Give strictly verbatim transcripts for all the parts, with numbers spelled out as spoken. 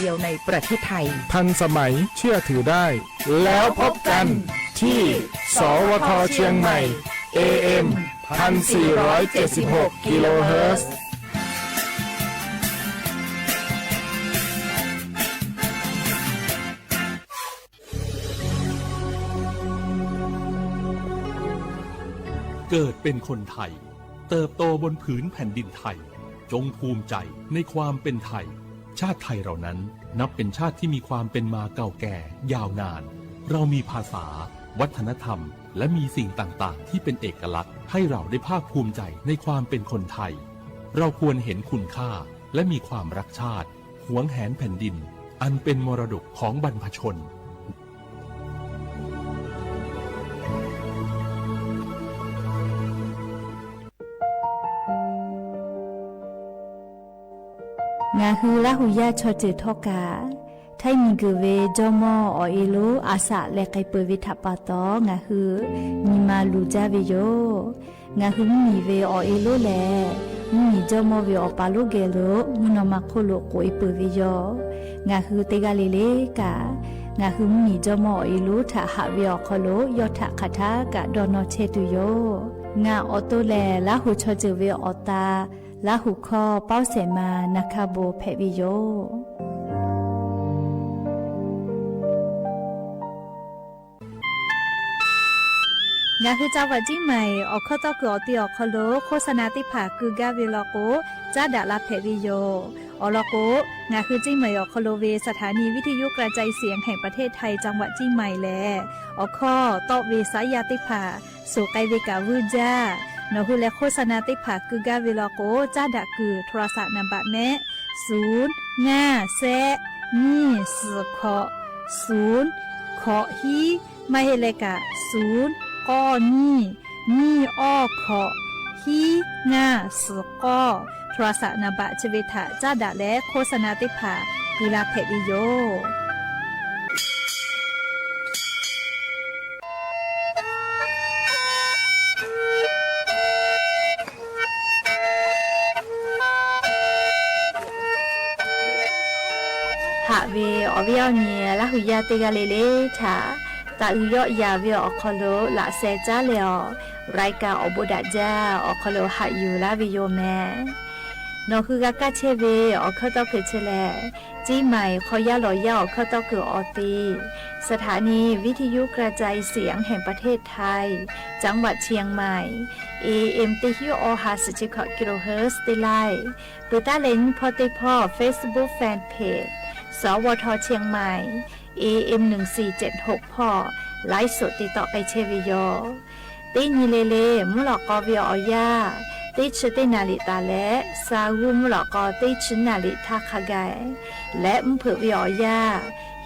เดียวในประเทศไทย ทันสมัย เชื่อถือได้ แล้วพบกันที่ สวท เชียงใหม่ เอเอ็ม พันสี่ร้อยเจ็ดสิบหก กิโลเฮิรตซ์ เกิดเป็นคนไทย เติบโตบนผืนแผ่นดินไทย จงภูมิใจในความเป็นไทย ชาติไทยเรานั้นนับเป็นชาติที่มีความเป็นมาเก่าแก่ยาวนาน เรามีภาษา วัฒนธรรม และมีสิ่งต่างๆ ที่เป็นเอกลักษณ์ ให้เราได้ภาคภูมิใจในความเป็นคนไทย เราควรเห็นคุณค่า และมีความรักชาติ หวงแหนแผ่นดิน อันเป็นมรดกของบรรพชน งาฮือละหูย่าชอเจ๋อท่อกา ถ้ามีเกิดเวจ้อม่ออ่อเอโล อาสะแลไกเปิดเวถะปาตอ งาฮือ มีมาลูจ้าเวโย งาฮือมีเวอ่อเอโลแล มีจ้อม่อเวอ่อปาโลแกโล มุนอมาโคโลโกเอเปิดเวโย งาฮือเตกาเลเลกา งาฮือมีจ้อม่ออ่อเอโล ถะหะเวอ่อคอโล ยอดถะคาถากะดอนอเชตุโย งาอ่อโตแล ละหูชอเจ๋อเวอ่อตา ละหูข้อเป้าแสมา นาคาโบแผะเวโย งาฮือจังหวัดเจียงใหม่ อ่อข้อต้อเกิดอ่อตีอ่อคอโล โฆษณาเต๊ผ่ากือกาเวลอโก จ๊ะดะลาแผะเวโย อ่อลอโก งาฮือเจียงใหม่อ่อคอโลเว สถานีวิทยุกระจายเสียงแห่งประเทศไทย จังหวัดเจียงใหม่แล อ่อข้อต้อเวสายาเต๊ผ่า สูไกเวก๋า วื้อจ้า หนอหื้อแลโฆษณาเต๊ผ่ากือกาเวลอโก จ๊ะดะกือ โทรศัพท์นามบัตรแมะ ศูนย์ ห้า แซะ ยี่ สี่ เคาะ ศูนย์ เคาะ ฮี ไม่เฮเลกะ ศูนย์ ก้อ ยี่ ยี่ อ้อ เคาะ ฮี ห้า สี่ ก้อ โทรศัพท์นามบัตรเชเวถะ จ๊ะดะแลโฆษณาเต๊ผ่า กือลาแผะเวโย หะเวอ่อเวี้ยวเนีย ละหูย่าเตกาเลเลถะ ตะอือยอดยาวเวี้ยวอ่อคอโล ละแซจ้าแลอ่อ รายก๋านอ่อโบดะจ้า อ่อคอโลหะอยู่ละเวโยแม หนอหื้อกาก้าเชเว อ่อข้อต้อเกิดเชแล เจียงใหม่ คอยาหล่อยา อ่อข้อต้อเกิดอ่อตี สถานีวิทยุกระจายเสียงแห่งประเทศไทย จังหวัดเชียงใหม่ เอเอ็ม เต้าหิ้วออ ห้าสิบเจ็ด กิโลเฮิรตซ์ เต้ไล่ ปื้อต้านเล็งผ่อเต้ผ่อ เฟซบุ๊ก แฟนเพจ สวท เชียงใหม่ เอเอ็ม หนึ่งสี่เจ็ดหก ผ่อ ไลฟ์สดติดต่อไปเชเวโย ตี้นี้เลเล มุหลอกอเวียอ่อย่า ตี้ชื่อตี้นาริตาและ ซาฮูมุหลอกอตี้ชื่อนาริท่าคาไก และมุเผิกเวียอ่อย่า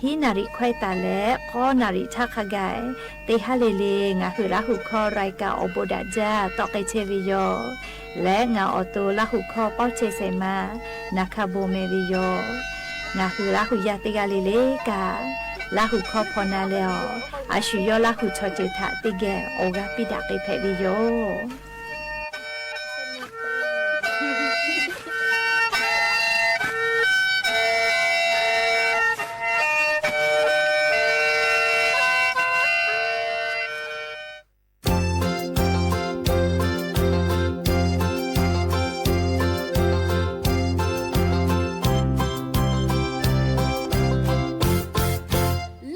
ฮีนาริควายตาและ ก้อนาริท่าคาไก ตี้ฮะเลเล งาหื้อละหูข้อรายก๋านอ่อโบดะจ้า ต่อไปเชเวโย และงาอ่อโตละหูข้อเป้าเชแสมา นาคาโบแมเวโย งาหื้อละหูย่าเตกาเลเลกา ละหูข้อผ่อนาแลอ่อ อาชูยอดละหูชอเจ๋อถะตี้แก่ โอกาปี้ดะเกแผะเวโย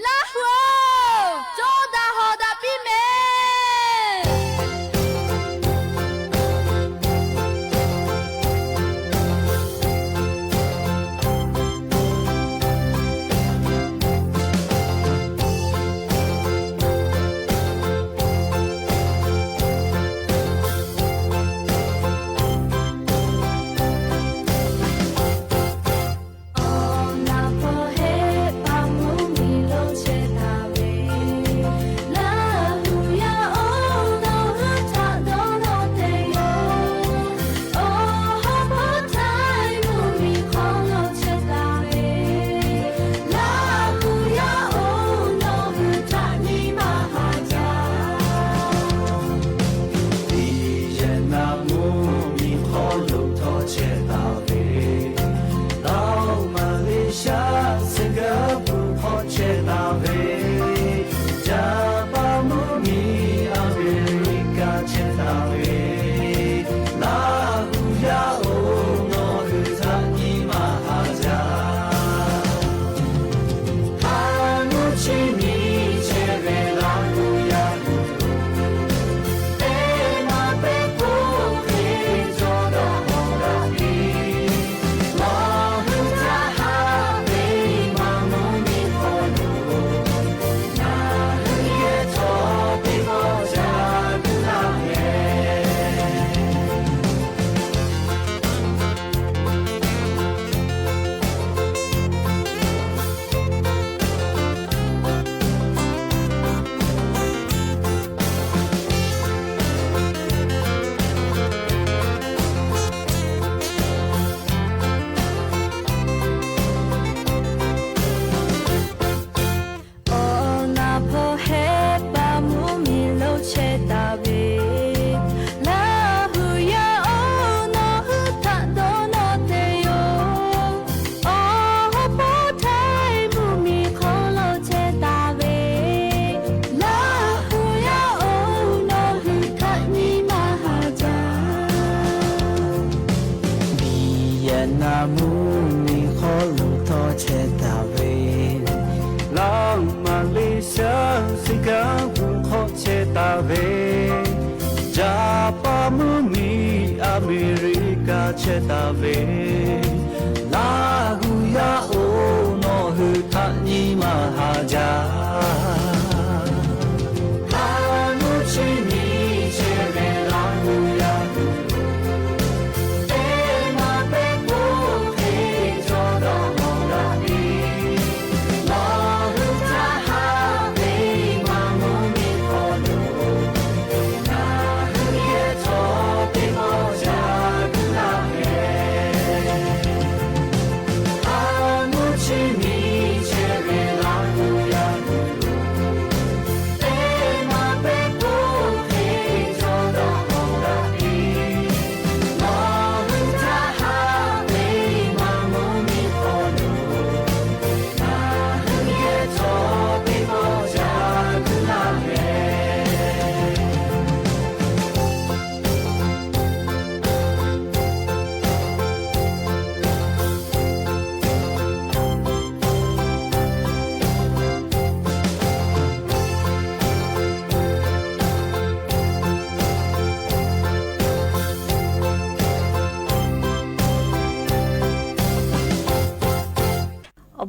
ละหัว โจดาหอดาปี้เม ဆဲးတၢ်ဝဲ လႃးဟူယၤအိၣ်နီၢ်ဟုသၣ်နံမၤဟးယၤ အိၣ်ဘ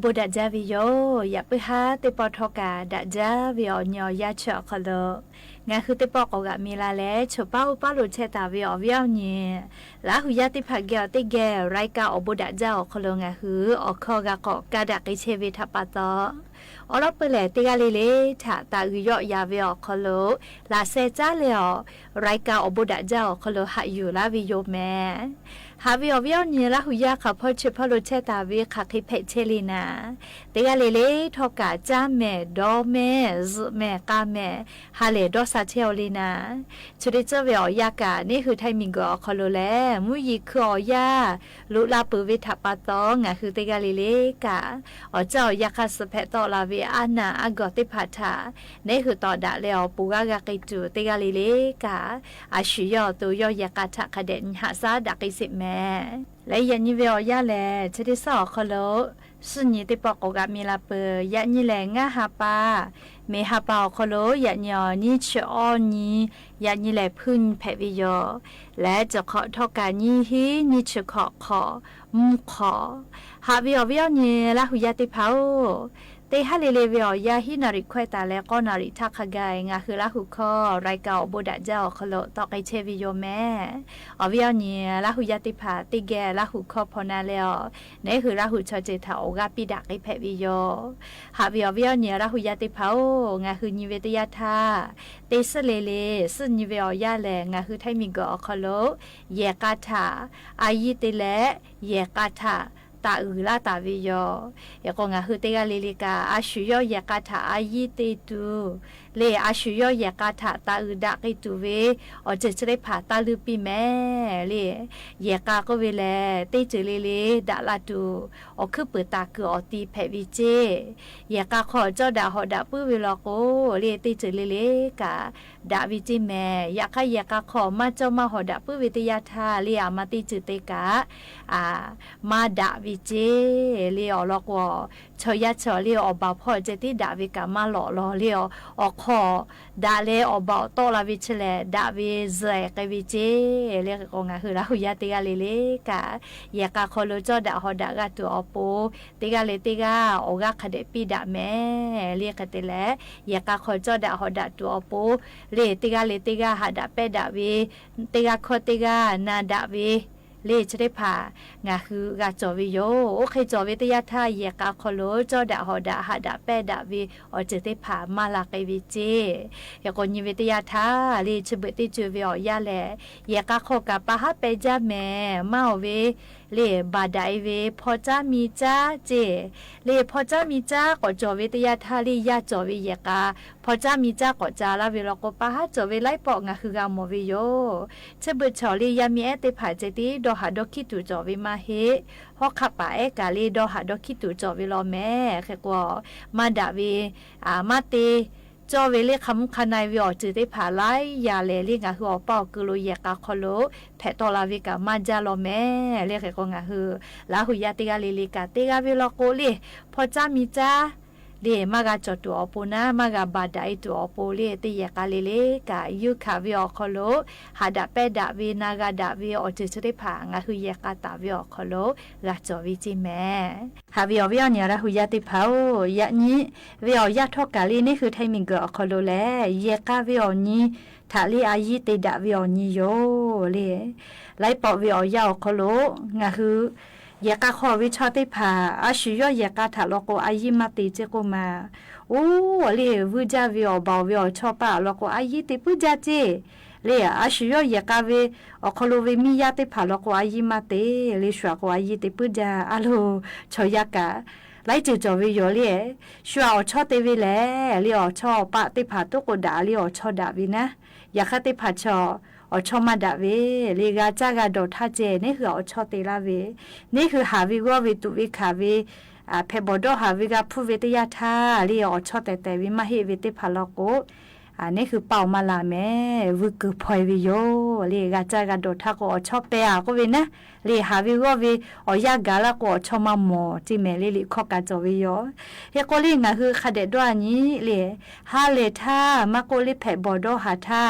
ူးဒၣ်ဒၢဝဲယိာ် ယၣ်ပုၢ်ဟါသ့ၣ်ပီၣ်ထီၣ်ကၣ် ဒၣ်ဒၢဝဲအီၤ ညီယါဆၢၣ်အီၤခီလိာ် ငါဟုသ့ၣ်ပီၣ်ကိးဂၤမံၤလၢ်လၢ ဆိၣ်ပၢ်အိၣ်ပၢ်လိာ်ဆဲးတၢ်ဝဲအီၤ ဝံၤအီၤန့ၣ် လၢဟူယါသ့ၣ်တဖၣ် ကဲအီၤတ့ၢ်ကဲ ရၢၢ်ကၢ်အိၣ်ဘူးဒၣ်ဒၢအီၤခီလိာ် ငါဟု အီၣ်ခီဂၤကီၢ် ကါဒၣ်က့ၤဆဲးဝဲထးပာ်သီ အီၤလီၤပၢၢ်လဲၣ် တ့ၢ်ဂၤလံလံ ထးတၢ်ဂုၤယီၣ်ယၤဝဲအီၤခီလိာ် လၢ်စဲးကၠါလဲအီၤ ရၢၢ်ကၢ်အိၣ်ဘူးဒၣ်ဒၢအီၤခီလိာ် ဟးယူၢ်လၢဝဲယိာ်မဲာ် ဟးဝဲအီၤ ဝံၤအီၤန့ၣ် လၢဟူယါခီဖီဆဲးဖီလိာ်ဆဲးတၢ်ဝဲ ခးဃ့ဖဲးဆဲးလံနၤ တ့ၢ်ဂၤလံလံ ထီၣ်ကၣ် ကၠါမဲာ် ဒီမဲာ် စုးမဲာ် ကၤမဲာ် ဟးလဲၣ်ဒီးစးဆဲးအီၤလံနၤ ဆိၣ်တ့ၢ်စၢဝဲအီၤ ယါကၣ်န့ၣ် ဟုထၢၣ်မံၤကီၢ်အီၤခီလိာ်လဲၣ် မူယံၤခုအီၤယါ လူလၢပၢၢ်ဝဲထးပာ်သီ ငါဟုတ့ၢ်ဂၤလံလံကၣ် အီၣ်ကၠၢ်အီၤယါခါ စးဖဲးတီၣ်လၢဝဲ အနၢ်အါဂီၢ်သ့ၣ်တဖၣ်ထး န့ၣ်ဟုတီၢ်ဒၣ်လဲအီၤ ပူၤဂၤဂၤက့ၤတုၤ တ့ၢ်ဂၤလံလံကၣ် အဆူၣ်ယီၣ်အသိးယီၣ် ယဲၢ်ကးထး ခးဒဲးဟးစၢ်ဒၣ်က့ၤစ့းမဲာ် လၢယဲၢ်နံၤဝဲအီၤယါလဲၣ် ဆိၣ်တ့ၢ်စၢအီၤခီလိာ် စုနံၤသ့ၣ်ပီၣ်ကိးဂၤမံၤလၢ်ပၢၢ် ယဲၢ်နံၤလဲၣ် ငါဟးပၢ် မ့ၢ်ဟးပၢ်အီၤခီလိာ် ယဲၢ်နံၤအီၤ နံၣ်ဆၢအီနံၤ ယဲၢ်နံၤလဲၣ် ဖုနံၤဖဲးဝဲယီၤ လၢတခီၣ်ထီၣ်ကၣ်နံၣ်ဟံး နံၣ်ဆၢခီၣ်ခီၣ် မုၢ်ခီၣ် ဟးဝဲအီၤ ဝံၤအီၤန့ၣ် လၢဟူယါသ့ၣ်တဖၣ်ဧၢ တ့ၢ်ဟးလံလံဝဲအီၤယါ ဟံးနၣ်ရံၣ်ခွဲးတၢ်လၢ ဃိးနၣ်ရံၣ်ထးခါဂၤအံၤ ငါဟုလၢဟူခီ ရၢၢ်ကၢ်အိၣ်ဘူးဒၣ်ဒၢအီၤခီလိာ် တီၢ်က့ၤဆဲးဝဲယိာ်မဲာ် အီၤဝံၤအီၤန့ၣ် လၢဟူယါသ့ၣ်တဖၣ် တ့ၢ်ဂၤလၢဟူခီဖီနၤလဲအီၤ န့ၣ်ဟုလၢဟူဆီၣ်တ့ၢ်ထး အိၣ်ဂၤပံဒၣ်က့ၤဖဲးဝဲယီၤ ဟးဝဲအီၤ ဝံၤအီၤန့ၣ် လၢဟူယါသ့ၣ်တဖၣ်ဧၢ ငါဟုနံၤဝဲတယါထး တ့ၢ်စၢလံလံ စုနံၤဝဲအီၤယါလဲၣ် ငါဟုထၢၣ်မံၤကီၢ်အီၤခီလိာ် ယဲၢ်ကးထး အါယံၤတ့ၢ်လဲၣ် ယဲၢ်ကးထး တၢ်အုၣ်လၢတၢ်ဝဲယီၤ ယဲၢ်ကီၢ် ငါဟုတ့ၢ်ဂၤလံလံကၣ် အဆူၣ်ယီၣ်ယဲၢ်ကးထး အါယံၤတ့ၢ်တုၤ လၢအဆူၣ်ယီၣ်ယဲၢ်ကးထး တၢ်အုၣ်ဒၣ်က့ၤတုၤဝဲ အီၤစၢၤသ့ၣ်တဖၣ် တၢ်လုၢ်ပံၢ်မဲာ်လံ ယဲၢ်ကးကီၢ်ဝဲလဲၣ် တ့ၢ်စၢလံလံ ဒၣ်လၢတုၤ အီၣ်ခုပၢၤတၢ်ကုၢ်အီၤတံၢ်ဖဲးဝဲစ့ ယဲၢ်ကးခီၣ် ကၠီဒၣ်ဟီၣ်ဒၣ်ပုၢ်ဝဲလီၤကိး လၢတ့ၢ်စၢလံလံကၣ် ဒၣ်ဝဲစ့မဲာ် ယခါယဲၢ်ကးခီၣ် မၤကၠီမၤဟီၣ်ဒၣ်ပုၢ်ဝဲတယါထး လၢအမၤတ့ၢ်စၢသ့ကၣ် အ မၤဒၣ်ဝဲစ့ လၢအီၤလီၤကိး ဆီၣ်ယါဆီၣ်လၢအီၤဘၣ်ဖီၣ်စဲးတ့ၢ်ဒၣ်ဝဲကၣ်မၤလီၢ်လီၤလၢအီၤ အီၣ်ခီၣ် ဒၣ်လၢအီၤဘၣ်အီၤတီလၢဝဲဆဲးလဲၣ် ဒၣ်ဝဲစဲးက့ၤဝဲစ့ လၢကီၢ် ငါဟုလၢဟူယါတ့ၢ်ဂၤလံလံကၣ် ယဲၢ်ကးခီၣ်လိာ်ကၠီဒၣ်ဟီၣ်ဒၣ်ဂၤတုၤအပူၤ တ့ၢ်ဂၤလံတ့ၢ်ဂၤ အီၣ်ဂၤခးဒဲးပံဒၣ်မဲာ် လၢကတ့ၢ်လဲၣ် ယဲၢ်ကးခီၣ်ကၠီဒၣ်ဟီၣ်ဒၣ်တုၤအပူၤ လၢတ့ၢ်ဂၤလံတ့ၢ်ဂၤ ဟးဒၣ်ပဲဒၣ်ဝဲ တ့ၢ်ဂၤခီတ့ၢ်ဂၤ နၤဒၣ်ဝဲ လၢသ့ၣ်တဖၣ် ငါဟုဂၤကၠီၣ်ဝဲယိာ် အိၣ်ဃ့ကၠီၣ်ဝဲတယါထး ယဲၢ်ကးခီၣ်လိာ်ကၠီဒၣ်ဟီၣ်ဒၣ် ဟးဒၣ်ပဲဒၣ်ဝဲ အီၤစၢၤသ့ၣ်တဖၣ် မၤလၢက့ၤဝဲစ့ ယဲၢ်ကီၢ်နံၤဝဲတယါထး လၢဆၢဘၢၣ်တ့ၢ်စၢဝဲအီၤယါလဲၣ် ယဲၢ်ကးခီၣ်ကၣ် ပာ်ဟးပဲကၠါမဲာ် မၤအီၤဝဲ လၢဘၣ်ဒၣ်အီၤဝဲ ဖီၣ်ကၠါမံၤကၠါစ့ လၢဖီၣ်ကၠါမံၤကၠါ ကိးကၠီၣ်ဝဲတယါထး လၢယၤကၠီၣ်ဝဲယဲၢ်ကး ဖီၣ်ကၠါမံၤကၠါကိးကၠီၣ်လၢဝဲလီၤကိး ပာ်ဟးကၠီၣ်ဝဲလၢပီၣ် ငါဟုဂၤမီၢ်ဝဲယိာ် ဆၢဘၢၣ်ထီၣ်လၢယၤမ့ၢ်အဲၣ်သ့ၣ်တဖၣ်စဲးတ့ၢ် ဒီဟးဒီခံတူာ်ကၠီၣ်ဝဲမးဟ့ ဟီၣ်ခးပာ်အဲၣ်ကၣ်လၢ ဒီဟးဒီခံတူာ်ကၠီၣ်ဝဲလီၤမဲာ် ဃဲးကွီၢ် မၤဒၣ်ဝဲ အ မၤတ့ၢ် ကၠီၣ်ဝဲလၢခးမူခါနၢ်ဝဲ အီၤစၢၤသ့ၣ်တဖၣ်လၢယၤလဲၣ် လၢငါဟုအီၣ်ပာ်အီၤကုာ်လိာ် ယဲၢ်ကးခီၣ်လိာ် ဖဲးတီလၢဝဲကၣ်မၤကၠါလီၤမဲာ် လၢဃဲးကွီၢ် ငါဟု လၢဟူယါတ့ၢ်ဂၤလံလံကၣ် တ့ၢ်ဂၤဝဲလီၤကိးလၢ ဖီၣ်ကၠါမံၤကၠါ လဵ မၢဂၤကၠီၣ်တူၺ်းအီၤပူၤနၢ်, မၢဂၤဘၣ်ဒၣ်အီၤတူၺ်းအီၤပူၤလၢ တယဲၢ်ကးလၢလၢကး ယူၢ်ခးဝဲအီၤခီလိာ်, ဟးဒၣ်ပဲဒၣ်ဝဲ နၢ်ဂၤဒၣ်ဝဲ အီၤစၢၤဆၢတဖၣ် ငါဟုယဲၢ်ကးတၢ်ဝဲအီၤခီလိာ် ဂၤကၠီၣ်ဝဲက့မး. ဟးဝဲအီၤဝဲအီၤန့ၣ် ရၢ်ဟူယါသ့ၣ်တဖၣ်ဧၢ, ယၤနံၤ ဝဲအီၤယၤထီၣ်ကးလၢ န့ၣ်ဃုထၢမံၤကၢၢ်အီၤခီလိာ်လဲၣ်, ယဲၢ်ကးဝဲအီၤနံၤ ထးလၢအယံၤတ့ၢ်ဒၣ်ဝဲအီၤနံၤယိာ်လၢ လၢပိာ်ဝဲအီၤယၤအီၤခီလိာ်, ငါဟု ယဲၢ်ကးခီၣ်ဝဲဆီသ့ၣ်တဖၣ်, အါဆူၣ်ယီၣ်ယဲၢ်ကးထးလီၤကိး အယံၤမးတ့ၢ်က့ကိးမး, အိၣ်လၢ ဝုၢ်ကၢ်ဝဲအီၤဘၣ်ဝဲအီၤဆီပၢ်အလီၤကိး အယံၤတ့ၢ်ပုၢ်ကၢ်က့ လၢ အါဆူၣ်ယီၣ်ယဲၢ်ကးဝဲ အီၤခီလိာ်ဝဲမ့ၢ်ယၤသ့ၣ်တဖၣ်လီၤကိး အယံၤမးတ့ၢ်လၢ ဆှၢကိး အယံၤတ့ၢ်ပုၢ်ကၢ် အလိၤ ဆီယၤကး လၢစၢၤကၠီၣ်ဝဲယိာ်လၢ ဆှၢအီၤဆီတ့ၢ်ဝဲလဲၣ်, လၢအီၤဆီအီၤပၢ်သ့ၣ်တဖၣ် တိၢ်ကိးဒၣ်လၢအီၤဆီဒၣ်ဝဲနၢ်, ယဲၢ်ကးသ့ၣ်တဖၣ်ဆီ အီၤဆီမးဒၣ်ဝဲ, လၢဂၤကၢ်ဂၤဒီးထါကဲ န့ၣ်ဃုအီၤဆီတ့ၢ်လၢဝဲ, န့ၣ်ဃုဟးဝဲဂီၢ်ဝဲတူၣ်ဝဲခးဝဲ ဖဲဘီၣ်ဒီးဟးဝဲဂၤဖုၣ်ဝဲတယၢ်ထါ လၢအီၤဆီတဲာ်တဲာ်ဝဲမးဟ့ၣ်ဝဲသ့ၣ်တဖၣ်လီၤကိး န့ၣ်ဃုပာ်အီၤမးလၢ်မဲာ် ဝုၢ်ကုၢ်ဖီၣ်ဝဲယိာ်လၢ ဂၤကၢ်ဂၤဒီးထါကိးအီၤဆီပဲအါကိးဝဲနၢ်, လၢဟးဝဲဂီၢ်ဝဲ အီၤယၤကးလၢကိးအီၤဆီမးမီၢ် တံၢ်မဲာ်လၢလံာ်ခီၣ်ကးကၠီၣ်ဝဲယိာ်, ဟ့ၣ်ကိးလၢ ငါဟုခးဒဲးဒီးအနံၤလၢ ဟါလၢထါ မးကိးလၢဖဲဘီၣ်ဒီးဟးထါ,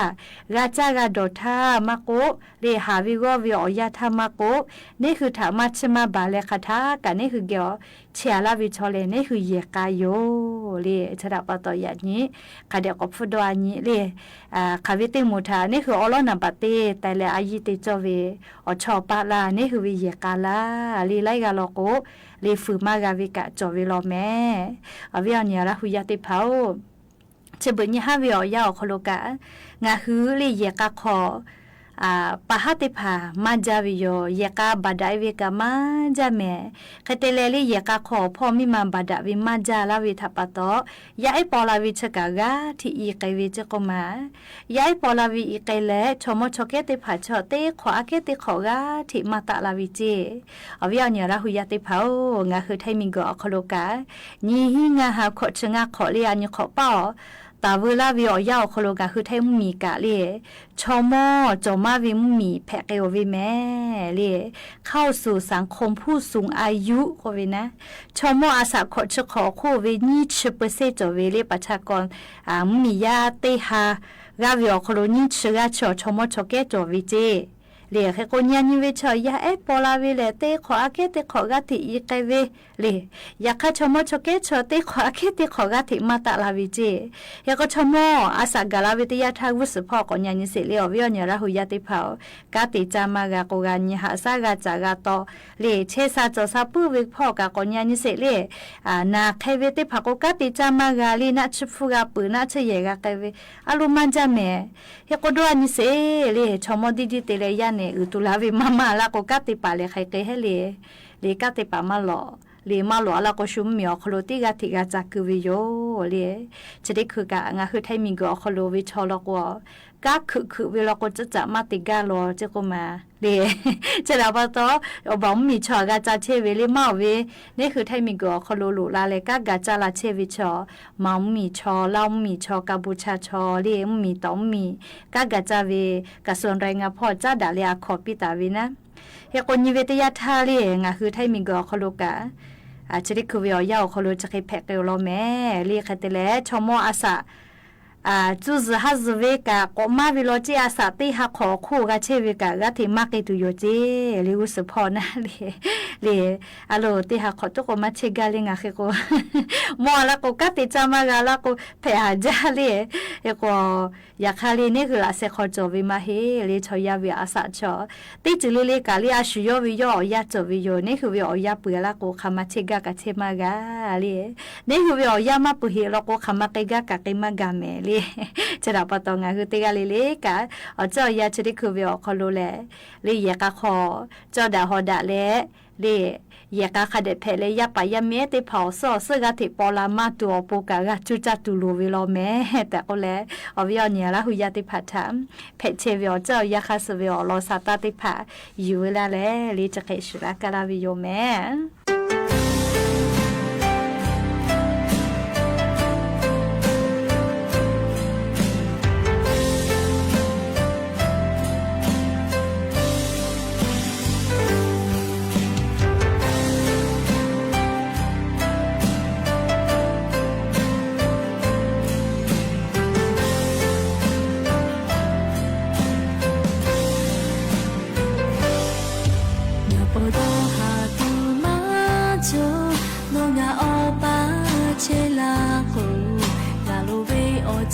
ဂၤကၢ်ဂၤဒီးထါ မးကိးလၢဟးဝဲဂီၢ်ဝဲအီၤယၤထါမးကိး, န့ၣ်ဃုထးမးဆ့မးဘၣ်လဲၣ် ခးထါကးန့ၣ်ဃုကဲအီၤ ဆံးအါလၢဝံၤဆီလဲၣ် န့ၣ်ဃုယဲၢ်ကးယိာ်လၢ ဆၢဒၣ်ပှၤတီယၤနံၤ ခးဒဲးကိးဖုဒီးအနံၤလၢ ခးဝဲသ့ၣ်မိၢ်ထး န့ၣ်ဃုအီလီၤနၢ်ဘၣ်သ့ၣ် တၢ်လၢအယံၤတ့ၢ်ကၠီၣ်ဝဲ အီၤဆီအီၤပၢ်လၢ န့ၣ်ဃုဝဲယဲၢ်ကးလၢ လၢလၢဂၤလီၤကိး လၢဖုးမးဂၤဝဲကးကၠီၣ်ဝဲလီၤမဲာ်, အဝဲအီၤန့ၣ် ရၢ်ဟူယါသ့ၣ်တဖၣ်ဧၢ ဆၢဘၣ်ညါဟးဝဲအီၤယါအီၤခီလိာ်ကး ငါဟုလၢယဲၢ်ကးခီၣ် ပာ်ဟးသ့ၣ်တဖၣ် မၤဒၣ်ဝဲယိာ် ယဲၢ်ကးဘၣ်ဒၣ်ဝဲကးမၤဒၣ်မဲာ်, ခဲတဲလဲၣ်လၢယဲၢ်ကးခီၣ်ဖီၣ်မ့ၢ်မၤဘၣ်ဒၣ်ဝဲ မၤဒၣ်လၢဝဲထးပာ်တီ, ယအဲၣ်ပီလၢဝဲဆၢကး ဂၤထံၣ်အံၤကဲဝဲကၠိကိးမး, ယအဲၣ်ပီလၢဝဲအံၤကဲလဲၣ် ဆီမိၢ်ဆီကဲသ့ၣ်တဖၣ်ဆီ သ့ၣ်ခီၣ်အကဲသ့ၣ်ခီၣ် ဂၤထံၣ်မၤသးလၢဝဲကၠိ အဝဲအီၤန့ၣ် ရၢ်ဟူယါသ့ၣ်တဖၣ်ဧၢ, ငါဟုထဲမံၤကၢၢ်အီၤခီလိာ်ကး နံၤဟံးငါဟးခီၣ်ဆၢငါခီၣ်လၢအနံၤခီၣ်ပၢ်အီၤ တၢ်ဝဲလၢဝဲအီၤယါအီၤခီလိာ် ငါဟုထဲမုၢ်မံၤကးလၢ ဆီမိၢ်ကၠီၣ်မးဝဲမုၢ်မံၤ ဖဲးကဲအီၤဝဲမဲာ်လၢ เข้าสู่สังคมผู้สูงอายุ ကိးဝဲနၤ, ဆီမိၢ်အစးခီၣ်ဆၢခီၣ်အခိၣ်ဝဲ နံၣ်ဆၢပၢၢ်စဲၣ်ကၠီၣ်ဝဲလၢ ประชากร မုၢ်မံၤယါသ့ၣ်ဟး ဂၤဝဲအီၤခီလိာ် နံၣ်ဆၢဂၤဆီ ဆီမိၢ်ဆီကဲကၠီၣ်ဝဲကၠိ လၢ ခဲကိးညါနံၤဝဲဆီ ယအဲၣ်ပီလၢဝဲလဲၣ် သ့ၣ်ခီၣ်အကဲသ့ၣ်ခီၣ် ဂၤထံၣ်အံၤကဲဝဲ လၢ ယခါဆီမိၢ်ဆီကဲဆီ သ့ၣ်ခီၣ်အကဲသ့ၣ်ခီၣ် ဂၤထံၣ်မၤသးလၢဝဲကၠိ ဟဲကီးဆီမိၢ်အစးဂၤလၢဝဲတယါထါ ဂုၢ်စၢဖီၣ်ကိးညါနံၤစ့ၢ်လၢ အဝဲအီၤန့ၣ် ရၢ်ဟူယါသ့ၣ်တဖၣ်ဧၢ, ကးသ့ၣ်ကၢ်မၤဂၤကိးဂၤ နံၤဟးစၢ်ဂၤစၢ်ဂၤတီၤ လၢ ဆဲးစၢ်ကၠီၣ်စၢ်ပုၢ်ဝဲဖီၣ်ကးကိးညါနံၤစ့ၢ်လၢ နၤခဲဝဲသ့ၣ်တဖၣ်ကိး ကးသ့ၣ်ကၢ်မၤဂၤလံ နးဆၢဖုဂၤပၢၢ် နးဆၢယဲၢ်ဂၤကဲဝဲ အလိၤမၤဒၣ်မဲာ် ဟဲကိးဒီးအနံၤစ့ၢ်လၢ ဆီမိၢ်ဒ်ဒ်သ့ၣ်လၢယါန့ၣ် အုၣ်တူၢ်လၢဝဲမၤမၤလၢကိး ကးသ့ၣ်ပာ်လဲၣ် ဃဲကဲဟဲလၢ လၢကးသ့ၣ်ပာ်မၤလီၤ လၢမၤလီၤအလၢကိးဆူမုၢ်မံၤအီၤခီလိာ် သ့ၣ်ဂၤထံၣ်ဂၤစၢ်ကုဝဲယိာ်လၢ ဆၢဒ့ခုကး ငါဟုထဲမံၤကၢၢ်အီၤခီလိာ်ဝဲဆီလီၤကိး ကးခုၣ်ခုၣ်ဝဲလီၤကိး ကးစၢ်မၤသ့ၣ်ဂၤလီၤကၠိကိးမး လၢ ဆၢဒၣ်ပှၤတီ အဘၣ်မုၢ်မံၤဆီ အဂၤစၢ်ဆဲးဝဲလၢမၤအီၤဝဲ န့ၣ်ဟုထဲမံၤကၢၢ်အီၤခီလိာ်လိာ်လၢလဲၣ် ကးဂၤစၢ်လၢဆဲးဝဲဆီ မၤမုၢ်မံၤဆီ လါမုၢ်မံၤဆီ ကၢ်ဘူၣ်ဆၣ်ဆီ လၢမုၢ်မံၤတီမုၢ်မံၤ ကးဂၤစၢ်ဝဲ ကစူၣ်ရဲၣ်ငါဖီၣ် ကးဒၣ်လၢအခီၣ်ပံသးဝဲနၤ ဟဲကိးနံၤဝဲတယါထါလၢ ငါဟုထဲမံၤကၢၢ်အီၤခီလိာ်ကး ဆၢဒ့ခုဝဲအီၤယါအီၤခီလိာ် ဆၢဃ့ဖဲးကဲအီၤလီၤမဲာ်လၢ ခဲတဲလဲၣ် ဆီမိၢ်အစး စူၢ်စူၢ်ဟးစူၢ်ဝဲကး ကိးမၤဝဲလီၤကၠိ အစးသ့ၣ်ဟးခီၣ်အခိၣ်ဂၤဆဲးဝဲကး ဂၤထံၣ်မၤက့ၤတုၤယိာ်ကၠိ လၢဂုၢ်စၢဖီၣ်နၤလၢ လၢ အလိၤသ့ၣ်ဟးခီၣ်တိၢ်ကိးမၤဆဲးဂၤလၢ ငါဃ့ကိး မၤအီၤလၢကိး ကးသ့ၣ်ကၢ်မၤဂၤလၢကိး ဖဲးဟးဒၣ်လၢ ဟဲကိး ယခါလၢန့ၣ် ဂုၢ်လၢ်စဲးခီၣ်ကၠီၣ်ဝဲမးဟ့ၣ်လၢ ဆီယါဝဲအစးဆီ သ့ၣ်တုၤလၢလၢကးလၢ အဆူၣ်ယီၣ်ဝဲယီၣ်အီၤယါကၠီၣ်ဝဲယိာ် န့ၣ်ဟုဝဲအီၤယါပှ့ၤလၢကိး ခးမၤဆဲးဂၤကးဆဲးမၤဂၤလၢ န့ၣ်ဟုဝဲအီၤယါမၤပှ့ၤဟ့ၣ်လီၤကိး ခးမၤကဲဂၤကးကဲမၤဂၤမဲာ်လၢ ဆၢဒၣ်ပှၤတီ ငါဟုသ့ၣ်ဂၤလၢလၢကး အီၤကၠီၣ်အီၤယါ ဆၢဒ့ခုဝဲအီၤခီလိာ်လဲၣ် လၢယဲၢ်ကးခီၣ် ကၠီၣ်ဒၣ်ဟီၣ်ဒၣ်လဲၣ် လၢ ယဲၢ်ကးခးဒဲးဖဲးလၢ ယါပာ်ယါမ့ၢ်သ့ၣ်ဖးအီၤ စီၤအီၤ သၢဂၤထံၣ်ပီလၢမၤတုၤအီၤပူၤကး ဂၤကၠူကၢ်တူၢ်လိာ်ဝဲလီၤမဲာ် တဲကိးလဲၣ် အဝဲအီၤန့ၣ် ရၢ်ဟူယါသ့ၣ်တဖၣ်ထါ ဖဲးဆဲးဝဲအီၤ ကၠီၣ်အီၤယါ ဃါစၢၤဝဲအီၤ လီၤစၢ်တၢ်သ့ၣ်တဖၣ် ယုၢ်ဝဲဒၣ်လဲၣ် လၢ ဆၢဃ့ဆှၢလၢကလၢဝဲယိာ်မဲာ်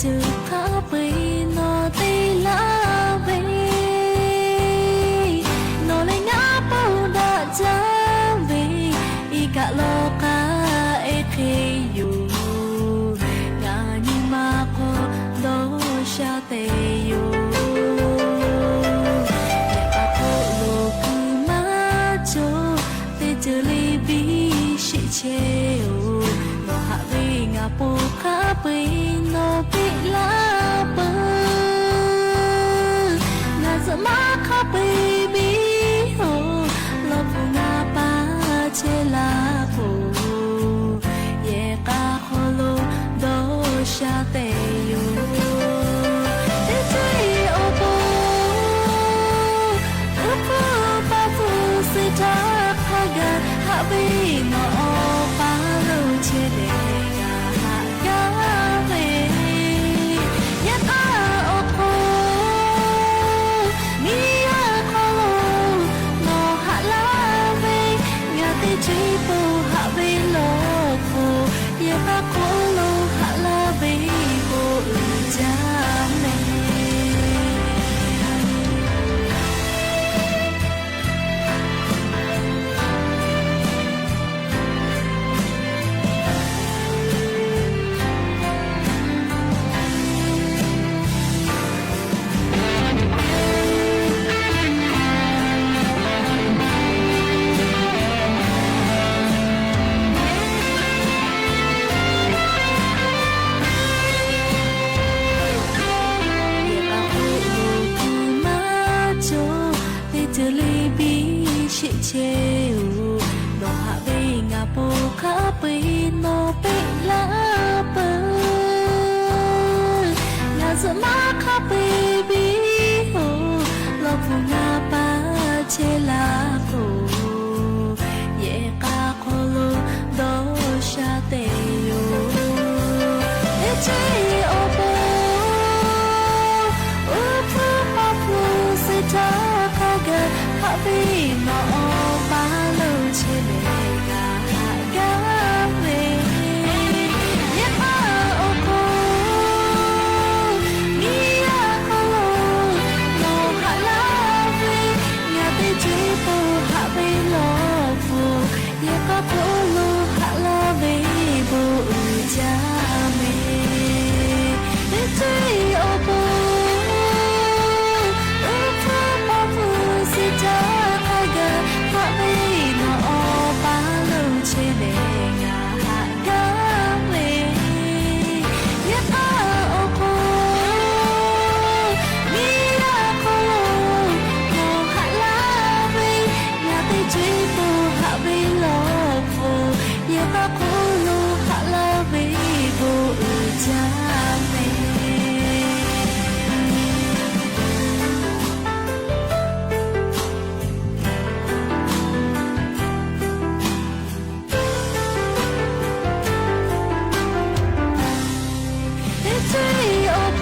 เจอข้าไปหนอเตละเว หนอเลยงาเป้าดะจาเว อีกะลอก้าเอเคอยู่ งานี้มาขอดอชาเตอยู่ เยะปาโคโลคือมาโจ เตเจอลีบีเชเชโอ หนอหะเวงาโปข้าไปหนอปิละเปอ งาสมาข้าไปบีโอ ลอพูงาปาเชลาโป เยะกาโคโลดอชาเตโย เตเจโอโป อุปปาปุสิทาขะกะ หะเวหนอปาโลเชเลกาหะกาเว เยะกาโอโป มียาโคโล หนอหะลาเว งาเตเจโปหะเวลอโป เยะกาโคโลหะลาเวโปอือจาเม เยะปาโคโลคือมาโจ เตเจอลีบีเชเชโอ หนอหะเวงาโปข้าไปหนอปิละเปอ งาสมาข้าไปบีโอ ลอพูงาปาเชลาโป เยะกาโคโลดอชาเตโย เตเจโอโป อุปปาปุสิทาขะกะ หะเวหนอปาโลเชเลกาหะกาเว เยะกาโอโป มียาโคโล หนอหะลาเว งาเตเจโปหะเวลอโป เยะกาโคโลหะลาเวโปอือจาเม เตเจโอโป อุปปาปุสิทาขะกะ หะเวหนอปาโลเชเลกาหะกาเว เยะกาโอโป มียาโคโล หนอหะลาเว งาเตเจโปหะเวลอโป เยะกาโคโลหะลาเวโปอือจาเม เตเจโอโป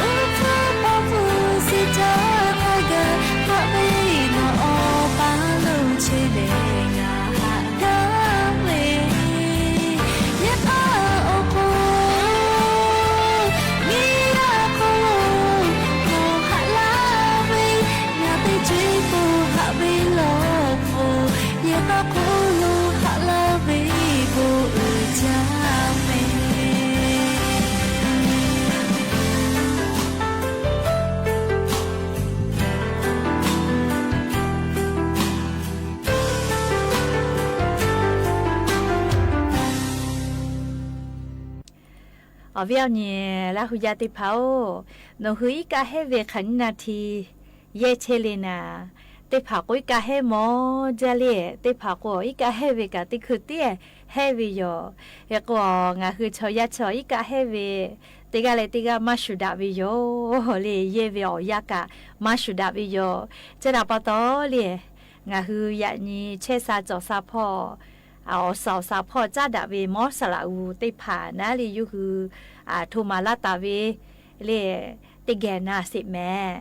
อุปปาปุสิทาขะกะ หะเวหนอปาโลเชเลกาหะกาเว เยะกาโอโป มียาโคโล หนอหะลาเว งาเตเจโปหะเวลอโป เยะกาโคโลหะลาเวโปอือจาเม အဝဲအံၤန့ၣ် လၢဟူယၤသ့ၣ်တဖၣ်အိၣ်, နၢ်ဟူအံၤကဟဲဝဲ ခါနံၣ် နၣ်ထံ ယဲၢ်ဆဲလံနၤ, သ့ၣ်တဖၣ်ကိးအံၤကဟဲမီၤ ဒ်လဲၣ်, သ့ၣ်တဖၣ်ကိးအံၤကဟဲဝဲကသ့ၣ်ခုသ့ၣ် ဟဲဝဲယီၤ, အဃိ နၢ်ဟူဆီယၤဆီအံၤကဟဲဝဲ, တဂၤလၢတဂၤမၤစူၢ်ဒၣ်ဝဲယီၤ, လၢယဲၢ်ဝဲအီၤယၤက မၤစူၢ်ဒၣ်ဝဲယီၤ, ကဲဒၣ်ပှၤတီလံ နၢ်ဟူယၤန့ၣ် ဆဲးစးစီၤစးဖီၣ် အီၣ်စီၤစးဖီၣ် ကးဒၣ်ဝဲ မီစလးအူသ့ၣ်တဖၣ် နၤလၢယုၢ်ဃု အထိးမၤလၢတၢ်ဝဲ လၢ တဂဲၤနၤစ့ၢ်မ့ၢ်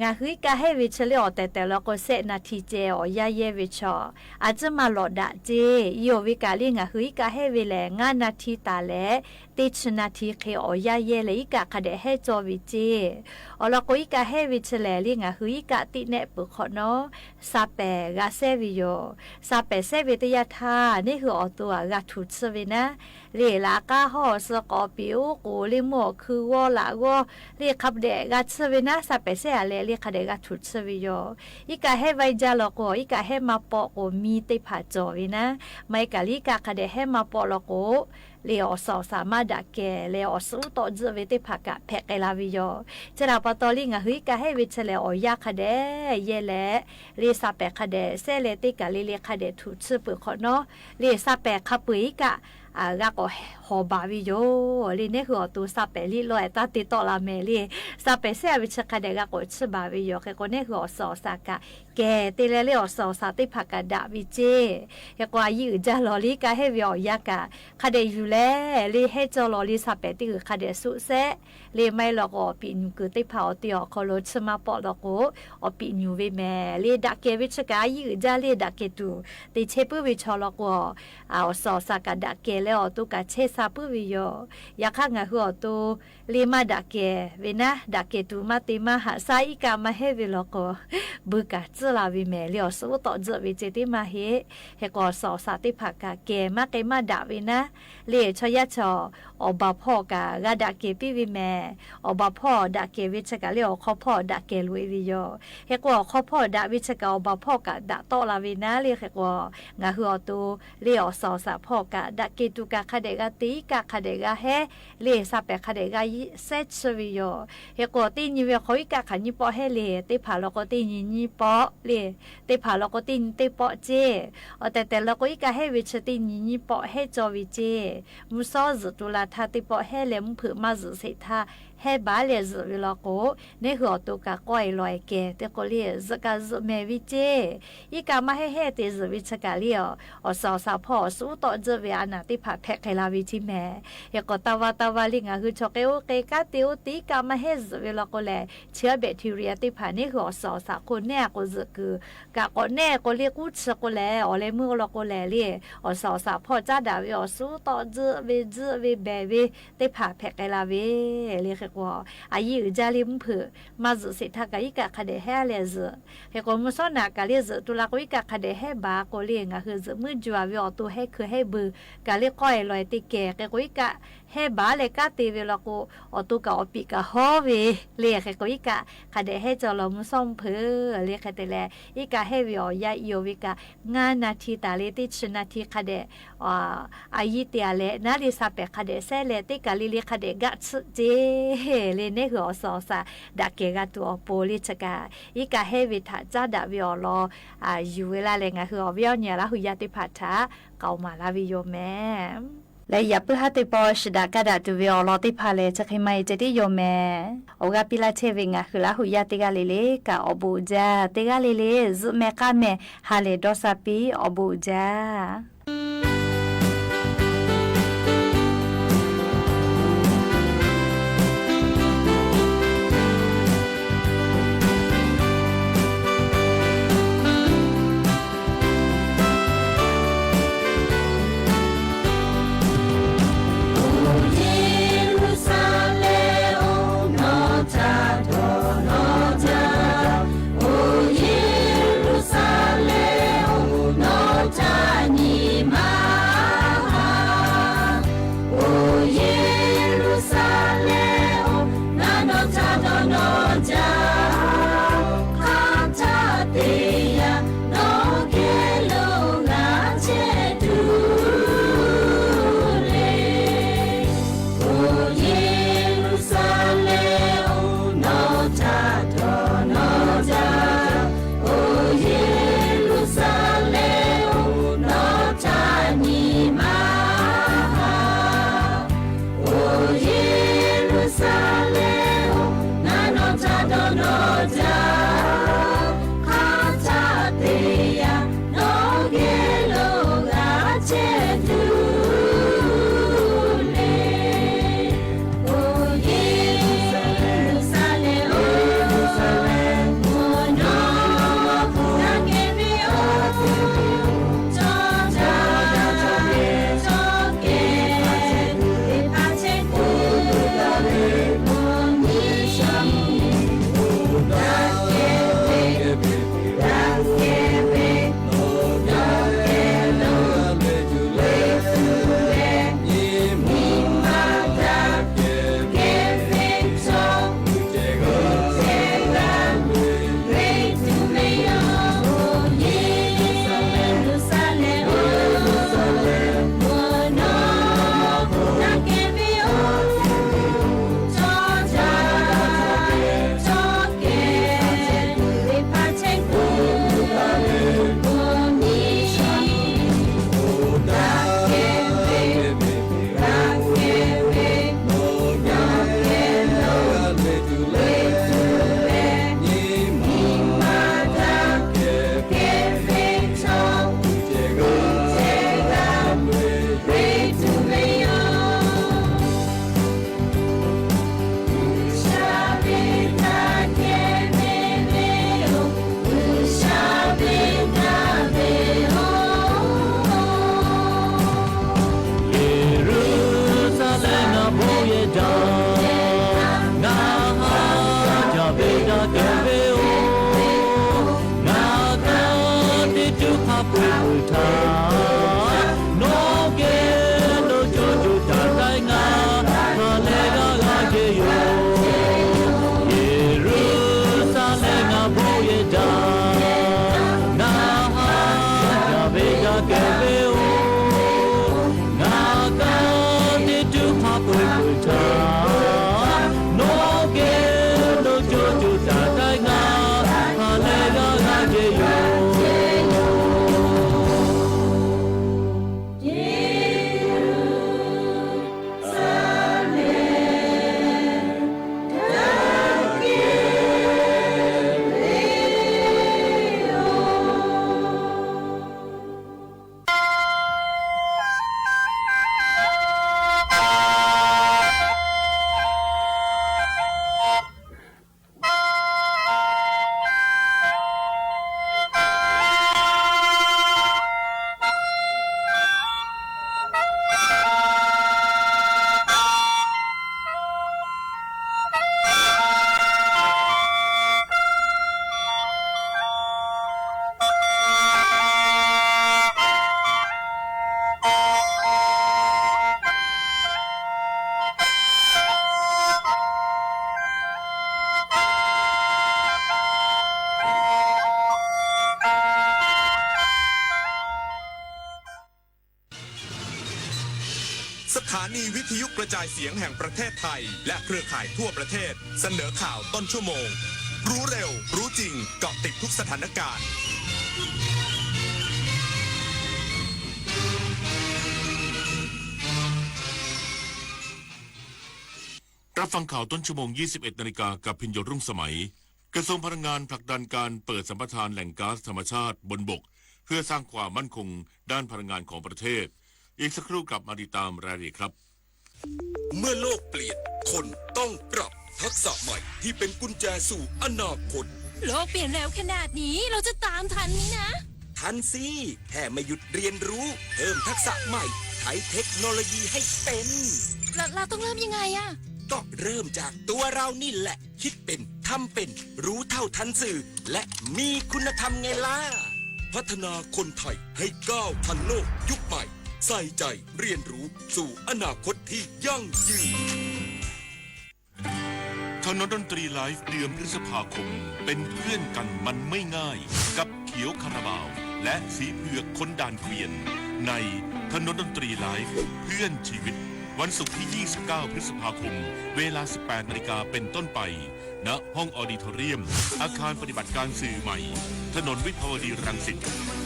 ငါဟူအီၣ်ကးဟဲဝ့ၢ်ဆၢလၢအီၤတဲာ်တဲာ်လီၤကိးစဲး နၣ်ထံၣ်ကဲ အီၣ်ယါယဲဝ့ၢ်ဆၢ အါတမၣ်လီၤဒၣ်ကဲ ယိာ်ဝ့ၢ်ကးလၢ ငါဟူအီၣ်ကးဟဲဝ့ၢ်လဲၣ် ငါးနၣ်ထံၣ်တၢ်လဲၣ် တ့ဆၢနၣ်ထံၣ်ဃ့အီၣ်ယါယဲလဲၣ် အီၣ်ကးခါဒဲးဟဲကၠီဝ့ၢ်ကဲ အီၤလီၤကိးအီၣ်ကးဟဲဝ့ၢ်ဆၢလဲၣ်လၢ ငါဟူအီၣ်ကးတ့နဲၣ်ပၢၢ်ခီနီၤ စၢ်ပဲာ်ဂၤစဲဝ့ၢ်ယိာ် စၢ်ပဲာ်စဲဝ့ၢ်တယၢ်ထါ န့ၣ်ဟူအီၤတိၢ်အဂၤထူၣ်ဆၢဝ့ၢ်နၤ လၢ်လၢ်ကါဟီၣ်စၢၤကီးပံၤအိၣ်ကိး လၢမိၢ်ခုဝီလၢ်ဝီ လၢ်ခါပဒဲးဂၤဆၢဝ့ၢ်နၤ စၢ်ပဲာ်စဲအလဲၣ် လၢ်ခါဒဲးဂၤထူၣ်ဆၢဝ့ၢ်ယိာ် အီၣ်ကးဟဲဝဲယါလီၤကိး အီၣ်ကးဟဲမၤပိာ်ကိးမံတ့ၢ်ဖးကၠီဝ့ၢ်နၤ မ့ၢ်ကးလၢအီၣ်ကးခါဒဲးဟဲမၤပိာ်လီၤကိး လၢ်အီၣ်စီၣ်အီၣ်စၣ်မၤဒၣ်ကဲ လၢ်အီၣ်ဆူၣ်အူတီၣ်ဒိၣ်ဝ့ၢ်တ့ၢ်ဖးကးဖဲးကဲလၢဝ့ၢ်ယိာ် ကဲဒၣ်ပှၤတီလၢ ငါဟူအီၣ်ကးဟဲဝ့ၢ်ဆၢလဲၣ် အီၣ်ယါခါဒဲး ယဲလဲၣ် လၢ်စၢ်ပဲာ်ခါဒဲးစဲလဲၣ် တ့ကးလၢ်လၢ်ခါဒဲးထူၣ်ဆၢပၢၢ်ခီနီၤ လၢ်စၢ်ပဲာ်ခါပှ့ၤအီၣ်ကး အဂၤကိးဟီၣ်ဘၣ်ဝ့ၢ်ယိာ် လၢ်န့ၣ်ဟူအီၤတိၢ် စၢ်ပဲာ်လံလီၤအဲၣ်တၢ်တ့တီလၢ်မဲာ် လၢ်စၢ်ပဲာ်စဲအဝ့ၢ်ဆၢခါဒဲး ဂၤကိးဆၢဘၣ်ဝ့ၢ်ယိာ် ဃဲကိးန့ၣ်ဟူအီၣ်စီၣ်အီၣ်စၣ်ကး ကဲ တ့လဲၣ်လၢ်အီၣ်စီၣ်အီၣ်စၣ်တ့ၢ်ဖးကးဒၣ်ဝ့ၢ်ကဲ ဃဲကိးအယံာ်အုၣ်ကဒါလီၤလၢအီၣ်ကးဟဲဝ့ၢ်အီၣ်ယါကး ခါဒဲးယူၢ်လဲၣ် လၢ်ဟဲကၠီလီၤလၢ်စၢ်ပဲာ်တ့ၢ်ဂုာ်ခါဒဲးဆူၣ်စဲ လၢ်မ့ၢ်လီၤကိးအီၣ်ပံာ်ညူၣ်ကုၢ်တ့ၢ်ဖးအီၤတ့ၢ်အီၤခီလိာ်ဆၢမၤပိာ်လီၤကိး အီၣ်ပံာ်ညူၣ်ဝ့ၢ်မဲာ် လၢ်ဒၣ်ကဲဝ့ၢ်ဆၢကးအယံာ်အုၣ်ကဒါ လၢ်ဒၣ်ကဲတူၢ် တ့ဆဲးပုၢ်ဝ့ၢ်ဆီလီၤကိး အီၣ်စီၣ်အီၣ်စၣ်ကးဒၣ်ကဲလၢ်အီၤတိၢ်ကးဆဲးစၢ်ပုၢ်ဝ့ၢ်ယိာ် ယခါငါဟူအီၣ်တိၢ် လၢ်မၤဒၣ်ကဲဝ့ၢ်နၤ ဒၣ်ကဲတူၢ်မၤတ့ၢ်မၤဟးစၢ် အီၣ်ကးမၤဟဲဝ့ၢ်လီၤကိး ဘုကးစၢ်လၢဝ့ၢ်မဲာ် လၢ်အီၣ်ဆူၣ်အူတီၣ်ဒိၣ်ဝ့ၢ်ကဲတ့ၢ်မၤဟ့ၣ် ဃဲကိးအီၣ်စီၣ်အီၣ်စၣ်တ့ၢ်ဖးကးကဲ မၤကဲမၤဒၣ်ဝ့ၢ်နၤ လၢ်ဆီယါဆီ အီၣ်ဘၣ်ဖီၣ်ကးဂၤဒၣ်ကဲပ့ၢ်ဝ့ၢ်မဲာ် အီၣ်ဘၣ်ဖီၣ်ဒၣ်ကဲဝ့ၢ်ဆၢကးလၢ်အီၣ်ခီဖီၣ်ဒၣ်ကဲလိာ်ဝ့ၢ်ယိာ် ဃဲကိးအီၣ်ခီဖီၣ်ဒၣ်ဝ့ၢ်ဆၢကး အီၣ်ဘၣ်ဖီၣ်ကးဒၣ်တီလၢဝ့ၢ်နၤ လၢ်ဃဲကိး ငါဟူအီၣ်တိၢ် လၢ်အီၣ်စီၣ်အီၣ်စၣ်ဖီၣ်ကးဒၣ်ကဲတူၢ်ကးခါဒဲးဂၤတ့ အီၣ်ကးခါဒဲးဂၤဟဲ လၢ်စၢ်ပဲာ်ခါဒဲးဂၤယံာ်စဲဆၢဝ့ၢ်ယိာ် ဃဲကိးတ့ၢ်နံၤဝ့ၢ်ဃီ အီၣ်ကးခါနံၤ ပိာ်ဟဲလၢ် တ့ၢ်ဖးလီၤကိးတ့ၢ်နံၤနံၤပိာ် လၢ် တ့ၢ်ဖးလီၤကိးတ့ၢ်နံၤတ့ၢ်ပိာ်ကဲ အီၣ်တဲာ်တဲာ်လီၤကိးအီၣ်ကးဟဲဝ့ၢ်ဆၢတ့ၢ်နံၤနံၤပိာ်ဟဲကၠီဝ့ၢ်ကဲ မုၢ်စီၤစူးတူလၢ်ထါတ့ၢ်ပိာ်ဟဲလၢ် မုၢ်ဖုးမၤစူးဆံးထါ ဟဲဘၣ်လၢ်စူးဝ့ၢ်လီၤကိး န့ၣ်ဟူအီၣ်တိၢ်ကးကီအဲၣ်လီၤအဲၣ်ကဲ တ့ကိးလၢ်စူးကးစူးမဲာ်ဝ့ၢ်ကဲ အီၣ်ကးမၤဟဲဟဲတ့ၢ်စူးဝ့ၢ်ဆၢကးလၢ်အီၣ် အီၣ်စီၣ်အီၣ်စၣ်ဖီၣ်အီၣ်ဆူၣ်အူတီၣ်ဒိၣ်ဝ့ၢ်အနၢ်တ့ၢ်ဖးဖဲးကဲလၢဝ့ၢ်ထံမဲာ် ဃဲကိးတၢ်ဝါတၢ်ဝါလၢ် ငါဟူအီၣ်ဆိးကဲအိၣ်ကဲကးတ့ၢ်အိၣ်တ့ၢ် အီၣ်ကးမၤဟဲစူးဝ့ၢ်လီၤကိးလဲၣ် ဆဲးဘဲးထံရံအတ့ၢ်ဖးန့ၣ်ဟူအီၣ်စီၣ်အီၣ်စၣ်ကိးနဲၣ်အကိးစူးကုၢ် ကးကိးနဲၣ်ကိးလၢ်ကူၣ်ဆၢကိးလဲၣ် အီၣ်လဲၤမုၢ်လီၤကိးလဲၣ်လၢ် အီၣ်စီၣ်အီၣ်စၣ်ဖီၣ်ကးဒၣ်ဝ့ၢ်အီၣ်ဆူၣ်အူတီၣ်ဒိၣ်ဝ့ၢ် ဒိၣ်ဝ့ၢ်ဘဲးဝ့ၢ်တ့ၢ်ဖးဖဲးကဲလၢဝ့ၢ် လၢ်ဃဲကိး အယံာ်အုၣ်ကဒါလၢ် မုၢ်ဖုးမၤစူးဆံးထါကး အီၣ်ကးခါဒဲးဟဲလၢ်စူး ဃဲကိးမုၢ်စီၤနၢ်ကးလၢ်စူးတူလၢ်ကိး အီၣ်ကးခါဒဲးဟဲဘၣ်ကိးလၢ် ငါဟူအီၣ်စူးမုၢ်ကွၢ်ဝ့ၢ်အီၣ်တိၢ်ဟဲခုးဟဲဘုး ကးလၢ်ကီအဲၣ်လီၤအဲၣ်တ့ၢ်ကဲ ဃဲကိးအီၣ်ကး ဟဲဘၣ်လၢ်ကးတ့ၢ်ဝ့ၢ်လီၤကိး အီၣ်တိၢ်ကးအီၣ်ပံာ်ကဟီဝ့ၢ် လၢ်ဃဲကိးအီၣ်ကး ခါဒဲးဟဲကၠီလီၤမုၢ်စီၤမုၢ်ဖုး လၢ်ဃဲတဲလဲၣ် အီၣ်ကးဟဲဝ့ၢ်အီၣ်ယါအီၣ်ဝ့ၢ်ကး ငါးနၣ်ထံၣ်တၢ်လၢ် တ့ဆၢနၣ်ထံၣ်ခါဒဲး အယံာ်တ့ၢ်အလဲၣ် နၤလၢ်စၢ်ပဲာ်ခါဒဲးစဲလဲၣ် တ့ကးလၢ်လၢ်ခါဒဲးဂၤဆူၣ်ကဲ လၢ်န့ၣ်ဟူအီၣ်စီၣ်အီၣ်စၣ် ဒၣ်ကဲဂၤတူၢ်အီၤပိာ်လၢ်ဆၢကး အီၣ်ကးဟဲဝ့ၢ်ထးကးဒၣ်ဝ့ၢ်အီၣ်လီၤ ယူၢ်ဝဲလၢ်လၢ် ငါဟူအီၣ်ဝဲအီၣ်ညါလၢ်ဟူယါတ့ၢ်ဖးထး ကအိၣ်မးလၢ်ဝ့ၢ်ယိာ်မဲာ် လၢယၤပုၢ်ဟါတ့ၢ်ပီၣ် စံးဒၣ်ကးဒၣ်တုၤဝ့ၢ်အီၣ်လီၤတ့ၢ်ဖးလဲၣ် ဆၢခံမါအံၤ ကဲတ့ၢ်ယိာ်မဲာ် အိၣ်ဂၤပံလၢ်ထဲဝ့ၢ် ငါဃုလၢ်ဟူယါတ့ၢ်ဂၤလၢ်လၢ် ကးအီၣ်ဘူးကၠၢ တ့ၢ်ဂၤလၢ်လၢ် စူၣ်မဲာ်ကါမဲာ် ဟါလ့ၢ်ဒီးစၢ်ပံ အီၣ်ဘူးကၠၢ สถานีวิทยุกระจายเสียงแห่งประเทศไทย และเครือข่ายทั่วประเทศ เสนอข่าวต้นชั่วโมง รู้เร็ว รู้จริง เกาะติดทุกสถานการณ์ รับฟังข่าวต้นชั่วโมง ยี่สิบเอ็ดนาฬิกา กับพิญโยรุ่งสมัย กระทรวงพลังงานผลักดันการเปิดสัมปทานแหล่งก๊าซธรรมชาติบนบก เพื่อสร้างความมั่นคงด้านพลังงานของประเทศ อีกสักครู่กลับมาติดตามรายละเอียดครับ เมื่อโลกเปลี่ยน คนต้องปรับทักษะใหม่ที่เป็นกุญแจสู่อนาคต โลกเปลี่ยนเร็วขนาดนี้ เราจะตามทันไหมนะ ทันสิ แค่ไม่หยุดเรียนรู้ เพิ่มทักษะใหม่ ใช้เทคโนโลยีให้เป็น แล้วเราต้องเริ่มยังไงอะ ก็เริ่มจากตัวเรานี่แหละ คิดเป็น ทำเป็น รู้เท่าทันสื่อ และมีคุณธรรมไงล่ะ พัฒนาคนไทยให้ก้าวทันโลกยุคใหม่ ใส่ใจเรียนรู้สู่อนาคตที่ยั่งยืน ถนนดนตรีไลฟ์เดือนพฤษภาคม เป็นเพื่อนกันมันไม่ง่าย กับเขียวคาราบาว และสีเผือกคนด่านเกวียน ในถนนดนตรีไลฟ์เพื่อนชีวิต วันศุกร์ที่ ยี่สิบเก้า พฤษภาคม เวลา สิบแปดนาฬิกาเป็นต้นไป ณ ห้องออดิโทเรียม อาคารปฏิบัติการสื่อใหม่ ถนนวิภาวดีรังสิต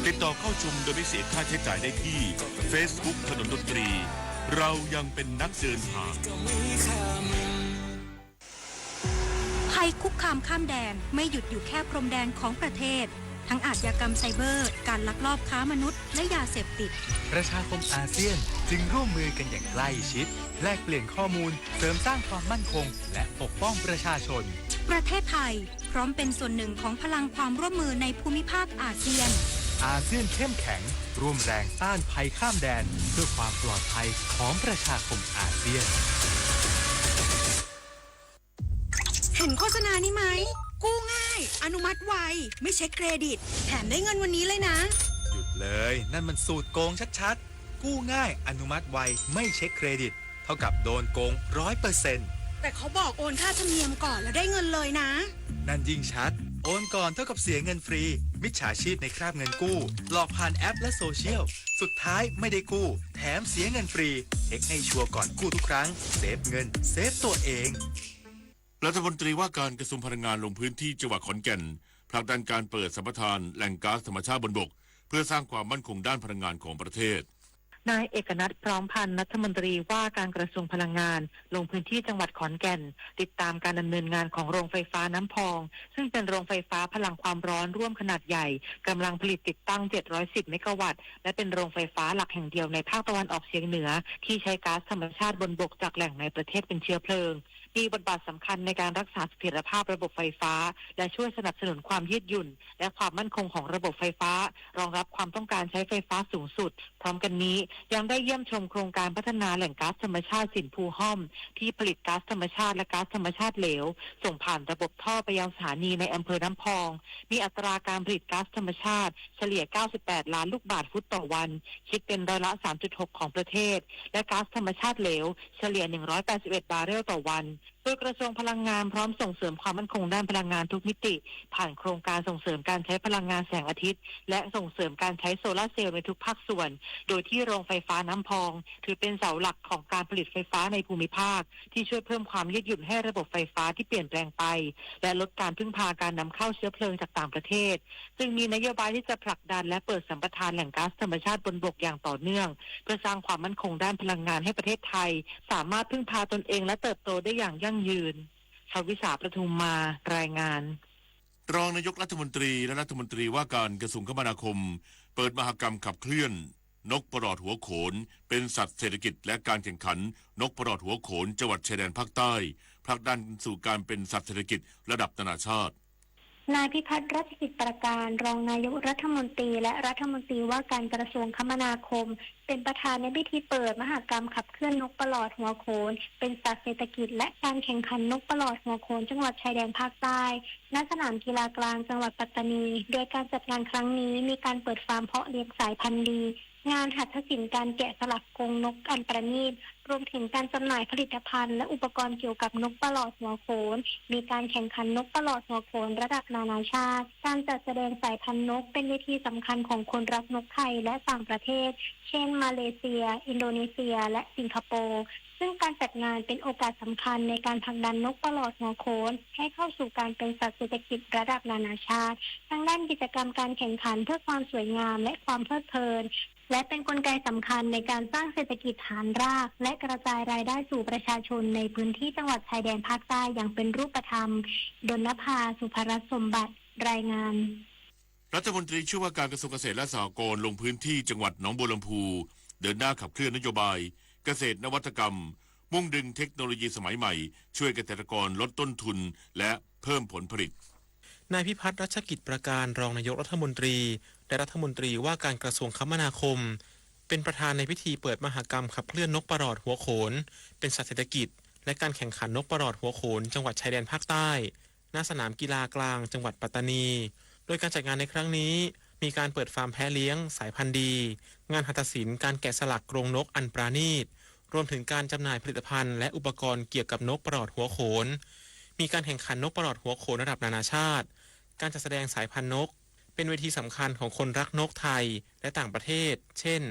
ติดต่อเข้าชมโดยไม่เสียค่าใช้จ่ายได้ที่ เฟซบุ๊ก ถนนดนตรี เรายังเป็นนักเดินทาง ภัยคุกคามข้ามแดนไม่หยุดอยู่แค่พรมแดนของประเทศ ทั้งอาชญากรรมไซเบอร์ การลักลอบค้ามนุษย์ และยาเสพติด ประชาคมอาเซียนจึงร่วมมือกันอย่างใกล้ชิด แลกเปลี่ยนข้อมูล เสริมสร้างความมั่นคง และปกป้องประชาชน ประเทศไทยพร้อมเป็นส่วนหนึ่งของพลังความร่วมมือในภูมิภาคอาเซียน อาเซียนเข้มแข็ง ร่วมแรงต้านภัยข้ามแดน เพื่อความปลอดภัยของประชาคมอาเซียน เห็นโฆษณานี้ไหม กู้ง่าย อนุมัติไว ไม่เช็คเครดิต แถมได้เงินวันนี้เลยนะ หยุดเลย นั่นมันสูตรโกงชัดๆ กู้ง่าย อนุมัติไว ไม่เช็คเครดิต เท่ากับโดนโกง ร้อยเปอร์เซ็นต์ แต่เขาบอกโอนค่าธรรมเนียมก่อนแล้วได้เงินเลยนะ นั่นยิ่งชัด โอนก่อนเท่ากับเสียเงินฟรี มิจฉาชีพในคราบเงินกู้ หลอกผ่านแอปและโซเชียล สุดท้ายไม่ได้กู้ แถมเสียเงินฟรี เช็คให้ชัวร์ก่อนกู้ทุกครั้ง เซฟเงิน เซฟตัวเอง รัฐมนตรีว่าการกระทรวงพลังงานลงพื้นที่จังหวัดขอนแก่น ผลักดันการเปิดสัมปทานแหล่งก๊าซธรรมชาติบนบก เพื่อสร้างความมั่นคงด้านพลังงานของประเทศ นายเอกนัท พร้อมพันธ์ รัฐมนตรีว่าการกระทรวงพลังงาน ลงพื้นที่จังหวัดขอนแก่น ติดตามการดำเนินงานของโรงไฟฟ้าน้ำพอง ซึ่งเป็นโรงไฟฟ้าพลังความร้อนร่วมขนาดใหญ่ กำลังผลิตติดตั้ง เจ็ดร้อยสิบ เมกะวัตต์ และเป็นโรงไฟฟ้าหลักแห่งเดียวในภาคตะวันออกเฉียงเหนือ ที่ใช้ก๊าซธรรมชาติบนบกจากแหล่งในประเทศเป็นเชื้อเพลิง มีบทบาทสำคัญในการรักษาเสถียรภาพระบบไฟฟ้า และช่วยสนับสนุนความยืดหยุ่น และความมั่นคงของระบบไฟฟ้า รองรับความต้องการใช้ไฟฟ้าสูงสุด พร้อมกันนี้ ยังได้เยี่ยมชมโครงการพัฒนาแหล่งก๊าซธรรมชาติสินภูฮ่อม ที่ผลิตก๊าซธรรมชาติและก๊าซธรรมชาติเหลว ส่งผ่านระบบท่อไปยังสถานีในอำเภอน้ำพอง มีอัตราการผลิตก๊าซธรรมชาติเฉลี่ย เก้าสิบแปด ล้านลูกบาศก์ฟุตต่อวัน คิดเป็นร้อยละ สามจุดหก ของประเทศ และก๊าซธรรมชาติเหลวเฉลี่ย หนึ่งร้อยแปดสิบเอ็ด บาร์เรลต่อวัน โดยกระทรวงพลังงานพร้อมส่งเสริมความมั่นคงด้านพลังงานทุกมิติ ผ่านโครงการส่งเสริมการใช้พลังงานแสงอาทิตย์ และส่งเสริมการใช้โซลาร์เซลล์ในทุกภาคส่วน โดยที่โรงไฟฟ้าน้ำพอง ถือเป็นเสาหลักของการผลิตไฟฟ้าในภูมิภาค ที่ช่วยเพิ่มความยืดหยุ่นให้ระบบไฟฟ้าที่เปลี่ยนแปลงไป และลดการพึ่งพาการนำเข้าเชื้อเพลิงจากต่างประเทศ จึงมีนโยบายที่จะผลักดันและเปิดสัมปทานแหล่งก๊าซธรรมชาติบนบกอย่างต่อเนื่อง เพื่อสร้างความมั่นคงด้านพลังงานให้ประเทศไทย สามารถพึ่งพาตนเองและเติบโตได้อย่างยั่งยืน ชวิสา ประทุมมา รายงาน รองนายกรัฐมนตรีและรัฐมนตรีว่าการกระทรวงคมนาคม เปิดมหกรรมขับเคลื่อนนกปลอดหัวโขน เป็นสัตว์เศรษฐกิจ และการแข่งขันนกปลอดหัวโขนจังหวัดชายแดนภาคใต้ ผลักดันสู่การเป็นสัตว์เศรษฐกิจระดับนานาชาติ นายพิพัฒน์ รัชกิจประการ รองนายกรัฐมนตรีและรัฐมนตรีว่าการกระทรวงคมนาคม เป็นประธานในพิธีเปิดมหกรรมขับเคลื่อนนกปลอดหัวโขน เป็นสัตว์เศรษฐกิจ และการแข่งขันนกปลอดหัวโขนจังหวัดชายแดนภาคใต้ ณ สนามกีฬากลางจังหวัดปัตตานี โดยการจัดงานครั้งนี้มีการเปิดฟาร์มเพาะเลี้ยงสายพันธุ์ดี งานหัตถศิลป์การแกะสลักกรงนกอันประณีต รวมถึงการจำหน่ายผลิตภัณฑ์และอุปกรณ์เกี่ยวกับนกปลอดหัวโขน มีการแข่งขันนกปลอดหัวโขนระดับนานาชาติ การจัดแสดงสายพันธุ์นกเป็นเวทีสำคัญของคนรักนกไทยและต่างประเทศ เช่น มาเลเซีย อินโดนีเซีย และสิงคโปร์ ซึ่งการจัดงานเป็นโอกาสสำคัญในการผลักดันนกปลอดหัวโขนให้เข้าสู่การเป็นสัตว์เศรษฐกิจระดับนานาชาติ ทั้งด้านกิจกรรมการแข่งขันเพื่อความสวยงามและความเพลิดเพลิน และเป็นกลไกสำคัญในการสร้างเศรษฐกิจฐานราก และกระจายรายได้สู่ประชาชนในพื้นที่จังหวัดชายแดนภาคใต้อย่างเป็นรูปธรรม ดลนภา สุภรัตน์สมบัติ รายงาน รัฐมนตรีช่วยว่าการกระทรวงเกษตรและสหกรณ์ลงพื้นที่จังหวัดหนองบัวลำภู เดินหน้าขับเคลื่อนนโยบายเกษตรนวัตกรรม มุ่งดึงเทคโนโลยีสมัยใหม่ ช่วยเกษตรกรลดต้นทุนและเพิ่มผลผลิต นายพิพัฒน์ รัชกิจประการ รองนายกรัฐมนตรี และรัฐมนตรีว่าการกระทรวงคมนาคม เป็นประธานในพิธีเปิดมหกรรมขับเคลื่อนนกปลอดหัวโขน เป็นสัตว์เศรษฐกิจ และการแข่งขันนกปลอดหัวโขนจังหวัดชายแดนภาคใต้ ณ สนามกีฬากลางจังหวัดปัตตานี โดยการจัดงานในครั้งนี้ มีการเปิดฟาร์มแพะเลี้ยงสายพันธุ์ดี งานหัตถศิลป์การแกะสลักกรงนกอันประณีต รวมถึงการจำหน่ายผลิตภัณฑ์และอุปกรณ์เกี่ยวกับนกปลอดหัวโขน มีการแข่งขันนกปลอดหัวโขนระดับนานาชาติ การจัดแสดงสายพันธุ์นก เป็นเวทีสำคัญของคนรักนกไทยและต่างประเทศ เช่น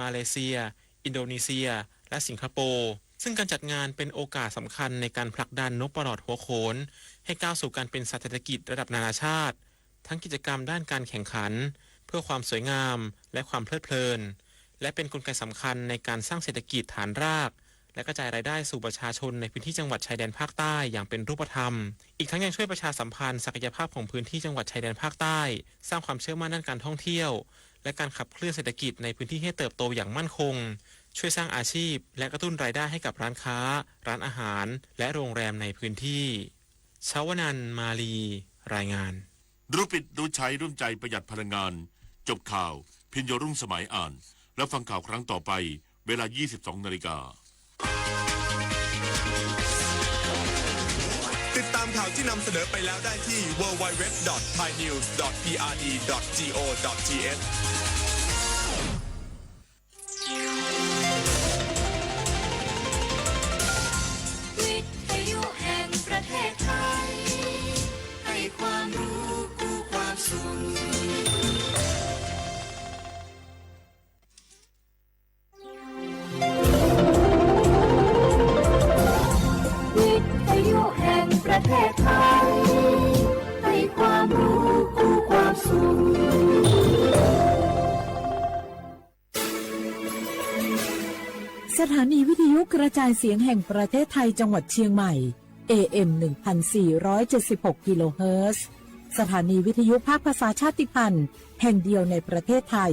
มาเลเซีย อินโดนีเซีย และสิงคโปร์ ซึ่งการจัดงานเป็นโอกาสสำคัญในการผลักดันนกปลอดหัวโขน ให้ก้าวสู่การเป็นสัตว์เศรษฐกิจระดับนานาชาติ ทั้งกิจกรรมด้านการแข่งขันเพื่อความสวยงามและความเพลิดเพลิน และเป็นกลไกสำคัญในการสร้างเศรษฐกิจฐานราก และกระจายรายได้สู่ประชาชนในพื้นที่จังหวัดชายแดนภาคใต้อย่างเป็นรูปธรรม อีกทั้งยังช่วยประชาสัมพันธ์ศักยภาพของพื้นที่จังหวัดชายแดนภาคใต้ สร้างความเชื่อมั่นด้านการท่องเที่ยว และการขับเคลื่อนเศรษฐกิจในพื้นที่ให้เติบโตอย่างมั่นคง ช่วยสร้างอาชีพ และกระตุ้นรายได้ให้กับร้านค้า ร้านอาหาร และโรงแรมในพื้นที่ ชวนันท์ มาลี รายงาน รู้ปิดรู้ใช้ร่วมใจประหยัดพลังงาน จบข่าว พิญโญรุ่งสมัยอ่าน แล้วฟังข่าวครั้งต่อไป เวลา ยี่สิบสองนาฬิกา ติดตามข่าวที่นำเสนอไปแล้วได้ที่ ดับเบิลยู ดับเบิลยู ดับเบิลยู ดอท ไทยนิวส์ ดอท พีอาร์ดี ดอท จี โอ ดอท ที เอช วิทยุแห่งประเทศไทย ให้ความรู้คู่ความสุข วิทยุแห่งประเทศไทย ให้ความรู้คู่ความสุข สถานีวิทยุกระจายเสียงแห่งประเทศไทยจังหวัดเชียงใหม่ เอ เอ็ม หนึ่งพันสี่ร้อยเจ็ดสิบหก กิโลเฮิรตซ์ สถานีวิทยุภาคภาษาชาติพันธุ์แห่งเดียวในประเทศไทย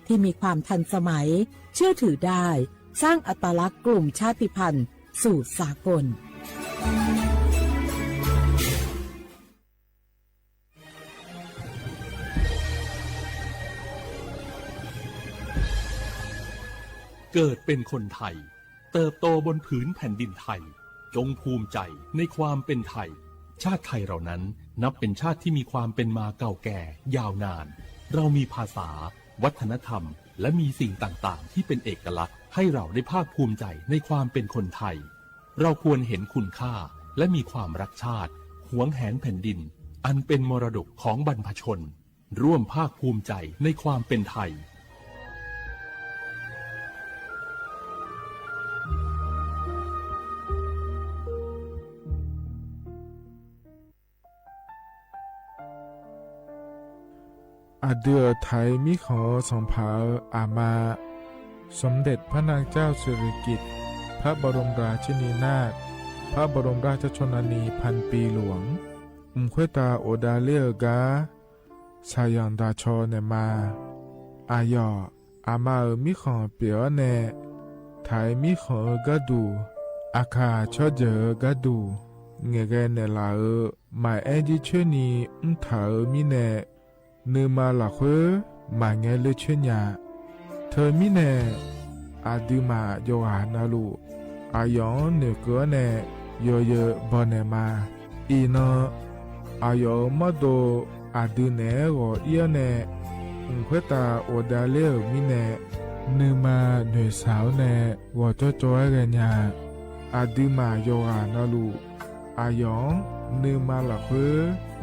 ที่มีความทันสมัย เชื่อถือได้ สร้างอัตลักษณ์กลุ่มชาติพันธุ์สู่สากล เกิดเป็นคนไทย เติบโตบนผืนแผ่นดินไทย จงภูมิใจในความเป็นไทย ชาติไทยเรานั้นนับเป็นชาติที่มีความเป็นมาเก่าแก่ยาวนาน เรามีภาษา วัฒนธรรม และมีสิ่งต่างๆ ที่เป็นเอกลักษณ์ ให้เราได้ภาคภูมิใจในความเป็นคนไทย เราควรเห็นคุณค่า และมีความรักชาติ หวงแหนแผ่นดิน อันเป็นมรดกของบรรพชน ร่วมภาคภูมิใจในความเป็นไทย อะดื้อไทยมีของสองผา อามา สมเด็จพระนางเจ้าสิริกิติ์ พระบรมราชินีนาถ พระบรมราชชนนีพันปีหลวง อืม ค่อยตาโอดาเล่อ กา สายังดาชอแหน่มา อาหยอด อามาเอ๋อ มีของเปียแหน่ ไทยมีของเอ๋อ กาดู อาคา ชอบเจ๋อ กาดู แหง่แกแหน่หละเอ๋อ หมายแอ้นยี่เชื่อนี้ อืม ไทยเอ๋อ มีแหน่ นือมาหละเฮ้อ หมายแหง่เลือดเชื่อหญา เธอมีแหน่ อาดื้อหมา โยหานาลู อาหยองเหนือเก๋อแหน่ โยเยอ บ่อแหน่มา อี่นอ อาหยองมอดโด อาดื้อแหน่ หงอเอี้ยวแหน่ อืม ค่อยตาโอดาเล่อ มีแหน่ นึ่งมาหน่วยสาวแน่ วอจ้อจอยแกญา อะดื้อมา ยอหานาลุ อะหยอง นึ่งมาละเฮ้อ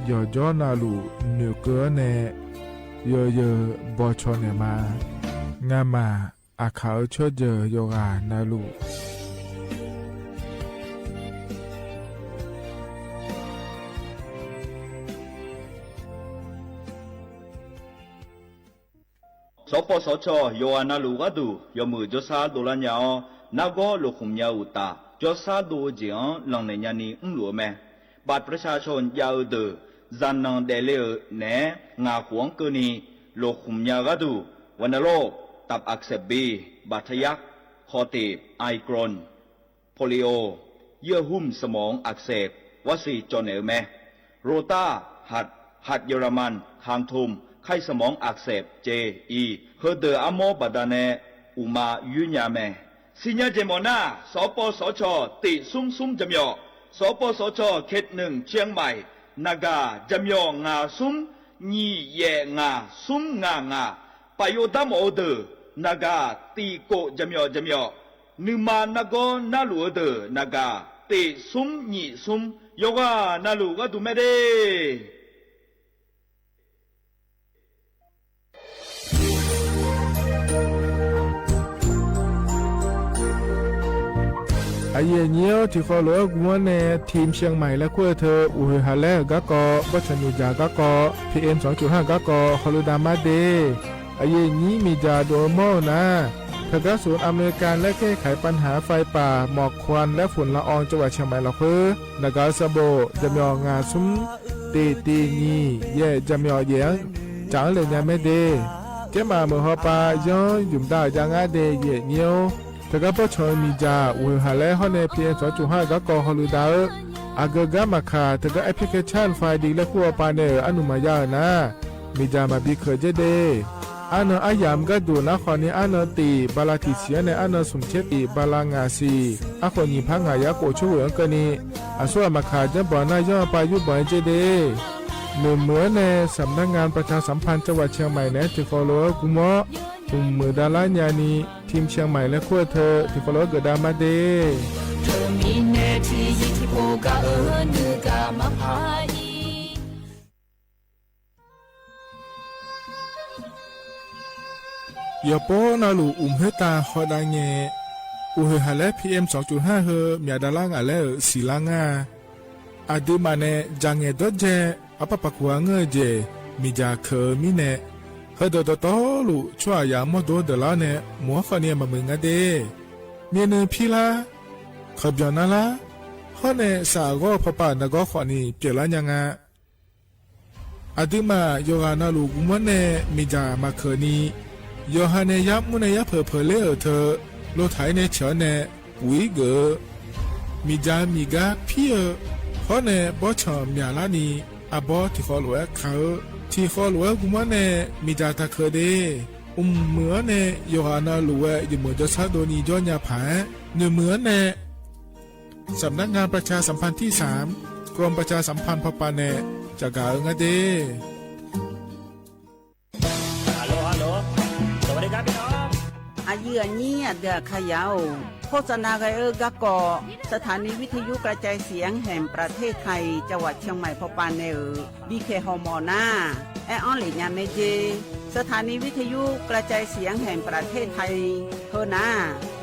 หย่อจ้อนาลุ หน่วยเก๊อแน่ เยอเยอ บอชอแน่มา งามา อะขาวเชิดเยอ ยอหานาลุ สปสช ยอหานาลุกาดู ယမိၢ် ကျော်ဆန်းဒိုလါညါအီၤ နါဂီၤလိာ်ဃုာ်မၠါအုၣ်တၢ် ကျော်ဆန်းဒိုအုၣ်ကၠ့ၣ်အီၤ လီၢ်နဲၣ်ညါနံၤ အုလူၢ်အမဲ บัตรประชาชน ယၤအုၣ်ဒၢၣ် ဇာတ်နိုင် ဒဲးလ့အုၣ်နဲ ငၢ်ဃုာ်အီၤကၢၢ်နံၤ လိာ်ဃုာ်မၠါကါဒိၣ် ဝဏ္ဏโรค ตับอักเสบบี ဘၣ်ထယၢၵ်ႈ ဟီၣ်တ့ၣ် ไอ กรน โปลิโอ เยื่อหุ้มสมองอักเสบ ဝဲစ့ၣ်ကၠီၣ်နဲၣ်အုၣ်မဲ โรต้า หัด หัดเยอรมัน คางทุ่ม ไข้สมองอักเสบ เจ อี ဟၢၣ်ဒၢၣ်အါမီဘၣ်ဒၣ်နဲ အုၣ်မၤယွံညါမဲ စံညါကၠ့ၢ်မီၢ်နၢ် စပစချ တ့ၢ်သုမ်းသုမ်း ကၠၢမ်းယီၣ် စပစချ เขตหนึ่ง เชียงใหม่ နဂၤ ကၠၢမ်းယီၣ် ငါးသုမ်း ညိယဲၢ်ငါး သုမ်းငါးငါး ပာ်ယိၣ်တၢ်မီၣ်အုၣ်ဒၢၣ် နဂၤ တ့ၢ်ကိး ကၠၢမ်းယီၣ် ကၠၢမ်းယီၣ် နုာ်မၤနါဂီၤနါလူၢ်အုၣ်ဒၢၣ် နဂၤ တ့ၢ်သုမ်းညိသုမ်း ယွၤကၢ်နၢ်လူၢ်ကၢ်ဒူၣ်မဲဒၣ် အယဵၼ်ညီ ထံၣ်ဃီလိာ်ဝဲဂီၢ်မီၢ်နဲ ထံၣ် เชียงใหม่ လၢခူၣ်အထၢ အိၣ်ဟ့ၣ်ဟးလဲၢ်ဂၤကီၢ် ဘီၣ်ဆၣ်မ့ၢ်ကၠၢ်ဂၤကီၢ် PM สองจุดห้า ဂၤကီၢ် ဟီၣ်လူၢ်ဒၣ်မးဒၣ် အယဵၼ်ညီ မ့ၢ်ကၠၢ်ဒိၣ်မီၢ်နၢ် ထၢၣ်ကါ ศูนย์อำนวยการแก้ไขปัญหาไฟป่า หมอกควันและฝุ่นละออง จังหวัดเชียงใหม่ လီၤဃုာ် နဂၤစဘိၣ် ကၠၢမ်းယီၣ် ငါးသုမ်း တ့ၢ်တ့ၢ်ညိယဲၢ် ကၠၢမ်းယီၣ်ယဲၢ် ကၠၢ်လၢညါမဲဒၣ် ကဲမးမုၢ်ဟီၣ်ပၢ် ယီၢ်ယုၢ်မဒါယါငါဒၣ် ယဲၢ်ညီ ထၢၣ်ကါဘီၣ်ဆၣ်မ့ၢ်ကၠၢ် အိၣ်ဟ့ၣ်ဟးလဲၢ်ဟီၣ်နဲ PM สองจุดห้า ဂၤကီၢ် ဟီၣ်လူၢ်ဒၣ်ဧၢ အဂၤဂၤမၤခး ထၢၣ်ကါ application ဖဲဒ်လဲၣ် ခူၣ်အပၢ်နဲၣ်ဧၢ အနုာ်မၤယါဧၢနၢ် မ့ၢ်ကၠၢ်မၤဘံၣ်ခၢၣ်ကဲဒၣ် အါနၢအါယၢ်မ့ၢ်ကၢ်ဒိၣ်နၢ်ဃီန့ၣ် အါနၢတ့ၢ် ဘၤလးတံၢ်ဆံးအါနဲ အါနၢ ศูนย์เจ็ด တ့ၢ် ဘၤလး ငါးဆံး အဃိ ငိၣ်ဖး ငါးယါ ကိးဆိၣ်ဂ့ၤအကၢၢ်န့ၣ် အစိအမၤခး ကၠၢမ်းဘီၣ်နၢ် ယီၢ်အပၢ်ယုၢ်ဘီၣ်ကဲဒၣ် မုၢ်မုၢ်အံၤန့ၣ် สำนักงานประชาสัมพันธ์จังหวัดเชียงใหม่ နဲ ထံၣ်ဃီလိာ်ဝဲဂီၢ်မီၢ် မုၢ်မုၢ်ဒၣ်လၢညါနံၤ ထံၣ် เชียงใหม่ လၢခူၣ်အထၢ ထံၣ်ဃီလိာ်ဝဲဂၤဒၣ်မးဒၣ် ယီၢ်ပီနၢ်လူၢ် အိၣ်မူတၢ်ဟီၣ်ဒၣ်ငဲၢ် အိၣ်ဟ့ၣ်ဟးလဲၢ် PM สองจุดห้า ဟၢ မၠးဒၣ်လၢငါလဲၣ်ဧၢ စံးလၢငါ အဒုးမးနဲ ကၠၢ်ငဲၢ်ဒီးကဲ အပၢ်ပၢ်ကိးဂၤဂၤ မ့ၢ်ကၠၢ်ခဲအံၤမံၤနဲ ဟၢဒၢးတီတီလိာ် ဆိယၤမီၢ်ဒိဒၢးလၢန့ၣ် မူဟီၣ်ဃီန့ၣ် မၤမုာ်ငါဒၣ် မ့ၢ်နုၤဖံလါ ခီပညီနါလါ ဟီၣ်နဲ စးအဂီၢ်ဖီပာ်နဂီၢ်ဃီန့ၣ် ပျဲလၢညါငါ အဒုးမး ယီၢ်ဂၤနၢ်လူၢ်ဂီၢ်မီၢ်နဲ မ့ၢ်ကၠၢ်မၤခဲအံၤန့ၣ် ယီၢ်ဟါနဲ ယါမူနဲ ယါဖၢၣ်ဖၢၣ်လၢအၢၣ်ထၢၣ် လိာ်ထးအံၤနဲ ဆၢန့ၣ် ပူၤအံၤဂ့ၤ မ့ၢ်ကၠၢ်မံၤဂၤဖံဧၢ ဟီၣ်နဲ ဘီၣ်ဆၣ်မၠးလါန့ၣ် အဘီထံၣ်ဃီလိာ်ဝဲခါဧၢ ထံၣ်ဃီလိာ်ဝဲဂီၢ်မီၢ်နဲ မ့ၢ်ကၠၢ်တၢ်ခဲဒၣ် အိၣ်မုၢ်အံၤန့ၣ် ယီၢ်ဂၤနၢ်လူၢ်ဝဲ ယမိၢ်ကၠီဆါဒိၣ်နံၤ ယီၢ်ညါဖး နုၢ်မုၢ်အံၤန့ၣ် สำนักงานประชาสัมพันธ์ที่สาม กรมประชาสัมพันธ์ ဖီပာ်နဲ ကၠၢ်ကၤအၢငါဒၣ် အယုၢ်အနံၣ် အဒုးအခါယၤဧိၤ โฆษณาဂ့ၤဧၢ ဂၤကီၢ် สถานีวิทยุกระจายเสียงแห่งประเทศไทย จังหวัดเชียงใหม่ ဖီပာ်နဲဧၢ ဘံၣ်ခဲၣ်ဟီၣ်မီၢ်နၢ် အဲၣ်အီလ့ၣ်ညါမဲကၠ့ สถานีวิทยุกระจายเสียงแห่งประเทศไทย ဟၢနၢ်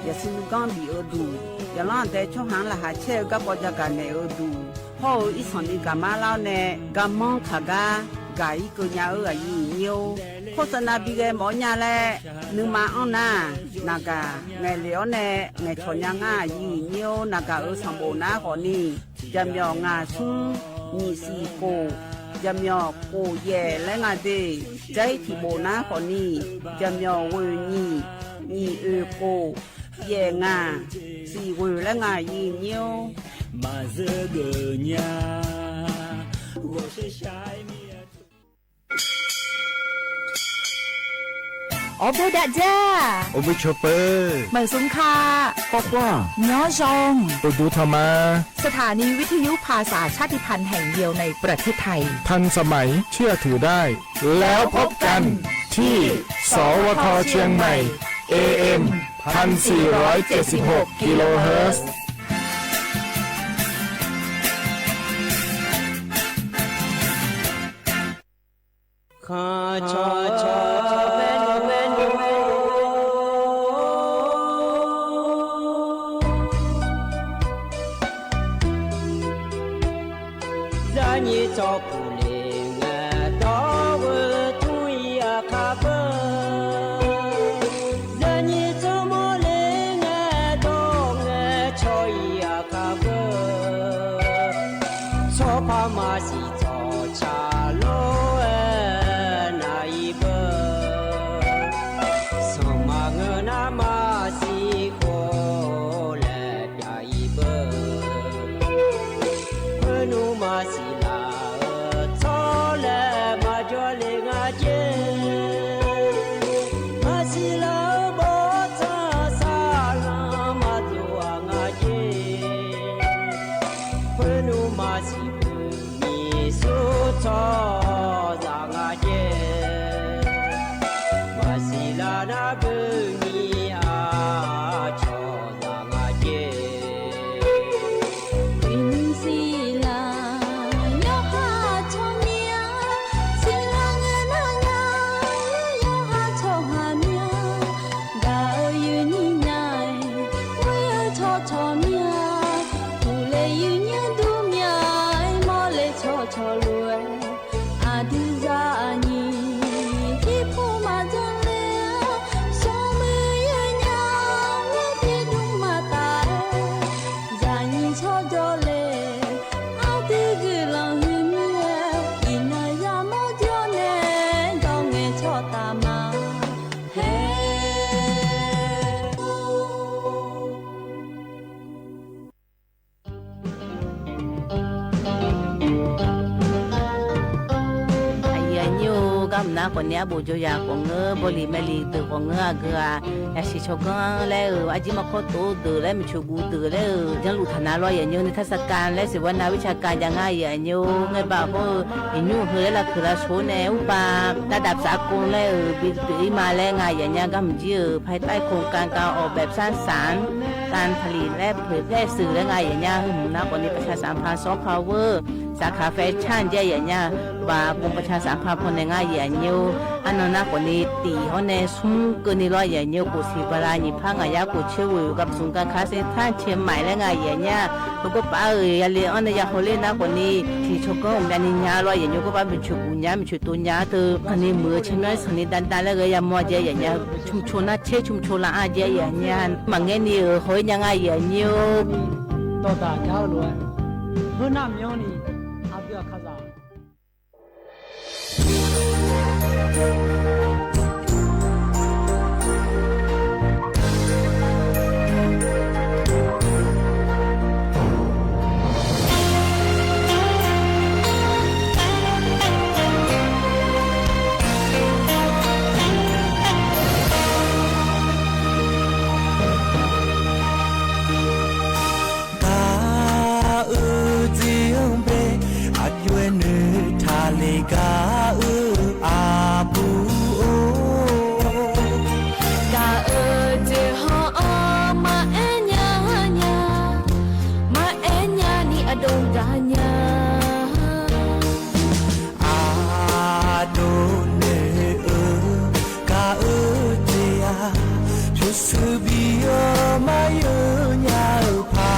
ယစံးမုၢ်ကီၢ်ဘံၣ်အၢဒူၣ် ယလီၤတဲာ်ဆိဟၣ်လၢဟးဆဲး ဂၤကီၢ်ယၤကၤနဲၣ်အၢဒူၣ် ဟီၣ်အၢ အံသီၣ်နံၤကၤမါလီၤနဲ ဂၤမီၢ်ခးဂၤ ဂၤအံၤကၢညါဧၢ အယုၢ်အနံၣ်ဧိၤ โฆษณาဘံၣ်ဂ့ၤမီၢ်ညါလဲၣ် နုာ်မၤအီၣ်နၢ် နဂၤ ငဲၤလ့ၣ်အီၤနဲ ငဲၤဆီၣ်ညါငါ အယုၢ်အနံၣ်ဧိၤ နဂၤအၢသီၣ်ဘိၣ်နၢ်ဃီန့ၣ် ကၠၢ်မၠီၣ် ငါးသုမ်း နံၣ်သီၣ်ကိၣ် ကၠၢ်မၠီၣ် ကိၣ်ယဲၢ်လၢငါဒၣ် ကၠၢ်အံၤထံၣ်ဘိၣ်နၢ်ဃီန့ၣ် ကၠၢ်မၠီၣ် ဂုၢ်နံၣ် နံၣ်အုၣ်ကိၣ် ယဲၢ်ငါ သီၣ်ဂုၢ်လၢငါ ယုၢ်ညိ အိၣ်ဘှံးဒၣ်ဒၢၣ် အိၣ်ဘှံးဆိးပၢၤ မႂ်ၢ်သုင်ခါ ကွၢ်ကွၢ် ညီယွင် အိၣ်ဒူထီၣ်မး สถานีวิทยุภาษาชาติพันธุ์แห่งเดียวในประเทศไทย ทันสมัย เชื่อถือได้ แล้วพบกันที่ สวท เชียงใหม่ เอเอ็ม พันสี่ร้อยเจ็ดสิบหก กิโลเฮิรตซ์ အယံၤအညိ ကမၣ်နၤကိးန့ၣ် အဘူးကၠိယၤကိးငၢၢ် ဘိလံၤမဲာ်လံၤဒၢးကိးငၢၢ်အဂ့ၤဧါ, ယၤစံးဆိကီလၢ အၢ အယံၤမၤခီတိၢ်ဒၢးလၢ မုၢ်ဆူၣ်ပူၤဒၢးလၢ အၢ ယင်းလူၢ်ထၢၣ်နၤလီၤ ယံၤအညိ နံၣ်ထၢၣ်စကၢ်လၢ စံးဝဲနၤဝံၣ်ဆၢကၢ်ယၤ ငါယံၤအညိ ငဲဘၣ်အဃိ ယညိဟၢလၢလၢခုၣ်လၢဆိန့ၣ် အူပၢ် တၢ်ဒၣ်ပစးကိးလၢ အၢ ဘံကတုၤအံၤမးလၢ ငါယံၤအညိ ကမၣ်ကၠံအၢ ภายใต้โครงการการออกแบบสร้างสรรค์ การผลิตและเผยแพร่สื่อ လၢ ငါယံၤအညိ ဟဲမုၢ်နၤကိးန့ၣ် ประชาสัมพันธ์ ซอฟต์พาวเวอร์ สาขาแฟชั่น ယဲယံၤအညိ ဘၣ်ပူၤ ประชาสัมพันธ์ ဖဲန့ၣ် ငါယံၤအညိ အနီၢ်နၤကိးန့ၣ် တံၢ်ဟီန့ၣ် ဆူကၢန့ၢ်လီၤ ယံၤအညိ ကိုယ်စီ ဗလာညီဖး ငါယါ ကိုယ်ချစ်ဝေ กับศูนย์การค้าเซ็นทรัลเชียงใหม่ လၢ ငါယံၤအညိ ပကဘၣ်အၢ ယၤလံအီၣ်န့ၣ် ယၤဟီၣ်လံနၤကိးန့ၣ် ထံၣ်ဆိကီ မနံၤညါလီၤ ယံၤအညိ ကဘၣ်မုၢ်ဆူၣ်ပူၤညါ မုၢ်ဆူၣ်တိၢ်ညါတၢ် အန့ၣ်မုၢ်ဆ့ၣ်နီၤ ဆၢန့ၣ် ဒၣ်ဒၣ်လၢဂ့ၤ ယမီၢ်ကဲ ယံၤအညိ ชุมชน နာ်က့ ชุมชน လၢအါကဲ ယံၤအညိ မၤငဲန့ၣ် အၢ ဟီၣ်ညါ ငါယံၤအညိ ဒီးတၢ်ကါလိၤ ဟိနၢ်မၠီန့ၣ် အဘျုးအခါစၢ် ကါအၢ ကၠ့ဘဲ အဒွဲၣ်နုာ်ထးလ့ ကါအၢ အပူၤအိၣ် ကါအၢ ကၠ့ဟီၣ်အီၣ် မၤအဲၣ်ညါညါ မၤအဲၣ်ညါန့ၣ် အဒိၣ်ကါညါ အဒိၣ်နုာ်အၢ ကါအၢ ကၠ့ဧါ ဖျိးစုဘံၣ်အီၣ် မၤယၢၤညါအၢဖး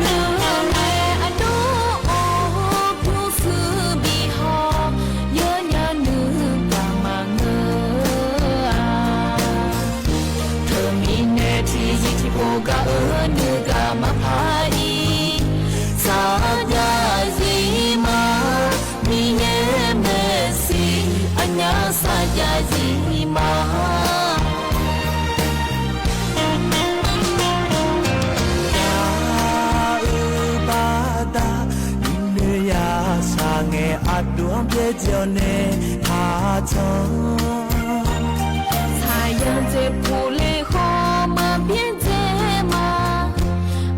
နုာ်မ့ၢ်အဒိၣ်အိၣ် ဖျိးစုဘံၣ်ဟီၣ် ယၢၤညါနုာ်ကါမၤငၢဧါ တမံၤနဲၣ်ထံၣ်ယံၤထံၣ်ဖိ ကါအၢ နုာ်ကါမၤဖးအံၤ စၢ်ယၤယံၤမး မံၤယဲမဲာ်ဆံး အညါစၢ်ယၤယံၤမး ကါအၢဘၣ်တၢ် နုာ်ယၤစၢ်ငဲၤ အဒိၣ်ဘျဲၣ်ကၠ့အီၤနဲၣ် ဖးထီ ဆၢ်ယၤကၠ့ပူၤလ့ၣ်ဃီ မၤဘျဲၣ်ကၠ့မး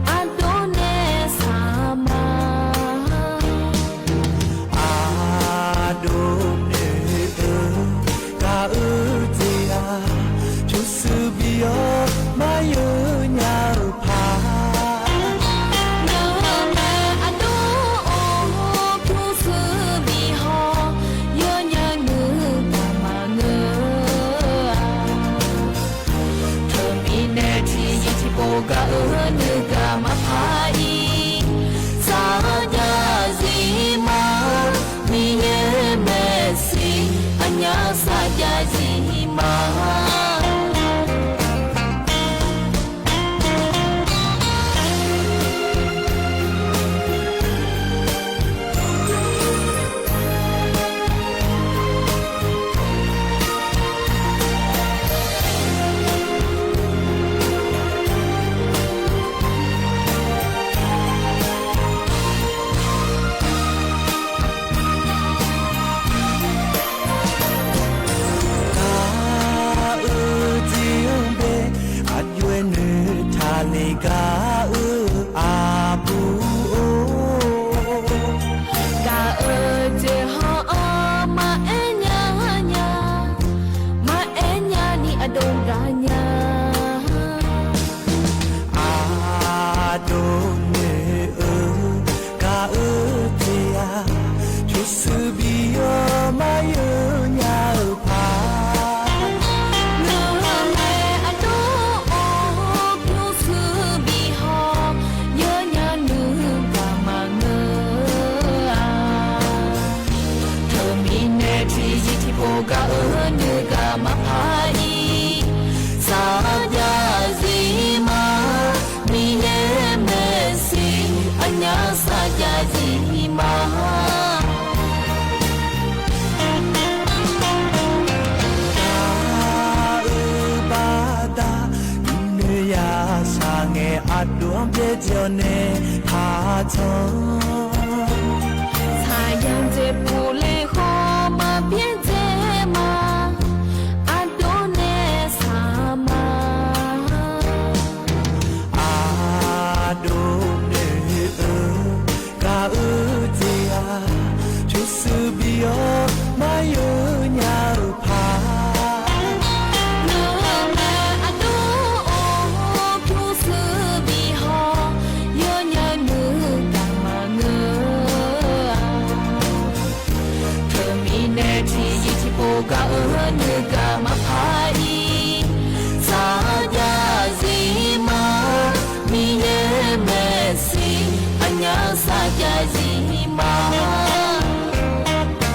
အဒိၣ်နဲၣ်စၢ်မး အဒိၣ်နုာ်အၢ ကါအၢ ကၠ့ဧါ ကၤအၢ နုၤကၤမၤဖးအံၤ သးယၤဇံမါ မံၤယဲမဲာ်ဆှံ အညါ သးယၤဇံမါ ကၤအၢ စံဘ့ၣ် အဒွဲၣ်နုၤ ထးလ့ကၤအၢ အပူၤအိၣ် ကၤအၢ စ့ဟီၣ်အီ မၤအဲၣ်ညါညါ မၤအဲၣ်ညါနံၤအဒိၣ်ကၤညါ အဒိၣ်န့ၣ်အၢ ကၤအၢ စ့ယၤ ဆိၣ်ဆူဘံယီၤ မၤယၢၤညါအၢ ဖး နမဲာ်အဒိၣ်အိၣ် ဆိၣ်ဆူဘံဟီၣ် ယၢၤညါနုၤကၤမၤငၢၤ ထၢမံၤနဲၣ် ထံယံၤထံဖိ ကၤအၢ နုၤကၤမၤဖးအံၤ သးယၤဇံမါ မံၤယဲမဲာ်ဆှံ အညါ သးယၤဇံမါ ကၤအၢ ဘၣ်သး ဒုးနုၤယၤ သးငဲၤအဒိၣ်ဘျဲၣ် စ့ၢ်န့ၣ် ဖးထီ သးယၤစ့ပူၤလဲၤဃီ မၤဘျဲၣ်စ့မါ အဒိၣ်နဲၣ်သးမါ အဒိၣ်န့ၣ်အၢ ကၤအၢ စ့ယၤ ဆိၣ်ဆူဘံယီၤ မၤယၢၤညါအၢ ဖး နမဲာ်အဒိၣ်အိၣ် ဆိၣ်ဆူဘံဟီၣ် ယၢၤညါနုၤကၤမၤငၢၤ ထၢမံၤနဲၣ် ထံယံၤထံဖိ ကၤအၢ နုၤကၤမၤဖးအံၤ သးယၤဇံမါ မံၤယဲမဲာ်ဆှံ အညါ သးယၤဇံမါ အိၣ်ကံၢ်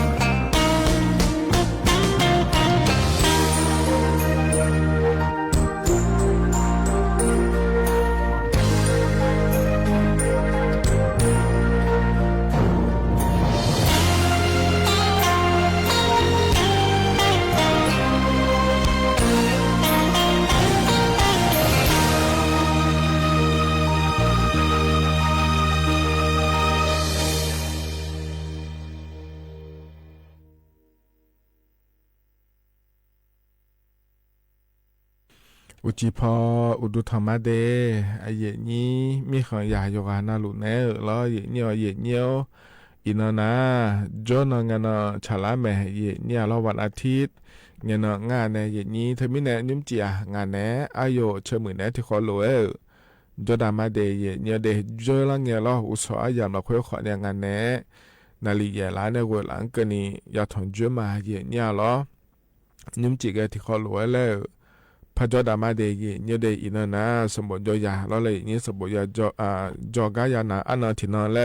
ဖီ အိၣ်ဒိၣ်ထီၣ်မးဒဲး အယဲၢ်နံၣ် မံၣ်ဃၢၤယၤ ယိၤဂၤနၢ်လိၣ်နဲဧၢလီၤ ယဲၢ်နံၣ်ဧၢ ယဲၢ်နံၣ်ဧၢ အံၤနီၢ်နၤ ကၠိနီၢ် ငဲၤနီၢ် ဆၣ်လါမဲာ် ယဲၢ်နံၣ်ဧၢလီၤ ဝၣ်အထံး ငဲၤနီၢ် ငါးနဲ ယဲၢ်နံၣ် ထၢမံၤနဲၣ် နုၢ်စံၣ်ယၤ ငါးနဲ အါယိာ် ဆၢမုၢ်နဲ ထံၣ်ဃီလိာ်ဝဲ ကၠိဒၣ်မးဒဲး ယဲၢ်နံၣ်ဒဲး ကၠိလီၤ ငဲၤလီၤ အိၣ်ဆီၣ်အါယၢ် လီၤခွဲဃီၤန့ၣ် ငါးနဲ နၤလံာ်ယဲၢ်လါန့ၣ် ဂိၢ်လၢအကၢၢ်နံၣ် ယၤထီၣ်ကၠိမး ယဲၢ်နံၣ်ဧၢလီၤ နုၢ်စံၣ်ကဲထံၣ်ဃီလိာ်ဝဲလၢ ဖးကၠိဒၣ်မးဒဲး ယဲၢ်နံၣ်ဒဲး အံၤနီၢ်နၤ စံဘိၣ်ကၠိယၤလီၤလၢ ယဲၢ်နံၣ် စံဘိၣ်ယၤ ကၠိ ကၠိကါယၤနၤ အါနီၢ်ထံၣ်နီၢ်လၢ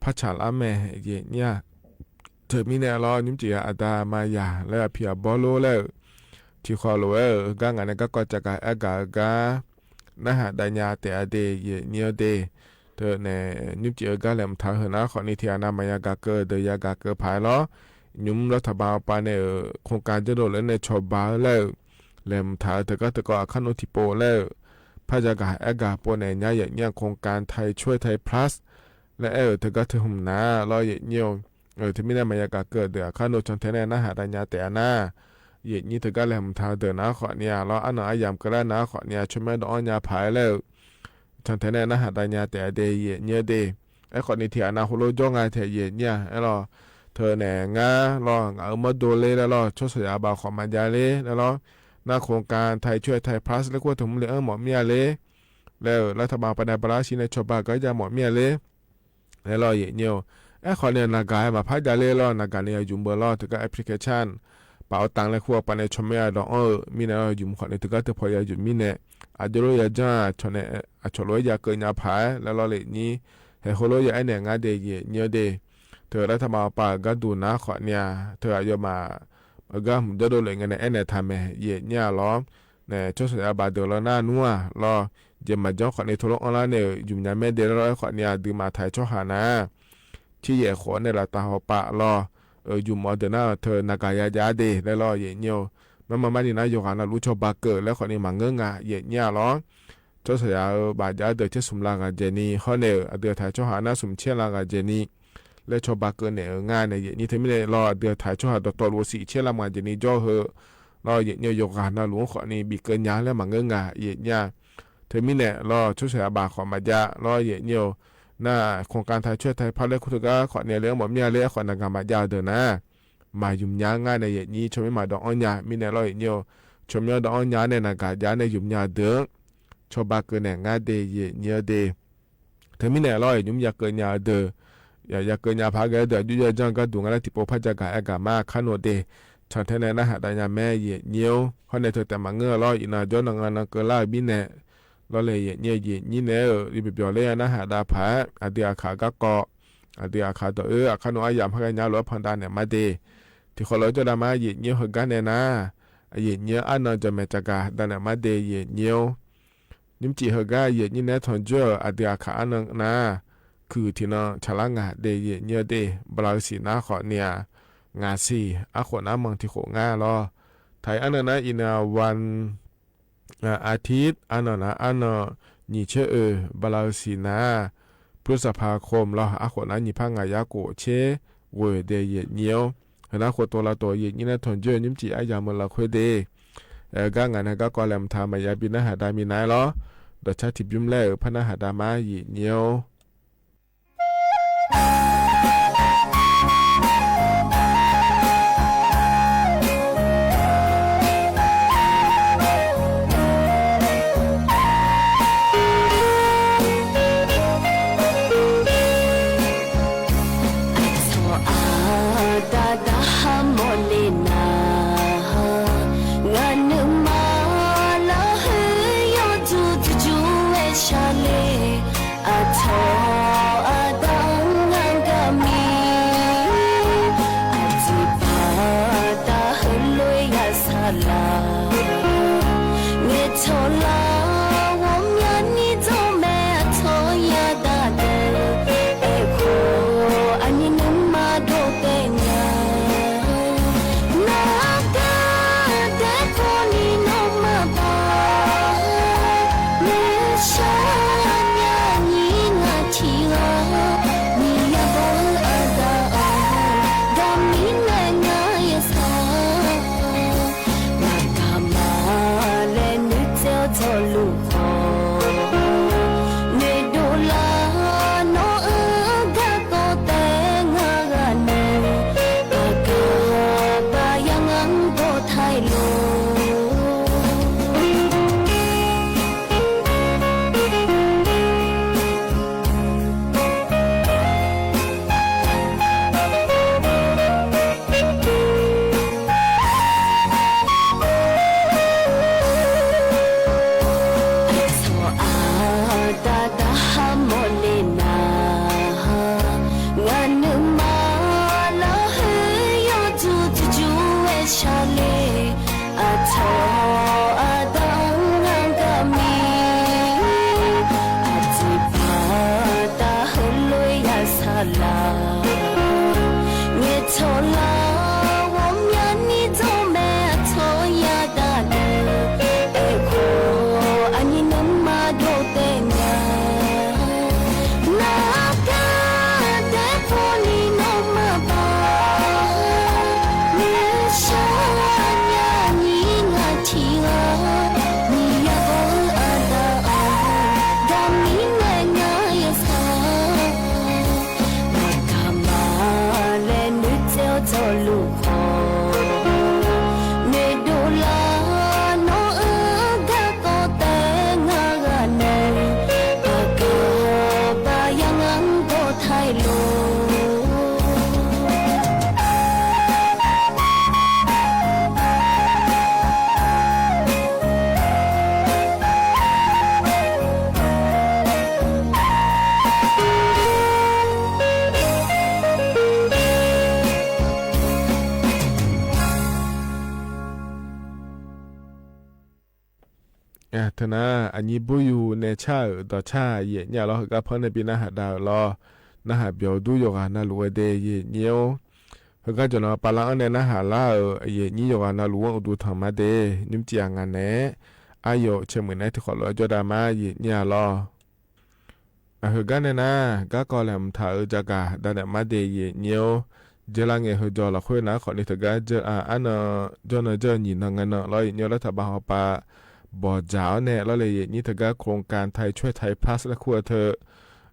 ဖးဆၣ်လါမဲာ် ယဲၢ်နံၣ် ထၢမံၤနဲၣ်လီၤ နုၢ်စံၣ်ယၤ အတၢ်မၤယၤလၢအဖံးအဘီလိလၢ ထံၣ်ဃီလိာ်ဝဲ ဂၤငါးနဲ ကၣ်ကီၣ်ကၠီၣ်ကၣ် အဲၣ်ကၣ်အဂၤ နဟးဒၣ်ညါတဲာ်အဒဲး ယဲၢ်နံၣ်ဒဲး ထၢန့ၣ် နုၢ်စံၣ်အဂၤလဲၤမုာ်ထးဟၢနၤ ဃီန့ၣ်ထံၣ်အနၤ မၤယၤကၤကၢၤ ဒီးယၤကၤကၢၤဖးလီၤ ညုၣ်လီၤထီၣ်ဘၣ်အပၤန့ၣ် โครงการကၠိဒိၣ်လၢန့ၣ် ဆီၣ်ဘၣ်လၢ လဲၤမုာ်ထးတဂၤတဂၤ အခါနီၣ်ထံၣ်ပိာ်လၢ ဖးယၤကၤအဲၣ်ကၣ်ပိာ်န့ၣ် ညါယဲၢ်နံၣ် โครงการไทยช่วยไทยพลัส လၢအဲၣ်တဂၤတဟူးနၤလီၤ ယဲၢ်နံၣ်ဧၢ ထၢမံၤနဲၣ် မၤယၤကၤကၢၤဒီး အခါနီၣ် ဆီၣ်ထဲနဲၣ် နဟးဒၣ်ညါတဲာ်အနၤ ယဲၢ်နံၣ်တဂၤလဲၤမုာ်ထးဒီးနၤ ဃီန့ၣ်လီၤ အနီၢ်အယၢ်ကလၢနၤ ဃီန့ၣ် ဆိမဲဒီးအီၣ်ညါဖးလၢ ဆီၣ်ထဲနဲၣ် နဟးဒၣ်ညါတဲာ်အဒဲး ယဲၢ်နံၣ်ဒဲး အဲၣ်ဃီန့ၣ်ထံၣ်အနၤ ဟိလိကၠိငါထဲ ယဲၢ်နံၣ်ဧၢလီၤ ထၢန့ၣ် ငါလီၤ ငါအၢမီၢ်ဒိလ့လၢလီၤ ဆိၣ်ဆီၣ်ယၤဘၣ်ဃီမၤယၤလ့လၢလီၤ န โครงการไทยช่วยไทยพลัส လၢကွၢ်ထီၣ်မူလံ အၢ မီၣ်မ့ၢ်ဧါလ့ လၢလၢထီၣ်ဘၣ်ပၤဒဲး ဘြါရှံန့ၣ် ဆီၣ်ဘၣ်ကယၤမီၣ်မ့ၢ်ဧါလ့ လၢလီၤ ယဲၢ်နံၣ်ဧၢ အဲၣ်ဃီန့ၣ် နဂၤမၤဖးယၤလ့လီၤ နဂၤန့ၣ် ယယူၤဘၢလီၤ တဂၤ application ပ ပာ်အီၤတၢ်လၢခုၣ်အပၤန့ၣ် ဆီၣ်မ့ၢ်အီၤဒီးအီၣ်အၢ မံန့ၣ်လီၤ ယုမ်ၣ်ဃီန့ၣ် တဂၤတဖီယၤယုမ်ၣ်မံန့ၣ် အဒိလိာ်ယၤကၠၢ် ဆီၣ်န့ၣ် အဆီၣ်လိာ်ဝဲယၤကၢၢ်ညါဖး လၢလီၤလၢ်နံၤ ဟဲဃိလိာ်ယၤအဲၣ်န့ၣ် ငါဒဲး ယဲၢ်နံၤအီၤဒဲး တၢ်လၢတၢ်မၤပာ်အဂၤဒိၣ်နၤဃီန့ၣ် တၢ်အယီၤမး အဂၤမုၣ်ဒိၣ်ဒိၣ်လၢ်ငါန့ၣ် အဲၣ်န့ၣ်တၢ်မဲာ် ယဲၢ်နံၤအီၤလီၤ န့ၣ် ဆိၣ်ဆၢယၤဘၣ်ဒၢးလီၤနၢ်နူဧါလီၤ ယဲၢ်မၤကၠီဃီန့ၣ် ထိၣ်လိအီလါန့ၣ် ယုမ်ၣ်ညါမ့ၢ်ဒဲးလီၤဃီန့ၣ် အဒုးမၤထးဆီဟၣ်နၤ ဆံယဲၢ်ဃီန့ၣ်လီၤ တၢ်ဟီၣ်ပာ်လီၤ ယုမ်ၣ်အီၤဒၢးနၤ တၢ်နၢ်ကၢ်ယၤယၤဒဲး လၢလီၤ ယဲၢ်နံၤအီၤ မ့မ့ၢ်မၤန့ၢ်နၤ ယိၤဂၤနၤလူၤ ဆီၣ်ဘၣ်ကၢၢ် လၢဃီန့ၣ် မၤငၢၢ်ငါ ယဲၢ်နံၤအီၤလီၤ ဆိၣ်ဆၢယၤဧၢ ဘၣ်ယၤဒၢးဆံသူၣ်လါဂၤယဲၢ်နံၤ ဃီန့ၣ် အဒုးထးဆီဟၣ်နၤ သူၣ်ဆံလါဂၤယဲၢ်နံၤ လၢဆီၣ်ဘၣ်ကၢၢ်န့ၣ်ဧၢ ငါန့ၣ် ယဲၢ်နံၤ တမံၤန့ၣ်လီၤ အဒုးထးဆီဟၣ်ဒီးတီၢ်လိာ်ဆံဆံလါမးယဲၢ်နံၤ ကၠီဟၢ လီၤ ယဲၢ်နံၤ ယိၤဂၤနၤလူၤဃီန့ၣ် ဘံၣ်ကၢၢ်ညါလၢမၤငၢၢ်ငါ ယဲၢ်နံၤ တမံၤန့ၣ်လီၤ ဆိၣ်ဆၢယၤဘၣ်ဃီမၤယၤလီၤ ယဲၢ်နံၤဧိၤ နၢ် ခိၣ်ကၢၢ်ထးဆှဲထးဖးလၢခိၣ်တဂၤဃီန့ၣ် လၢအမ့ၢ်မ့ၢ်လၢအဃီနဂၤမၤယၤဒၢးနၤ မၤယုမ်ၣ်ညါငါန့ၣ် ယဲၢ်နံၤ ဆီၣ်မ့ၢ်မၤဒီးအီညါ မံန့ၣ်လီၤ ယဲၢ်နံၤဧိၤ ဆီၣ်မ့ၢ်အီၤဒီးအီညါန့ၣ် နဂၤယၤန့ၣ် ယုမ်ၣ်ညါဒၢး ဆီၣ်ဘၣ်ကၢၢ်န့ၣ် ငါဒဲး ယဲၢ်နံၤအီၤဒဲး တမံၤန့ၣ်လီၤ ယုမ်ၣ်ယၤကၢၢ်ညါဒၢး ယၤကၢၢ်ညါဖးဂ့ၤဒၢး ယုၢ်ယၤကၠီဂၤဒိၣ် ငါလၢထံၣ်ပိာ်ဖးယၤဂၤအဲၣ်ဂၤမး ခါနိၣ်ဒဲး ဆၣ်ထဲန့ၣ် နၢ်ဟးဒၣ်ညါမ့ၢ် ယဲၢ်နံၤဧိၤ ဃီန့ၣ် တၢ်တဲမၤငၢၢ်လီၤ ယံၤနၤကၠီနဂၤနကၢၢ်လၢအဘံန့ၣ် လီၤလၢ် ယဲၢ်နံၤဧိၤ ယဲၢ်နံၤန့ၣ် ယပျီၤလၢယၤနၢ်ဟးဒၣ်ဖး အဒုးအခးဂၤကီး အဒုးအခးဒီးအၢ အခါနိၣ်အယၤဖးဂ့ၤညါလီၤ ဖးဒၣ်န့ၣ်မၤဒဲး ထံၣ်ဃီလီၤကၠီဒၣ်မး ယဲၢ်နံၤဧိၤ ဟဲဂၤန့ၣ်နၤ ယဲၢ်နံၤဧိၤ အါနီၢ် ကၠီမဲာ်တဂၤ ဒၣ်န့ၣ်မၤဒဲး ယဲၢ်နံၤဧိၤ နံၣ်မကံၣ်ဟဲဂၤ ယဲၢ်နံၤန့ၣ် ထွန်ကျိ အဒုးအခးအါနီၢ်နၤ ခုၣ်ထံၣ်နီၢ် ဆၣ်လါငါဒဲး ယဲၢ်နံၤဧိၤဒဲး ဘျးစံၣ်နၤဃီန့ၣ် ငါစံၣ် အဃိနၤ မီၣ်ထံၣ်ဃိးငါလီၤ ထဲအါနီၢ်နၤ အံၤနၤ วันอาทิตย์ အါနီၢ်နၤ အါနီၢ် ညီၣ်ဆၢအၢ ဘျးစံၣ်နၤ พฤษภาคม လီၤ အဃိနၤ နံၣ်ဖးငါးရာကိုးဆယ်ကိုး ဒဲး ယဲၢ်နံၤဧိၤ ဟဲနၤဃိးတိၤလါတိၤ ယဲၢ်နံၤန့ၣ် ထွန်ကျိ နံၣ်မကံၣ်အါယၤမုၢ်လၢ်ခွဲးဒဲး ဂၤငါန့ၣ် ဂၤကီးလဲၤမထါ မၤယါဘံနၢ်ဟးဒၣ်မံနၤလီၤ ဒီးဆါထံၣ်ဘျုးမလဲၣ်ဧၢ ဖးနၢ်ဟးဒၣ်မး ယဲၢ်နံၤဧိၤ အထီၣ်အတၢ်တၢ်ဟးမီၢ်လ့ၣ်နၤ ငါနုာ်မၤလီၤဟဲယိၣ်တူၢ်တကၠူဝဲဆါလ့ၣ် အထီၣ် เถอะนา อะยี้บุ้ยอยู่แนใช่ ดอดใช่ เยียะเยียะลอ เฮอะก้าเพิ่นในปี๋นาหาดาลอ นาหาเบียวดูยกหานาหลูเอเด เยียะเยียะ เฮอะก้าจ๋อหนอปาลาอั้นแนนาหาลาเออ เยียะเยียะยกหานาหลูอันอุดูถามมาเด นึ่มเจียงงานแน อาโย เชียงใหม่ในถือขอหลวงโจดามา เยียะเยียะลอ อะ เฮอะก้าแนนา ก้าก่อแหลมถาเออจากา ดาแหลมมาเด เยียะเยียะ เจอละแงเฮอะจอละค่อยนา ข้อนี้เถอะก้า เจอ อา อันเนอะ จอเนอะ เจอหยีเนอะ งานเนอะ ลอ เยียะเยียะ รัฐบาลเฮาปา บ่จ๋าวแน ลอ เลย เยียะเยียะ เถอะก้า โครงก๋านไทยช่วยไทยพลัส และคัวเถอะ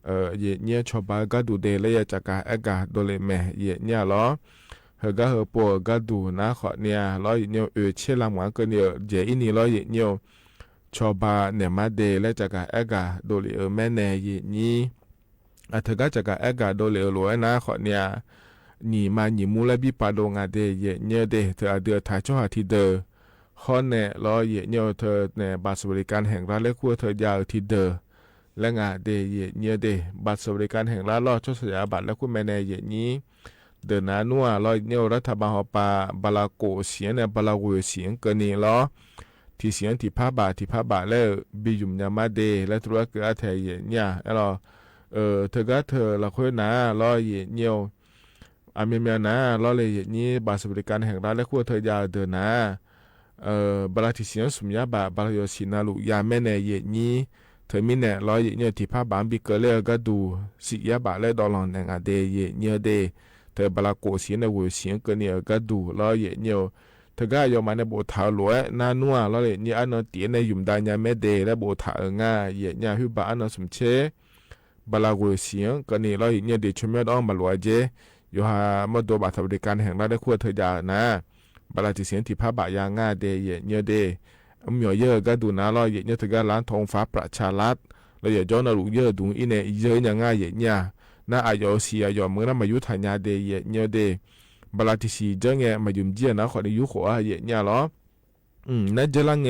เอ่อ เยียะเยียะ ชอปาก้าดูเด และยาจากา แอ๊กกา โดเลแม เยียะเยียะลอ เฮอะก้า เฮอะปัวก้าดูนา ข้อนี้ ลอ เยียะเยียะ เออ เชล่ำหวานเกินเยียะ เยียะอี้นี่ ลอ เยียะเยียะ ชอปาแหนมาเด และจากา แอ๊กกา โดเลเออ แม่แน เยียะเยียะ อะ เถอะก้า จากา แอ๊กกา โดเลเออ หลวยนา ข้อนี้ หยีมาหยีมูและบีปาโดงาเด เยียะเยียะเด เถอะ อะ เดือดถ่ายจ้อหาทีเดอ ข้อแน ลอ เยียะเยียะ เถอะแน บัตรสวัสดิการแห่งรัฐ และคัวเถอะยาเออทีเดอ และงาเด เยียะเยียะเด บัตรสวัสดิการแห่งรัฐ ลอ ชดเชยบัตร และคัวแม่แน เยียะเยียะ เดอนานัว ลอ เยียะเยียะ รัฐบาลเฮาปา บาลาโกเสียงแน บาลาเวอเสียงเกินนี่ ลอ ถีเสียง ถีพาบาท ถีพาบาท และบีหยุมยามาเด และทุรกิจอาแถ เยียะเยียะ แอลอ เอ่อ เถอะก้า เถอะละค่อยนา ลอ เยียะเยียะ อะ เมียนเมียนนา ลอ เลย เยียะเยียะ บัตรสวัสดิการแห่งรัฐ และคัวเถอะยาเดอนา เอ่อ บาลาถีเสียงสุมยาบาท บาลาโยสีนาหลูยาแม่แน เยียะเยียะ เถอะมีแน ลอ เยียะเยียะ ถีพาบาท บีเกอเล่อก้าดู สียาบาท และดอลลาร์แหนงาเด เยียะเยียะเด เถอะบาลาโกเสียงแน เวอเสียงเกินนี่ เออ ก้าดู ลอ เยียะเยียะ เถอะก้า ยอมมาแน โบถาหลวยนานัว ลอ เลย เยียะเยียะ อันเนอะ เตี๋ยแน หยุมดายาแม่เด และโบถาเอองา เยียะเยียะ หื้อบาท อันเนอะ สมเชษ บาลาเวอเสียงเกินนี่ ลอ เยียะเยียะเด ชมยอดอ้อมบาหลวยเจ โยหามาโดบัตรสวัสดิการแห่งรัฐ และคัวเถอะยานา บาลาถีเสียง ถีพาบาท ยางาเด เยียะเยียะเด อำหยอเยอะก้าดูนา ลอ เยียะเยียะ เถอะก้า ร้านทองฟ้าประชารัฐ ลอ เยียะเยียะ นาหลูเยอะดูอี้แน เยียะเยียะ งา เยียะเยียะ นา อะหยอเสีย อะหยอเมืองนา มายุทธยาเด เยียะเยียะเด บาลาถีสีเยอะแง มาหยุมเยียะนา ข้อนี้ ยุโขะ เยียะเยียะลอ อืม นาเจอละแง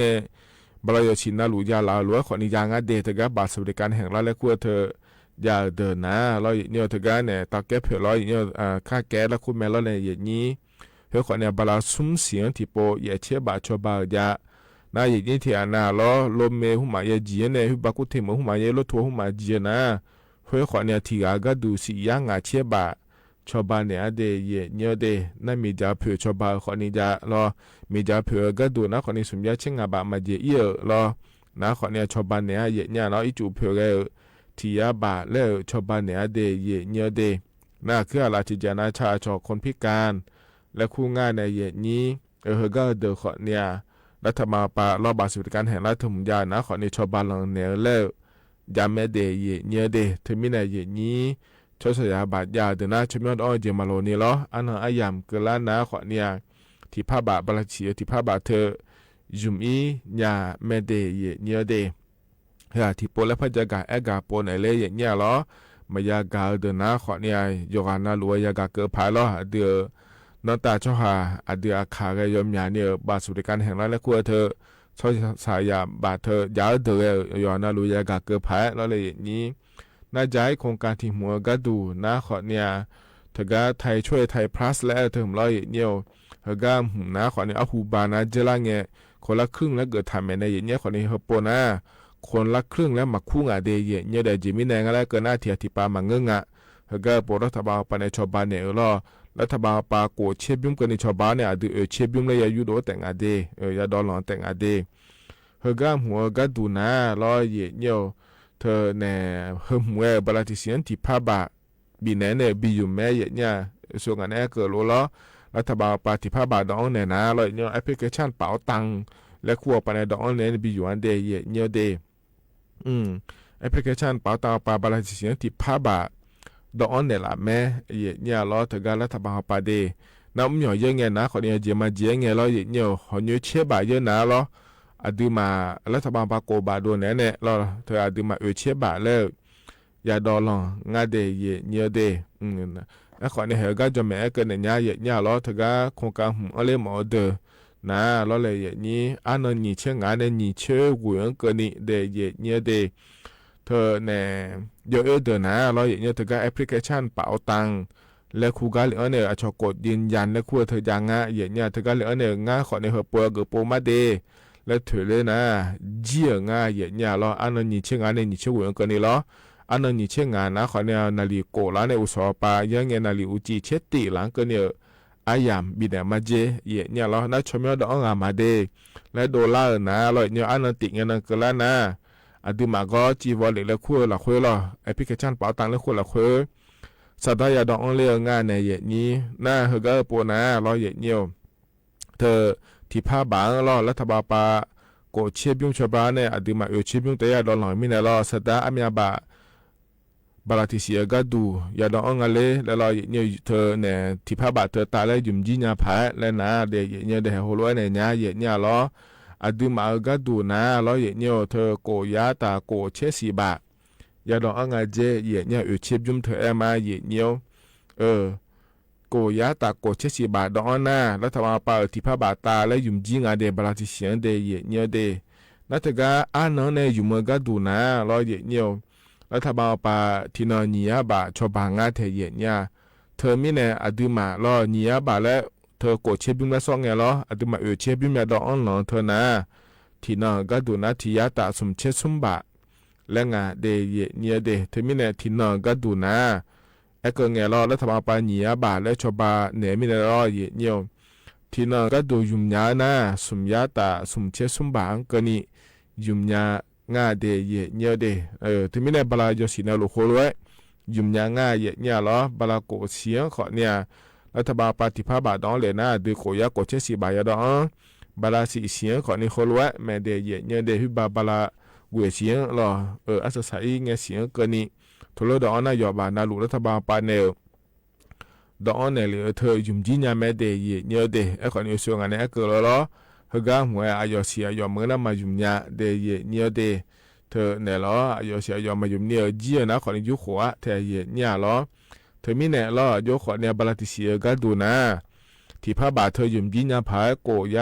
บาลาโยสีนาหลูยาลาวหลวย ข้อนี้ ยางาเด เถอะก้า บัตรสวัสดิการแห่งรัฐ และคัวเถอะยาเดอนา ลอ เยียะเยียะ เถอะก้าแน เตาแก๊สเผลอ ลอ เยียะเยียะ อ่า ค่าแก๊ส และคัวแม่ ลอ แน เยียะเยียะ เฮอะ ข้อนี้ บาลาสุมเสียง ถีโป เยียะเชฟบาท ชอปาเยียะ นา เยียะเยียะ เถียนา ลอ รถเมล์ หื้อหมาเยียะเจียะแน หื้อบาลากู้เทเหมือน หื้อหมาเยียะ รถทัวร์ หื้อหมาเจียะนา เฮอะ ข้อนี้ ถีกาก้าดู สียางาเชฟบาท ชอปาแหนอาเด เยียะเยียะเด นา เมจ๋าเผลอ ชอปา ข้อนี้ ยา ลอ เมจ๋าเผลอ ก้าดูนา ข้อนี้ สุมยาเชงงาบาท มาเยียะอี้เออ ลอ นา ข้อนี้ ชอปาแหนอา เยียะเยียะ ลอ อี้จู๋เผลอ แกเออ ถียาบาท และเออ ชอปาแหนอาเด เยียะเยียะเด นา เครือข่ายราชกิจจานาชาติ ฉอคนพิการ และคัวงาแน เยียะเยียะ เออ เฮอะก้าเดอ ข้อนี้ รัฐบาลปา ลอ บัตรสวัสดิการแห่งรัฐ เถอะหมุนยานา ข้อนี้ ชอปาหลังแหน และยาแม่เด เยียะเยียะเด เถอะมีแน เยียะเยียะ ชดเชยบาท ยาเดอนา ชมยอดอ้อ เยียะมาโลนี่ ลอ อันเนอะ อะหยามเกอละนา ข้อนี้ ถีพาบาท บาลาถี ถีพาบาท เถอะ หยุมอี้ ยาแม่เด เยียะเยียะเด เฮอะ ถีโป และพัดยากา แอ๊กกา โปไหน เลย เยียะเยียะลอ มายากาเดอนา ข้อนี้ ยกหานาหลูยากาเกอผาย ลอ เดือ น้องตาเจ้าหา อะเดืออาขาแกยอมหยานี่ เออ บัตรสวัสดิการแห่งรัฐ และคัวเถอะ ชดเชยบาท เถอะ ยาเดอ เออ ยกหานาหลูยากาเกอผาย ลอ เลย เยียะเยียะ นา จายโครงก๋านถีหัวก้าดูนา ข้อนี้ เถอะก้า ไทยช่วยไทยพลัส และเถอะ ลอ เยียะเยียะ เฮอะก้าหื้อนา ข้อนี้ อะ ฮูบานา เจอละแง คนละครึ่ง และเกิดถามแหมแน เยียะเยียะ ข้อนี้ เฮอะปัวนา คนละครึ่ง และมาคัวงาเด เยียะเยียะเด เจอมีแน งา และเกอนา เถียถีปา มาเงอะงะ เฮอะก้า ปัวรัฐบาลปาแหน ชอปาแหน เออ ลอ รัฐบาลปา โกรธเชฟบิ้มเกินนี่ ชอปาแหน อะเดือ เออ เชฟบิ้ม และยายูโดแตะงาเด เออ ยาดอลลาร์แตะงาเด เฮอะก้าหื้อก้าดูนา ลอ เยียะเยียะ เถอะแหน เฮอะหื้อ บาลาถีเสียง ถีพาบาท บีแหนแหน บีหยุมแม่ เยียะเยียะ ส่วนงานแอ๊กเกอโล ลอ รัฐบาลปา ถีพาบาท ดออั้นแหนนา ลอ เยียะเยียะ แอปพลิเคชันเป๋าตัง และคัวปาแหน ดออั้นแหน บีหยุมอันเด เยียะเยียะเด อืม แอปพลิเคชันเป๋าตังปา บาลาถีเสียง ถีพาบาท ดออั้นแหนละแม่ เยียะเยียะลอ เถอะก้า รัฐบาลปาเด นา อำหยอเยอะแงนา ข้อนี้ เจียะมาเจียะแง ลอ เยียะเยียะ หอเยียะเชฟบาท เยอะนา ลอ อะเดือมา รัฐบาลปา โกรธบาท ดูแหนแหน ลอ เถอะ อะเดือมา เออ เชฟบาท และ ยาดอลลาร์ งาเด เยียะเยียะเด อืม นะ อะ ข้อนี้ เฮอะก้าจอมแหมแอ๊กเกอแหน เยียะเยียะลอ เถอะก้า โครงก๋านหื้อ ออเดอร์ นา ลอ เลย เยียะเยียะ อันเนอะ หยีเชงงาแหน หยีเชงหวยอันเกอนี่เด เยียะเยียะเด เถอะแหน เยียะเออเดอนา ลอ เยียะเยียะ เถอะก้า แอปพลิเคชันเป๋าตัง และคัวก้าเหลียงอันแหน อะ ฉอกดยืนยัน และคัวเถอะยางา เยียะเยียะ เถอะก้าเหลียงอันแหน งา ข้อนี้ เฮอะปัวเกอปัวมาเด လႄႈ ထုၺ်လႄႈၼႃႇ ၸီႉဢိူဝ်ႈငႃး ယႄႇၺႃးလီၤ. ဢၼ်ၼၼ်ႉ ၼိုင်ႈၸဵတ်းငၢၼ်းၼႆႉ ၼိုင်ႈၸဵတ်းႁူၵ်းၵၼ်ၼႆႉလီၤ. ဢၼ်ၼၼ်ႉ ၼိုင်ႈၸဵတ်းငၢၼ်းၼႃႇ ၶႃႈၼႆႉ ၼႃႇလီႇၵူဝ်ႇလႃႈၼႆႉ ဢုသူဝ်ႇပႃႈ ယင်းၼႆႉ ၼႃႇလီႇဢူႇၸီႇ ၸဵတ်းတီႈလင်ၵၼ်ၼႆႉ ဢႃႇယၢမ်ႇ ပီႈၼႆႉ မႃးၸီႉ ယႄႇၺႃးလီၤ။ ၼႃႇ ၸွမ်းယွၼ်ႉ တေဢဝ်ငၢမ်ႇမႃးတႄႉ လႄႈ တူဝ်လႃႇၼႃႇ လီၤယႄႇၺႃး ဢၼ်ၼၼ်ႉ တိၵ်းငႄႈၼၼ်ႉ ၵႃႈလႃႇၼႃႇ ဢၼ်တိုဝ်းမႃးၵေႃႈ ၸီႉဝေႃးလဵၵ်ႉလႄႈ ၶူဝ်းလႃႇၶူဝ်းလီၤ ဢႅပ်ႉပလီႇၶေးသျိၼ်း ပၢဝ်ႇတၢင်ႇလႄႈ ၶူဝ်းလႃႇၶူဝ်း သတႃး ယႃႈတွင်ႉဢွင်ႇလႄႇ ငႃးၼႆႉ ယႄႇၺီႈ ၼႃႇ ႁိုဝ်ၵေႃႈ ဢိူဝ်ႈ ပူဝ်ႇၼႃႇ လီၤယႄႇၺီႈ ထိူဝ်ႇ ထီႇၽႃႉပႃႇလီႈ ရတ်ႉထပႃႇပႃႇ ၵူဝ်ႇၶျႄးပျုမ်း ၶျွပ်ႈပႃႇၼႆႉ ဢၼ်တိုဝ်းမႃး ဢိူဝ်ႈ ၶျႄးပျုမ်း တႄႉယႃႈ တေႃႇလင်ႇ မီးၼႆလီၤ သတႃး ဢမျႃးပႃႇ ပႃႇလႃႇတီႇသီႇ ဢိူဝ်ႈ ၵႃႈတူႇ ယႃႈတွင်ႉဢွင်ႇငႃးလႄႈ လႄႈ လီၤယႄႇၺီႈ ထိူဝ်ႇၼႆႉ ထီႇၽႃႉပႃႇ ထိူဝ်ႇတႃႇလႄႈ ယုမ်ႇယီႈၺႃးၽႂ် လႄႈၼႃႇ တေယႄႇၺီႈ တေႁႄႉႁူဝ်လူၺ်ႈၼႆႉ ၺႃးယႄႇၺီႈလီၤ ဢၼ်တိုဝ်းမႃး ဢိူဝ်ႈ ၵႃႈတူႇၼႃႇ လီၤယႄႇၺီႈ ထိူဝ်ႇ ၵူဝ်ႇယႃႈတႃႇ ၵူဝ်ႇၶျႄးသီႇပႃႇ ယႃႈတွင်ႉဢွင်ႇငႃးၸေႈ ယႄႇၺီႈ ဢိူဝ်ႈ ၶျႄးပျုမ်း ထိူဝ်ႇဢႅမ်ႇမႃး ယႄႇၺီႈ ဢိူဝ်ႈ ၵူဝ်ႇယႃႈတႃႇ ၵူဝ်ႇၶျႄးသီႇပႃႇ တွင်ႉဢွင်ႇၼႃႇ ရတ်ႉထပႃႇပႃႇ ဢိူဝ်ႈ ထီႇၽႃႉပႃႇတႃႇလႄႈ ယုမ်ႇယီႈၺႃးတႄႉ ပႃႇလႃႇတီႇသီႇ တႄႉ ယႄႇၺီႈတႄႉ ၼႃႇ ထိူဝ်ႇၵႃႈ ဢၼ်ၼၼ်ႉၼႆႉ ယုမ်ႇမိူဝ်ႈၵႃႈတူႇၼႃႇ လီၤယႄႇၺီႈ ရတ်ႉထပႃႇပႃႇ ထီႇၼင်ႇ ၺီႇယႃႇပႃႇ ၶျွပ်ႈပႃႇငႃး တႄႉယႄႇၺီႈ ထိူဝ်ႇမီးၼႆႉ ဢၼ်တိုဝ်းမႃး လီၤ ၺီႇယႃႇပႃႇလႄႈ ထိူဝ်ႇ ၵူဝ်ႇၶျႄးပျုမ်းလႄႈ သွၵ်ႈငႄႈလီၤ ဢၼ်တိုဝ်းမႃး ဢိူဝ်ႈ ၶျႄးပျုမ်း ယႃႈတွင်ႉဢွင်ႇလီႈ ထိူဝ်ႇၼႃႇ ထီႇၼင်ႇ ၵႃႈတူႇၼႃႇ ထီႇယႃႇတႃႇ သုမ်ႇၶျႄးသုမ်းပႃႇ လႄႈငႃး တႄႉယႄႇၺီႈတႄႉ ထိူဝ်ႇမီးၼႆႉ ထီႇၼင်ႇ ၵႃႈတူႇၼႃႇ ဢၢႆႈၵေႃႈငႄႈလီၤ ရတ်ႉထပႃႇပႃႇ ၺီႇယႃႇပႃႇလႄႈ ၶျွပ်ႈပႃႇၼႆႉ မီးၼႆလီၤ ယႄႇၺီႈ ထီႇၼင်ႇ ၵႃႈတူႇ ယုမ်ႇၺႃးၼႃႇ သုမ်ႇယႃႇတႃႇ သုမ်ႇၶျႄးသုမ်းပႃႇ ဢၼ်ၵေႃႈၼႆႉ ယုမ်ႇၺႃးငႃး တႄႉယႄႇၺီႈတႄႉ ဢိူဝ်ႈ ထိူဝ်ႇမီးၼႆႉ ပႃႇလႃႇယွတ်ႈသီႇၼႆႉ လူဝ်ႇၶူဝ်းလူၺ်ႈ ယုမ်ႇၺႃးငႃး ယႄႇၺီႈလီၤ ပႃႇလႃႇၵူဝ်ႇသီႇၶေႃႈၼႆႉ ရတ်ႉထပႃႇပႃႇ ထီႇၽႃႉပႃႇ တွင်ႉဢွင်ႇလႄႇၼႃႇ တိုဝ်းၵူဝ်ႇယႃႈ ၵူဝ်ႇၶျႄးသီႇပႃႇ ယႃႈတွင်ႉဢွင်ႇ ပႃႇလႃႇသီႇသီႇၶေႃႈၼႆႉ ၶူဝ်းလူၺ်ႈ မႄးတႄႉယႄႇၺီႈတႄႉ ႁိုဝ်ပႃႇ ပႃႇလႃႇၵူဝ်ႇသီႇလီၤ ဢိူဝ်ႈ ဢႃႇသႃႇသႃႇဢီး ငႄႈသီႇၵေႃႈၼႆႉ ထူဝ်းလူဝ်ႇတွင်ႉဢွင်ႇၼႃႇ ယွၼ်ႉပႃႇၼႃႇ လူဝ်ႇရတ်ႉထပႃႇပႃႇၼႆႉ တွင်ႉဢွင်ႇၼႆႉလႄႈ ဢိူဝ်ႈ ထိူဝ်ႇယုမ်ႇယီႈၺႃး မႄးတႄႉယႄႇၺီႈတႄႉ ဢၢႆႈၶေႃႈၼႆႉ ဢိူဝ်ႈ သူင်ႇဢၼ်ၼႆႉ ဢၢႆႈၵေႃႈလီၤလီၤ ႁိုဝ်ၵႃႈ ႁူၺ်ႈ ဢႃႇယွတ်ႈသီႇ ဢႃႇယွတ်ႈမိူင်းၼၼ်ႉ မႃးယုမ်ႇၺႃး တႄႉယႄႇၺီႈတႄႉ ထိူဝ်ႇၼႆႉလီၤ ဢႃႇယွတ်ႈသီႇ ဢႃႇယွတ်ႈမႃးယုမ်ႇၺႃး ဢိူဝ်ႈ ၸီႉၼႃႇ ၶေႃႈၼႆႉ ယူႇၶူဝ်ႇ တႄႉယႄႇၺီႈလီၤ ထိူဝ်ႇမီးၼႆႉလီၤ ယူႇၶူဝ်ႇၼႆႉ ပႃႇလႃႇတီႇသီႇ ဢိူဝ်ႈ ၵႃႈတူႇၼႃႇ ထီႇၽႃႉပႃႇ ထိူဝ်ႇယုမ်ႇယီႈၺႃးၽႂ် ၵူဝ်ႇယႃႈတႃႇ ၵူဝ်ႇၶျႄးသီႇပႃႇ ထိူဝ်ႇ ယႃႈတွင်ႉဢွင်ႇလီႈ ငႃးတႄႉယႄႇၺီႈတႄႉ ဢိူဝ်ႈ ထီႇၼင်ႇ ၵႃႈတူႇၼႃႇ ၶေႃႈၼႆႉ ထီႇၼင်ႇ သုမ်ႇယႃႈ သုမ်ႇၶျႄးသုမ်းပႃႇ ယႃႈတွင်ႉဢွင်ႇလီႈ ငႃးတႄႉယႄႇၺီႈလီၤ ထိူဝ်ႇၼႆႉ ၵူဝ်ႇယႃႈ ၵူဝ်ႇၶျႄးသီႇပႃႇ မႃးဢွင်ႇၼႃႇလီၤ ထီႇၼင်ႇ တႄႉၸွမ်းမႄးယုမ်ႇမႃးလႄႈ လႄႈၼႃႇ တႄႉယႄႇၺီႈတႄႉ မီးၼႆႉ ႁိုဝ်ၼႃႇ ၶေႃႈၼႆႉ ႁႂ်ႈ ဢႃႇ ယွတ်ႈၸေႇမႃးၸေႇ ငႄႈလီၤ ယႄႇၺီႈ ထိူဝ်ႇၼႆႉ ယႃႈလၢဝ်ၼႆႉလီၤ ယႄႇၺီႈ ဢိူဝ်ႈ ယုမ်ႇဢႃႇယၢမ်ႇ ၵိူဝ်ႈလၢင်းယႃႈ ဢမျႃးပႃႇ ယႃႈတွင်ႉဢွင်ႇငႃးလႄႈ လႄႈ ယႃႈသီႇၺႃးၽႂ်လီၤ ၼႃႇ ထီႇဢၼ် ႁိုဝ်ၵႃႈ ဢိူဝ်ႈ ပူဝ်ႇၼႃႇလီၤ ယႄႇၺီႈ ထိူဝ်ႇၵႃႈ ဢႃႇ ၶူင်းၵၢၼ် ထႆးၸွႆႈထႆးၽၢတ်ႉလႄႈ ရတ်ႉထပၢၼ်ႇ ႁူဝ်လူမ်း ၶျွပ်ႈပႃႇၼႆႉ ဢိူဝ်ႈ ထိူဝ်ႇလီၤ သုမ်ႇၶျႄးလၢမ်းငႃး ၵေႃႈၼႆႉ ၶျွပ်ႈပႃႇၼႆႉ ငႃးတႄႉ ထိူဝ်ႇၵႃႈ ၸေႃးသႃႇယႃႇပႃႇ ယႃႈတိူဝ်ႇ မႃးၵိုဝ်းၼႆႉလီၤ ယႄႇၺီႈ ထိူဝ်ႇမီးၼႆႉ ထီႇဢၼ်ၼႃႇ ၸႂ်လၢင်းငႄႈ ထီႇၸွႆႈ ထီႇပူဝ်ႇမႃးယုမ်ႇႁေႃႈတိူဝ်ႇ ႁိုဝ်ပူဝ်ႇငႃး ၶေႃႈၼႆႉ ယုမ်ႇဢွမ်ႇမီးလႄႈ လႄႈၼႃႇ ၶေႃႈၼႆႉ ထိူဝ်ႇ ထိူဝ်ႇၵႃႈ ဢႅပ်ႉပလီႇၶေးသျိၼ်း ပၢဝ်ႇတၢင်ႇလႄႈ ၶူဝ်းထိူဝ်ႇ ယႃႈယႃႈငႃးတႄႉ ယႃႈဢိူဝ်ႈ တေႃႈယႃႈၸႂ်ႉပိူဝ်ႈလီၤ ယႃႈၶေႃႈ ယွတ်ႈသိုဝ်ႇၵႃႈ ၶျွမ်းယွတ်ႈ တွင်ႉဢွင်ႇၽႃႉတိူဝ်ႇ လီၤလႄႈ ၼႆႉ ဢႅပ်ႉပလီႇၶေးသျိၼ်း ပၢဝ်ႇတၢင်ႇလႄႈ ၶူးၵႃးလႄႈ ဢိူဝ်ႈ ၼႆႉ ၶျွမ်းယွတ်ႈ တွင်ႉဢွင်ႇၽႃႉလႄႈ ငႃး ယႄႇၺီႈလီၤ ဢိူဝ်ႈ ၶျွမ်းယွတ်ႈ တွင်ႉဢွင်ႇၽႃႉလႄႈ ၼႃႇ ၶေႃႈၼႆႉ ယုမ်ႇၺႃးမႄးတႄႉ ယႄႇၺီႈတႄႉ ဢိုမ်း ယုမ်ႇၺႃးမႄး ယႄႇၺီႈ ဢိူဝ်ႈ သိုဝ်ႈ ထိူဝ်ႇၵႃႈ ၸေႃးသႃႇယႃႇပႃႇ ယႃႈတိူဝ်ႇၼႃႇ လီၤ ယႄႇၺီႈ ဢမ်ႇယွမ်းယိူင်းၺႃးလီၤ လၢင်းထွင်ႇၾႃႉ ပရႃႉၸႃႇရတ်ႉ လႄႈ ၶူးၵႃးမိူင်းၼၼ်ႉ မႃးယိူင်းၺႃး ပိူဝ်ႈယႄႇၺီႈ ဢႄႇ ၶေႃႈၼႆႉ ထိူဝ်ႇၵႃႈ ထႆးၸွႆႈထႆးၽၢတ်ႉလႄႈ ရတ်ႉထပၢၼ်ႇ ပၼ်ၼႆႉ ၶျွပ်ႈပၢၼ်ႇၼႆႉ ဢမ်ႇယွမ်းပီႈယိူင်း ဢႄႇ ထိူဝ်ႇၼႃႇ ယွမ်းၺႃးၸေႇယိူင်းၺႃး ယႄႇၺႃး ၸႃႇၸႃႇတေႃးတေႃး ၸႄႈမႄႈ ဢႄႇ ၶေႃႈ ၸႃႇတူႇမႄႈလီၤ ယွမ်းၺႃးၸေႇယိူင်းၺႃးတႄႉ ယႄႇၺီႈတႄႉ ထိူဝ်ႇမီးၼႆႉလီၤ ဢိူဝ်ႈ ပေႃးၵႃႈတူၺ်းၼႃႇ ၸိုဝ်ႈယိူင်းၺႃးၸေႇၺႃး ဢႄႇ ၶေႃႈၼႆႉ မႃးယိူင်းၺႃးၸေႇလႄႈ ၶေႃႈၼႆႉ ၸႃႇငႃး ယႄႇၺီႈ လီၤ မႃးယိူင်းၺႃးၸေႇၼႃႇ ၶေႃႈၼႆႉ ထိူဝ်ႇ မေႃးတူဝ်ႇၺႄႇၶျေႃႇတူႇလူဝ်ႇ ၸႅၵ်ႇၶၢင်းထႅင်ႈ ႁူးမႃႇလႃႇသင် ႁူးမႃႇၸၢင်ႈ လီၤ ယႄႇၺီႈ မေႃးတူဝ်ႇ ႁူးမႃႇၺႄႇၶျေႃႇ ႁိူဝ်ႈတႃႇလီၤ မႃး မႃးဢွင်ႇလႆႈၺႃးငႃး လီၤ ယႄႇၺီႈ ထိူဝ်ႇၵႃႈ ထိူဝ်ႇပေႃးၸၢင်ႈလူဝ်ႇ တိူဝ်ႉၶေႃႈၼႆႉ မႃးဢွင်ႇလႆႈၺႃးတႄႉ ယႄႇၺီႈတႄႉ လႄႈ ထႃႈမႃးပႃးၼႆႉ ႁေႃႈၼႃႇ မႃးမႃးၼႆႉ လူဝ်ႇၸေႇၸေႇ ဢႃႇ ယႄႇၺီႈ ယႃႇယုမ်ႇၵိူဝ်ၽႂ် လႄႈ ငႃးထႅင်ႈ ယႄႇၺႃးလီၤ ထိူဝ်ႇမီးၼႆႉလီၤ ယႄႇၺီႈ ႁိူဝ်ႈၼႃႇ ၶေႃႈၼႆႉ ဢိူဝ်ႈ ထိူဝ်ႇၵႃႈ ၶူင်းၵၢၼ် ထႆးၸွႆႈထႆးၽၢတ်ႉ လႄႈ ၶူးဢိူဝ်ႈ ထိူဝ်ႇလီၤ ၸူဝ်ႈသႂ်ႇ ဢႃႇ ပၢတ်ႇယႃႇတိူဝ်ႇမႃး ဢေႈ ဢႃႇ ယႄႇၺီႈ ဢႃႇ တိူဝ်ႇထႆး ၸွင်ႇႁႃၵႃႈတူႇမႃး ဢေႈ လီၤလႄႈ ယႄႇၺီႈ ထိူဝ်ႇၼႆႉ ယႃႇၵႃႇၵိူဝ်ၽႂ် ယႃႇၵႃႇဢႅၵ်ႉၵႃႇ တႃႇၼႄႇၼႄႇ ပီႇသီႇပီႇၵႃႇ လႄႈ တေယႄႇၺီႈတႄႉ ဢႃႇ ႁိူဝ်ႈၵႃႈၼႃႇၼႆႉ တေႃႇၶျ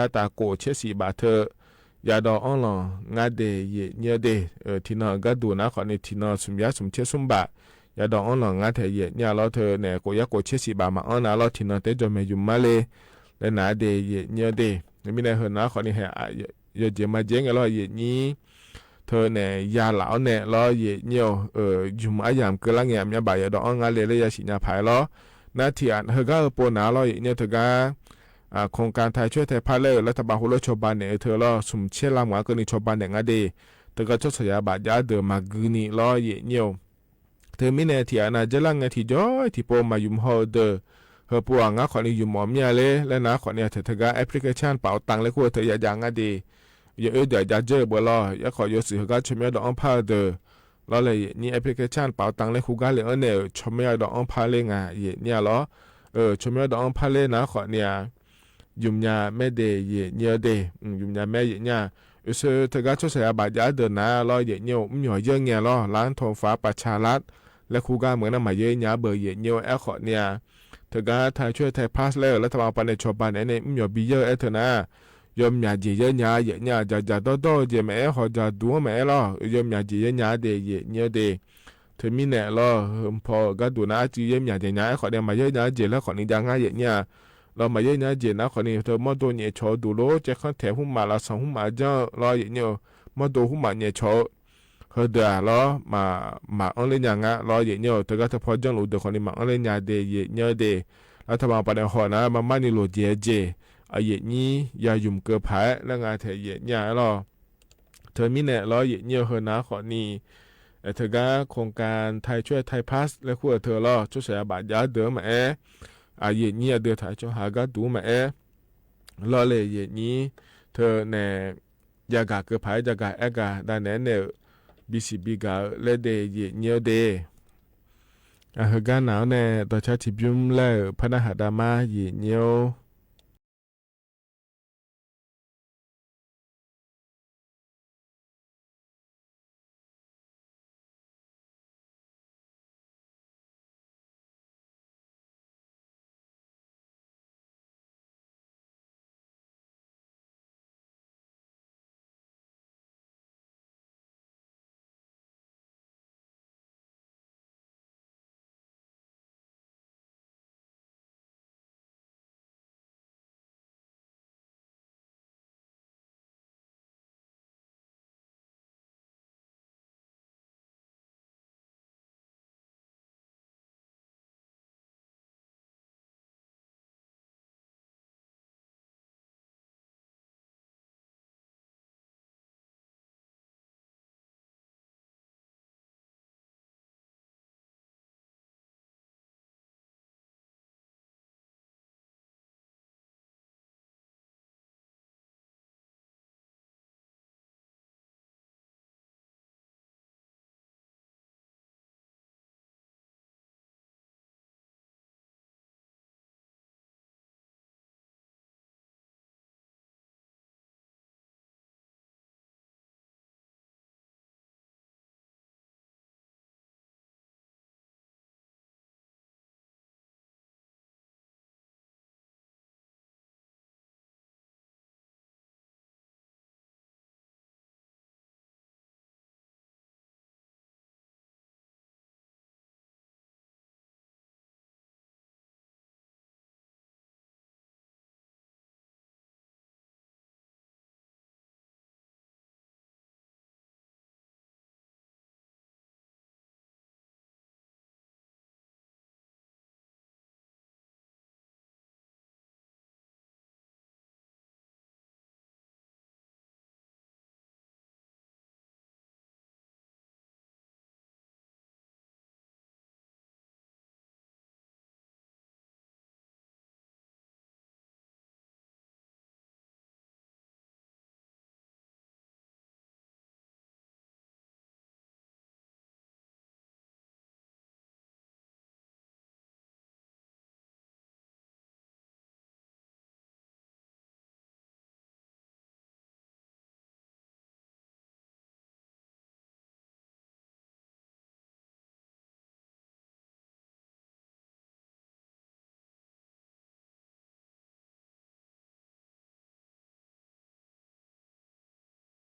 ႃႉထီႇပျုမ်းလႄႈ ၽၼႃႇႁႃႇတႃႇမႃး ယႄႇၺီႈ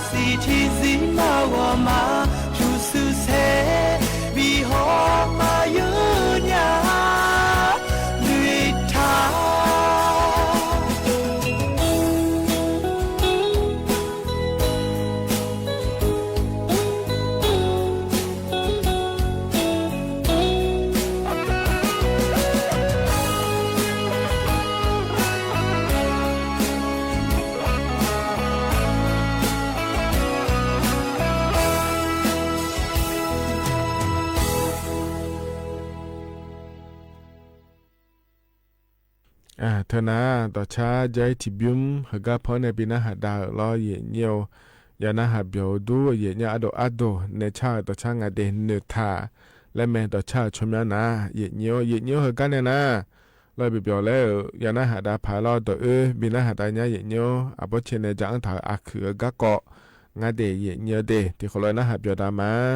စီထံဇီမဝီမၤ ယူႇဆူၣ်ဆဲး ဘံႁီမၤယိညါ လွံၢ်ထါ အၢ ထၢနၢ် ဒီးဆၣ် ယဲၢ်ထံဘျုး ဟါဂီၤဖီန့ၣ် ဘၣ်နၢ်ဟးဒါလီၤ ယဲၢ်ညိ ယနၢ်ဟးဘျီဒူ ယဲၢ်ညိ အဒိၣ်အဒိၣ် နဲဆၣ် ဒီးဆၣ် ငါဒဲးနုာ်ထး လၢမဲာ်ဒီးဆၣ် ဆိမၠၣ်နၢ် ယဲၢ်ညိ ယဲၢ်ညိ ဟါဂီၤန့ၣ်နၢ် လီၤဘျီဘျီလၢ ယနၢ်ဟးဒါဖးလီၤ ဒီးအၢ ဘၣ်နၢ်ဟးဒါညါ ယဲၢ်ညိ အဘိဆဲးန့ၣ် ယအၢၣ်ထီၣ် အခုၣ်အဂီၢ်ကီး ငါဒဲး ယဲၢ်ညိဒဲး တံၤဃီလၢနၢ်ဟးဘျီဒါမး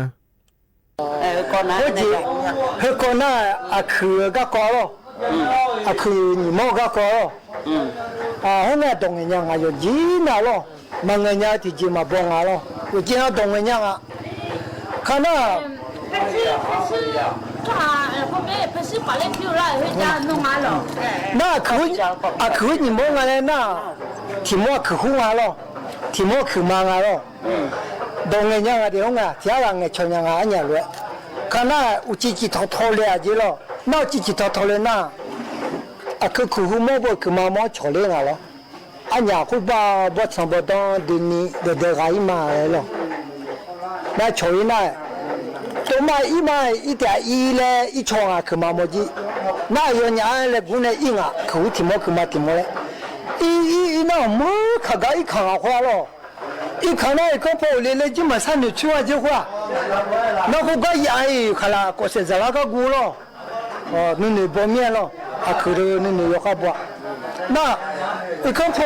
ဟဲကီးနၢ် အခုၣ်အဂီၢ်ကီးလီၤ အခုၣ်ညီၣ်မီၢ်အဂီၢ်ကီးလီၤ အၢ ဟဲနၢ် ဒီးငဲၤညါ ငါယီၤယံနၢ်လီၤ မၤငဲၤညါတံၢ်က့မၤဘီငါလီၤ အိၣ်က့နၢ် ဒီးငဲၤညါ ခါနၢ် နၢ် အခုၣ်ညီၣ်မီၢ်ငါလၢနၢ် ထံၣ်မီၢ်အခုၣ်ဃုငါလီၤ ထံၣ်မီၢ်အခုၣ်မၤငါလီၤ ဒီးငဲၤညါဂၤဒဲး ဟီၣ်ဂၤ ထံၣ်ဂၤ ငဲၤဆီညါ ဂၤအညၣ်လွဲ ခါနၢ် အိၣ်ကံကံထီထီလၢအယ့လီၤ နၢ် အိၣ်ကံကံထီထီလၢနၢ် အခုၣ်ခုၣ်ဃုမီၢ်ဘၣ် ခုၣ်မၤမီၢ်ဆီၣ်လၢဂၤလီၤ အညၣ်ဃုဘၣ် ဘီၣ်ဆၣ်ဘီၣ်ဒီ ဒ်န့ၣ် ဒီးဒီးဂၤအံၤမၤလီၤ နၢ်ဆီၣ်အံၤနၢ် တိမၢ်အံၤမၤ အံၤတၢ်အံၤလၢ အံၤဆီၣ်ဂၤ ခုၣ်မၤမီၢ်ကံ နၢ်ယီၤညါလၢ ဂုၢ်န့ၣ်အံၤဂၤ ခုၣ်ဃုထံၣ်မီၢ်ခုၣ်မၤထံၣ်မီၢ်လၢ အံၤ အံၤ အံၤနၢ် မုၢ်ခါဂၤ အံၤခါဂၤဃီလီၤ အံၤခါနၢ် အံၤခီဖီအိၣ်လၢလၢ ယုၢ်မၤဆၣ်နုာ်ဆူအက့ဃီ နၢ်ဃုဂၤယၤအံၤ ခးလၢ်ကီၢ်စဲၣ်စၤလါကါဂူလီၤ နုာ်နုာ်ဘီမ့ၢ်လီၤ အခုၣ်ဒီးနုာ်နုာ်ယီၤဃါဘှး နၢ် အံၤခီဖီ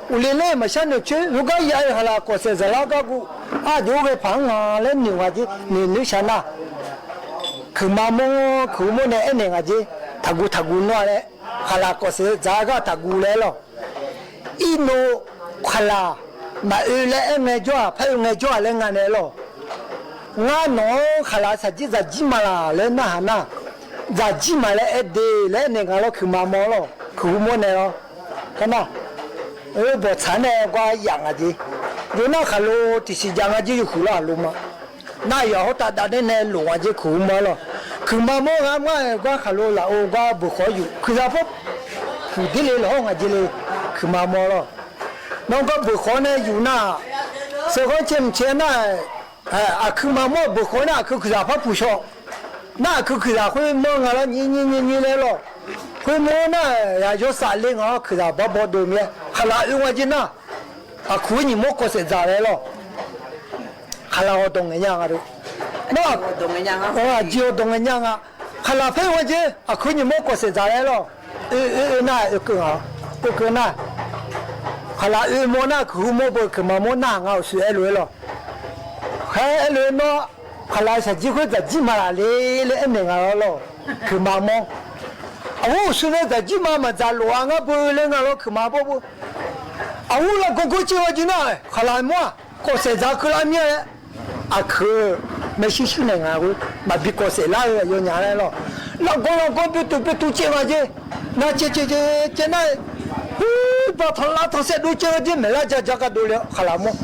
အိၣ်လၢလၢ မၤဆၣ်နုာ်ဆူ ဃုဂၤယၤအံၤ ခးလၢ်ကီၢ်စဲၣ်စၤလါကါဂူ အါဒိၣ်ဂ့ၤဖးငါလၢနုာ်ဝဲက့ နုာ်နုာ်ဆၣ်နၢ် ခုၣ်မၤမီၢ် ခုၣ်မီၢ်န့ၣ် အဲၣ်န့ၢ်ဂၤက့ ထးဂူထးဂူနွဲၣ်လဲၣ် ခးလၢ်ကီၢ်စဲၣ်စၤလါကါထးဂူလဲၣ်လီၤ အံၤနီၢ် ခးလၢ် မၤအၢလၢအဲၣ်ငဲၤကၠီ ဖဲအၢငဲၤကၠီလၢငါန့ၣ်လီၤ ငါနီၢ် ခးလၢ်စၢ်ကံစၢ်ကံမၤလၢ်လၢနၢ်ဟါနၢ် စၢ်ကံမၤလၢအဲၣ်ဒ့ လၢအဲၣ်န့ၢ်ဂၤလီၤ ခုၣ်မၤမီၢ်လီၤ ခုၣ်မီၢ်န့ၣ်လီၤ ကနၣ် အၢ ဘီၣ်ဆၣ်န့ၣ် ကွၢ်ယၤငၤက့ ယိၤနၢ်ခးလိ တံၢ်စံၣ်ယၤငါက့ ယဃုလီၤအလိၤမး နၢ်ယၤဟီၣ်တၢ်ဒၣ်န့ၣ် နဲလိၤဝဲက့ ခုၣ်မီၢ်လီၤ ခုၣ်မၤမီၢ်ဂၤမး ကွၢ်ခးလိလၢအိၣ် ကွၢ်ဘုၣ်ဃီယူၢ် ခုၣ်စၢ်ဖီ ခုၣ်ဒ်လဲၣ်လီၤ ဟီၣ်ငၤက့လၢ ခုၣ်မၤမီၢ်လီၤ နီၢ်ကီၢ်ဘုၣ်ဃီန့ၣ်ယူၢ်နၢ် စၢဃီဆဲးမုၢ်ဆဲးနၢ် အခုၣ်မၤမီၢ်ဘုၣ်ဃီန့ၣ် အခုၣ်ခုၣ်စၢ်ဖီပူၤဆီ နၢ်အခုၣ်ခုၣ်စၢ်ဃုမီၢ်ဂၤလီၤ ညံညံညံညံလဲၣ်လီၤ ဃုမီၢ်နၢ် ယၤယီၤစးလ့ဂၤ ခုၣ်စၢ်ဘီဘီဒိၣ်မ့ၢ် ခးလၢ်အၢဝဲက့နၢ် အခုၣ်ညီၣ်မီၢ်ကီၢ်စဲၣ်စၤလဲၣ်လီၤ ခးလၢ်အီၤဒီးငဲၤညါဂၤဒီး အစံၣ်အီၤဒီးငဲၤညါဂၤ ခးလၢ်ဖဲဝဲက့ အခုၣ်ညီၣ်မီၢ်ကီၢ်စဲၣ်စၤလဲၣ်လီၤ အၢ အၢ အၢ နၢ် အၢ ကၢၢ် ကၢၢ် ကၢၢ်နၢ် ခးလၢ်အၢမီၢ်နၢ် ခုၣ်မီၢ်ဘၣ် ခုၣ်မၤမီၢ်နၢ် ငါအိၣ်ဆူအဲၣ်လိာ်လီၤ ဟဲအဲၣ်လိာ်နီၢ် ခးလၢ်စၢ်ကံဃု စၢ်ကံမၤလၢ်လၢ လၢအဲၣ်န့ၢ်ဂၤလီၤ ခုၣ်မၤမီၢ် အဝဲအိၣ်ဆူန့ၣ် စၢ်ကံမၤ မၤစၢ်လိာ်အါငါဘၣ်လၢငါလီၤ ခုၣ်မၤဘီဘၣ် အဝဲလၢကိကိက့ဝဲက့နၢ် ခးလၢ်မီၢ် ကီၢ်စဲၣ်စၤခုၣ်လၢမ့ၢ် အခုၣ် မ့ၢ်ဆံဆံန့ၣ်ဂၤ မၤဘံၣ်ကီၢ်စဲၣ်လၢယိၤညါန့ၣ်လီၤ လီၤကီလီၤကီ ပတုာ်ပတုာ်က့ဝဲက့ နၢ်က့က့က့က့နၢ် ဃုဘၣ်ထီၣ်လါထီၣ်စဲးဒိက့ဝဲက့ မဲာ်လၢယၤယၤကဒီးလၢခးလၢ်မီၢ်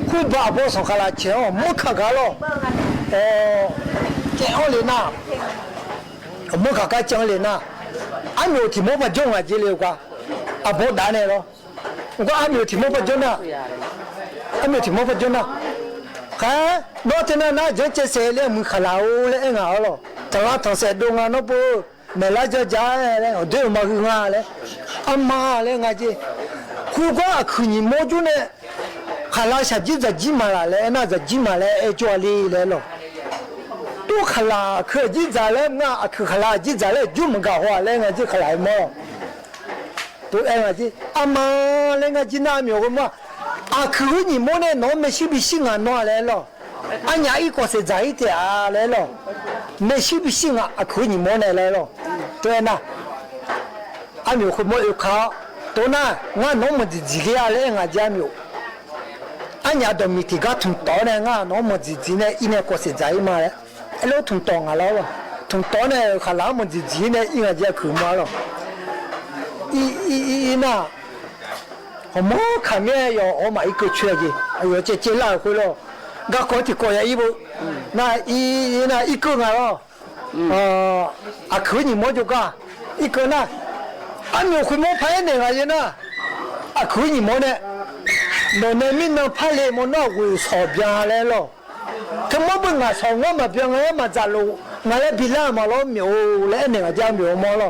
ဃုဘၣ်အဘီစီၣ်ခးလၢ်ဆဲးအီၤ မုၢ်ခးဂၤလီၤ ကဲအီၤလံနၢ် မုၢ်ခးဂၤကဲအီၤလံနၢ် အမ့ၢ်အိၣ်ထံၣ်မီၢ်ပှၤကၠိဂၤက့လၢကွၢ် အဘီဒၣ်န့ၣ်လီၤ ကွၢ်အမ့ၢ်အိၣ်ထံၣ်မီၢ်ပှၤကၠိနၢ် အမ့ၢ်အိၣ်ထံၣ်မီၢ်ပှၤကၠိနၢ် ဃဲ ဒီးတဲနၢ်နၢ် ယကဲစဲးလၢမုၢ်ခးလၢ်အိၣ်လၢအဲၣ်ငါအီၤလီၤ တလါထီၣ်စဲးဒိငါနီၢ်ပၢၢ် မဲာ်လၢယၤယၤလဲၣ် ဒုးမၤဃုာ်ငါလဲၣ် အမါလဲၣ် ငါက့ ဃုကွၢ်အခုၣ်ညီၣ်မီၢ်ကၠိန့ၣ် ခးလၢ်စၢ်ကံစၢ်ကံမၤလၢ်လၢအဲၣ်နၢ် စၢ်ကံမၤလၢအဲၣ်ကၠီလံလဲၣ်လီၤ တိခးလၢ်အခုၣ်အကံစၢ်လၢမုၢ် အခုၣ်ခးလၢ်အကံစၢ်လၢ ယုၢ်မုၢ်ဂၤဟီၣ်လၢငါက့ ခးလၢ်မီၢ် တိအဲၣ်ငါက့ အမါလဲၣ် ငါက့နၢ် အမ့ၢ်အိၣ်ဃုမီၢ် အခုၣ်ညီၣ်မီၢ်န့ၣ်နီၢ် မ့ၢ်ဆံဘံၣ်ဆံငၤနီၢ်လဲၣ်လီၤ အညၣ်အံၤကီၢ်စဲၣ်စၤအံၤတဲဧါလဲၣ်လီၤ မ့ၢ်ဆံဘံၣ်ဆံငၤ အခုၣ်ညီၣ်မီၢ်န့ၣ်လဲၣ်လီၤ တိအဲၣ်နၢ် အမ့ၢ်အိၣ်ဃုမီၢ်အုၣ်ခါ တိနၢ် ငါနီၢ်မုၢ်တံၢ်တံၢ်က့ဧါလဲၣ် ငါက့အမ့ၢ်အိၣ် อะหยาดอกหมีติดก้าถุงต๋อเนี่ย ง่าน้องหมดจี๋จี๋เนี่ย อี้เนี่ยกั๋วเสียใจ๋มาแล้ว ไอ้โลกถุงต๋อง่ะแล้ว ถุงต๋อเนี่ย ขะหลาหมดจี๋จี๋เนี่ย อี้ง่ะเจียคือมาแล้ว อี้ อี้ อี้ อี้น่ะ หอมหมอขะแม่ยอ ออกมาอี้เกิดเชื่อจี อะยอเจเจล่าคุยแล้ว ก้าขอติดก่ออย่าอี้บุ น่ะ อี้ อี้น่ะ อี้เกิดง่ะแล้ว อืม เอ่อ อะคือหญิงหมออยู่ก้า อี้เกิดน่ะ อะหนูคุยหมอไพเนี่ยไงเยอะน่ะ อะคือหญิงหมอเนี่ย หนูเนี่ยมีนางพระเลหมอนอกหูสอบยาแล้วหรอ เธอหมอเบิ่งอ่ะ สองว่ามาเปียงแล้วมาจ่าโล งาแล้วบิลล่ามาล้อเหมียว และเนี่ยอ่ะจ้าเหมียวหมอล้อ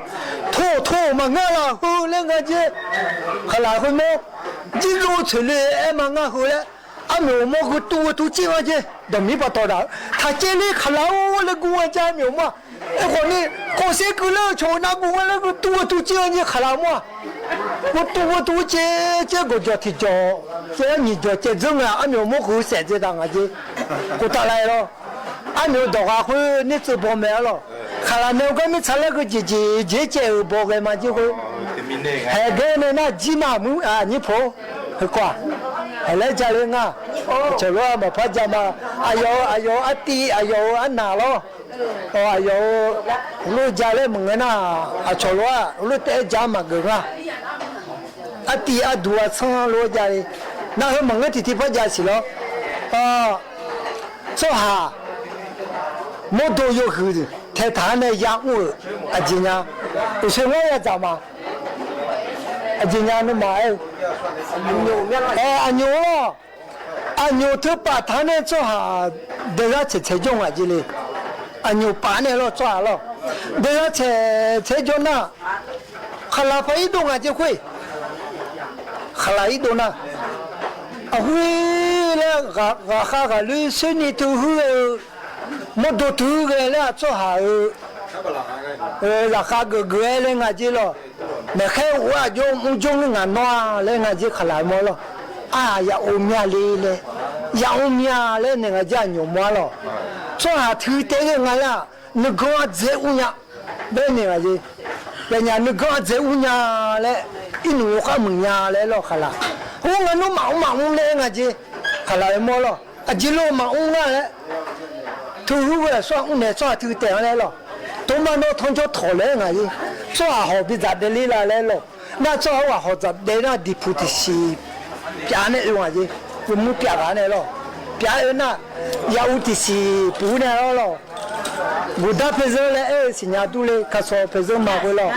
โถ่ โถ่ มาเงาละ เฮ้อ แล้วไงเจ้ ขะหลาคุยหมอ จิโลเฉยเลย เอ๊ะ มาเงาเฮ้อแล้ว อะเหมียวหมอคือตู้ ตู้จิ๊กอ่ะเจ้ เดี๋ยวมีปะต่อดาว ถ้าเจ้เลยขะหลา โอ้ แล้วกูอ่ะจ้าเหมียวหมอ ไอ้คนนี้ โคเซกือเลิกโชว์นะ กูว่าแล้วกูตู้ ตู้เจ้าเนี่ยขะหลามั่ว กูตู้ ตู้เจ้ เจ้าก็จ่อที่จ่อ เจ้านี่จ่อ เจ้าเจิงอ่ะ อะเหมียวหมอคือแสนเจ้าตังอ่ะเจ้ กูตะไลล้อ อะเหมียวดอกอ่ะคือนี่จื้อบ่แม่นล้อ ขะหลาแนวก็มีชันแล้วก็เจ๋ เจ๋ เจ๋ เจ๋ เออ บ่แกมาเจ้าคือ แห่แกเนี่ยน่าจี้หน้ามึง อ่ะ นี่โผ เฮ้ยกว่า แห่แล้วจ้าเลยง่ะ โฉลว่ามาพัดยามา อะยอ อะยอ อะตี้ อะยอ อะหนาล้อ อ๋อ อะยอ ลูกจาเลยมึงไงน่ะ อะโฉลว่า ลูกเต๊ะจามาเกิงอ่ะ อะตี้อะดูอะซังลูกจาเลย น่าเฮ้ยมึงไงตี้ตี้พัดยาสิล้อ เอ่อ โซหา โมโดโยหือ แท้ๆ เนี่ย ยาอู้ อะจี๋เนี่ย อุยเชิงว่ายาจ๋ามา อะจี๋เนี่ย นึกมา เอ้ย เอ้ย อะหยูล้อ อะหยูถือปะทางเนี่ย โซหา เดือนละเฉยๆ จ่งอ่ะจี๋เลย อะหยูปะเนี่ยล้อ โซหาล้อ เดือนละเฉยๆ จ่งน่ะ ขะหลาพาอี้ดงอ่ะเจ้าคุย ขะหลาอี้ดงน่ะ อะหุย แล้วรา ราคาก็ลือซื้อนี่ถือหื้อ โมโดถือแกแล้ว โซหา เออ เออ ราคาเก๋ๆ เลยง่ะเจ้าล้อ แม่แค่ว่าโยมอุ้งจงนึงอ่ะเนาะ แล้วไงเจ้าขะหลาหมอล้อ อ่า อย่าโอเมียเลยเลย อย่าโอเมียเลยเนี่ยไงเจ้าหนูหมอล้อ โซหาถือเต๊ะไงล่ะ นึกก็เจ๊อุ้งเนี่ย เบ้นเนี่ยไงเจ้า เบ้นเนี่ยนึกก็เจ๊อุ้งเนี่ยแหละ อีหนูข้ามึงเนี่ยแหละล้อขะหลา อุ้งอ่ะหนูหมาอุ้งหมาอุ้งเลยไงเจ้า ขะหลาหมอล้อ อะจิโลมาอุ้งน่ะแหละ ถือหื้อเว้ย ซ่ออุ้งเนี่ย ซ่อถือแต่งแล้วหรอ โตมาเนาะ ท้องโจ้ถอดเลยไง ซ่อหอมปีศาจเดลิลาแล้วหรอ น่าซ่อว่าหอมจัดเดน่าดีผู้ตี้สี่ เปียเนี่ยเออไง อยู่หมู่เปียกาเนี่ยหรอ เปียเออน่ะ ยาอูตี้สี่ ปูเนี่ยหรอ กูด่าเปเซอร์เลย เอ้ย สิญญาดูเลย ข้าซ่อเปเซอร์มาคุยหรอ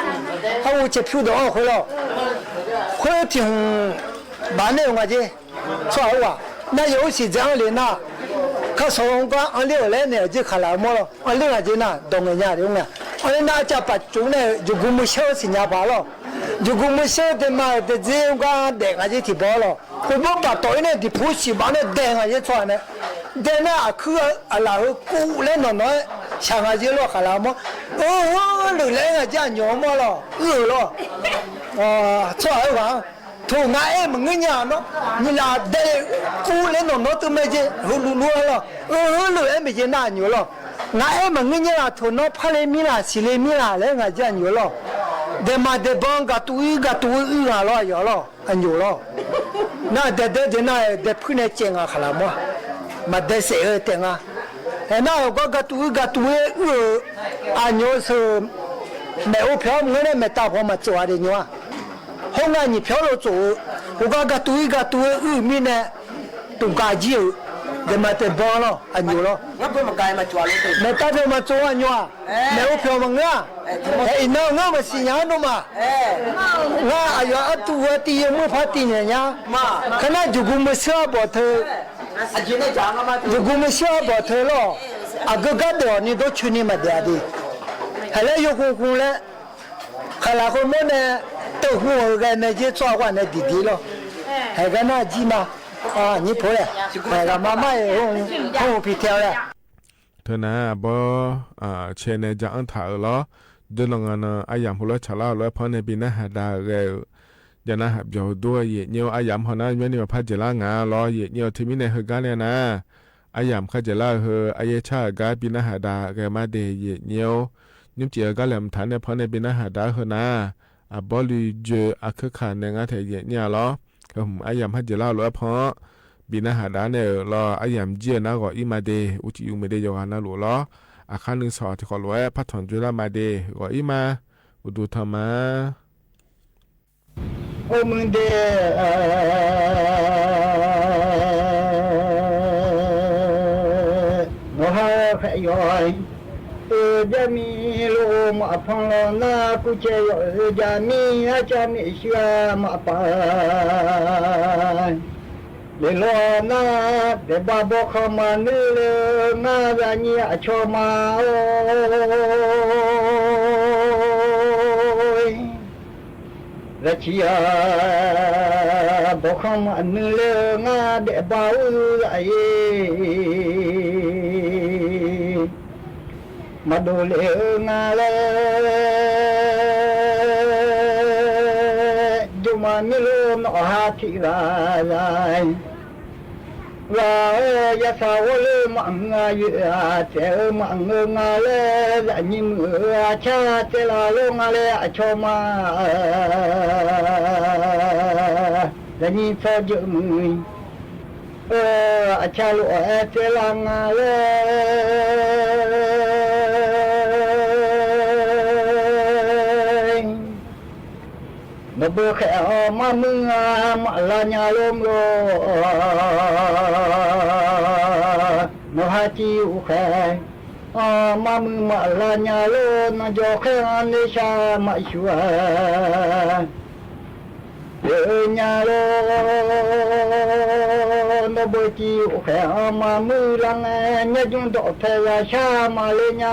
เอาอูเจ็บผิวดอกคุยหรอ คุยตี้หงบานเนี่ยไง ซ่อว่า น่าอยู่สี่เจ้าเลยน่ะ ข้าซ่อก็อันเลี้ยวแลเนี่ย เจ้าขะหลาหมอล้อ อันเลี้ยวเจ้าน่ะ ดองเงี้ยเดี๋ยวเงี้ย อันนี้น่าจะปัจจุบันเนี่ย อยู่กุมมือเช้าสิญญาบาลล้อ อยู่กุมมือเช้าเดมาเดเจ้าก็แดงอ่ะเจ้าตี้บ่ล้อ คือบ่ปะต่อยเนี่ย ตี้ผู้สี่บาทเนี่ย แดงอ่ะเจ้าซ่อเนี่ย แดงน่ะ คืออะหลาหื้อกู้แล้วหน่อยๆ ช่างอ่ะเจ้าล้อขะหลาหมอ เออ หรือแล้วอ่ะเจ้าหนูหมอล้อ เออล้อ เออ ซ่อว่า โถ่ งาเอ๊ะ มึงเงี้ยเนาะ มีลาเดกูเล่นหนอนเนาะ ตึงไม่เจ ฮู้รู้ๆ แล้ว เออ เออ หรือเอ๊ะ ไม่เจ น่าอยู่หรอก งาเอ๊ะ มึงเงี้ย โถ่ เนาะ พระเลยมีลา สีเลยมีลา แล้วไงเจ้าอยู่หรอก เดมาเดบัง กาตูอี กาตูอี อ่ะหรอ อยู่หรอก อันอยู่หรอก น่า เด เด เด น่า เด พื้นในเจงอ่ะ ขะหลาหมอ มาเดเสเออ เตงอ่ะ เห็นน่า ก็กาตูอี กาตูอี เออ อันอยู่เสมอ แม่โอ้เพียวมึงเนี่ย แม่ตาพอมาจ๋วเดอยู่อ่ะ ห้องงานนี่เพียวโลโจ้ กูก็กาตูอีกาตูอื้อมีแน่ ตุ่มกาจิ๋ว เดมาเตะบอลเนาะ อันอยู่เนาะ งั้นเปิ้นมากายมาจ๋วเลยเต้ แม่ตาเปิ้นมาจ๋วอันอยู่อ่ะ เออ แม่อู้เพียวมาเงื้อ เออ เอ้ย อีน้องเงื้อมาสิญญาหนูมา เออ เงื้ออะหยอดอะตูอะตี้ มือพาตี้เนี่ยเนี่ย มา ขนาดอยู่กุมมือเสื้อบ่เธอ เออ อยู่กุมมือเสื้อบ่เธอเนาะ อะก็กะเดี๋ยวนี้โดนชื่อนี้มาเดี๋ยวดี ให้แล้วยกคงๆ แล้ว ใครหลายคนหมดเนี่ย เต้าหู้กันเนี่ย เจ๊จ้อกว่าเนี่ยดีๆ เนาะ ให้กันน่าจี้มา อ่า นี่พอแล้ว ให้กันมาใหม่ ห้อง ห้องผิดแถวแล้ว เธอนะ บ่ อ่า เชนเนี่ยจะอั้งถ่าเออเหรอ เดินลงงานเนอะ อาหยามหัวเราะฉะเล่าแล้ว เพราะในปีหน้าหาดาเออ อย่านะหับเดี๋ยวด้วย เหยียดเหนี่ยว อาหยามหัวหน้าย้อนนี่มาพาดเจล่างา รอเหยียดเหนี่ยว ที่มีในเฮอก้าเนี่ยนะ อาหยามข้าเจล่าเฮอ อาเยชาก้า ปีหน้าหาดาเออ มาเดเหยียดเหนี่ยว ยุ้มเจียก้าแหลมฐานเนี่ย เพราะในปีหน้าหาดาเฮอนะ อ่ะ บ่ลือเจอ อ่ะ เครือข่ายในงานแถเหยียดเนี่ยเหรอ เออ อาหยามข้าเจล่าเลย เพราะ ဘိးနၢ်ဟးဒါန့ၣ်ဧၢ လီၤ အယမ်ၣ်ယဲၢ်နၢ်ဂီၤအံၤမးဒ့ အိၣ်တံၢ်အူမ့ၢ်ဒ့ ယဂၤနၢ်လိၤလီၤ အခါနုၤ ဆီၣ်ထံခီၣ်လိာ်ဝဲ ဖးထွန်ဒွဲလၢ်မးဒ့ ဂီၤအံၤမး အိၣ်ဒိၣ်ထီၣ်မး အိၣ်မုၢ်ဒ့ နီၢ်ဟါဃဲယီၤ အၢ ယမံလိာ်မးဖီလီၤနၤ ကူၣ်ကဲယီၤ အၢ ယမံ အကၢန့ၣ်ဆူမးပာ် လီၤလီၤနၤ ဒဲးဘးဘီခီမးနုၤလၢ ငါဒၣ်ညံအဆီမး အိၣ် ရၢၢ်ခီယၤ ဘီခီမးနုၤလၢ ငါဒဲးဘးအူဒၣ်အံၤ မၤဒိးလဲၣ်အၢ ငါလၢ ယိၤမးမံလိာ်နီၢ်ဟါထံဂၤလၢ် ဝၤဧၢ ယသးဝီလၢမး ငါယုၢ်အစဲးအၢ မးငါလၢ ဒၣ်ညံမုၣ်အၢ အဆၢတဲလီၤလိာ် ငါလၢအဆီမး ဒၣ်ညံစီၤယုၢ်မုၣ် အၢ အဆၢလိာ်အတဲလီၤ ငါလၢ နီၢ်ဘၢဃဲအီၤ မးမုၢ်ဧါ မးလၢညါလိာ်မုၢ် နီၢ်ဟါကံအိၣ်ဃဲ အီ မးမုၢ်မးလၢညါလိာ် နီၢ်ကၠီဃဲအီၤ န့ဆၢမးဆူၣ် လၢညါလိာ် နီၢ်ဘၢကံအိၣ်ဃဲအီၤ မးမုၢ်လၢ ညါကၠူၣ်ဒီးဖဲလၢဆၢ မးလၢညါ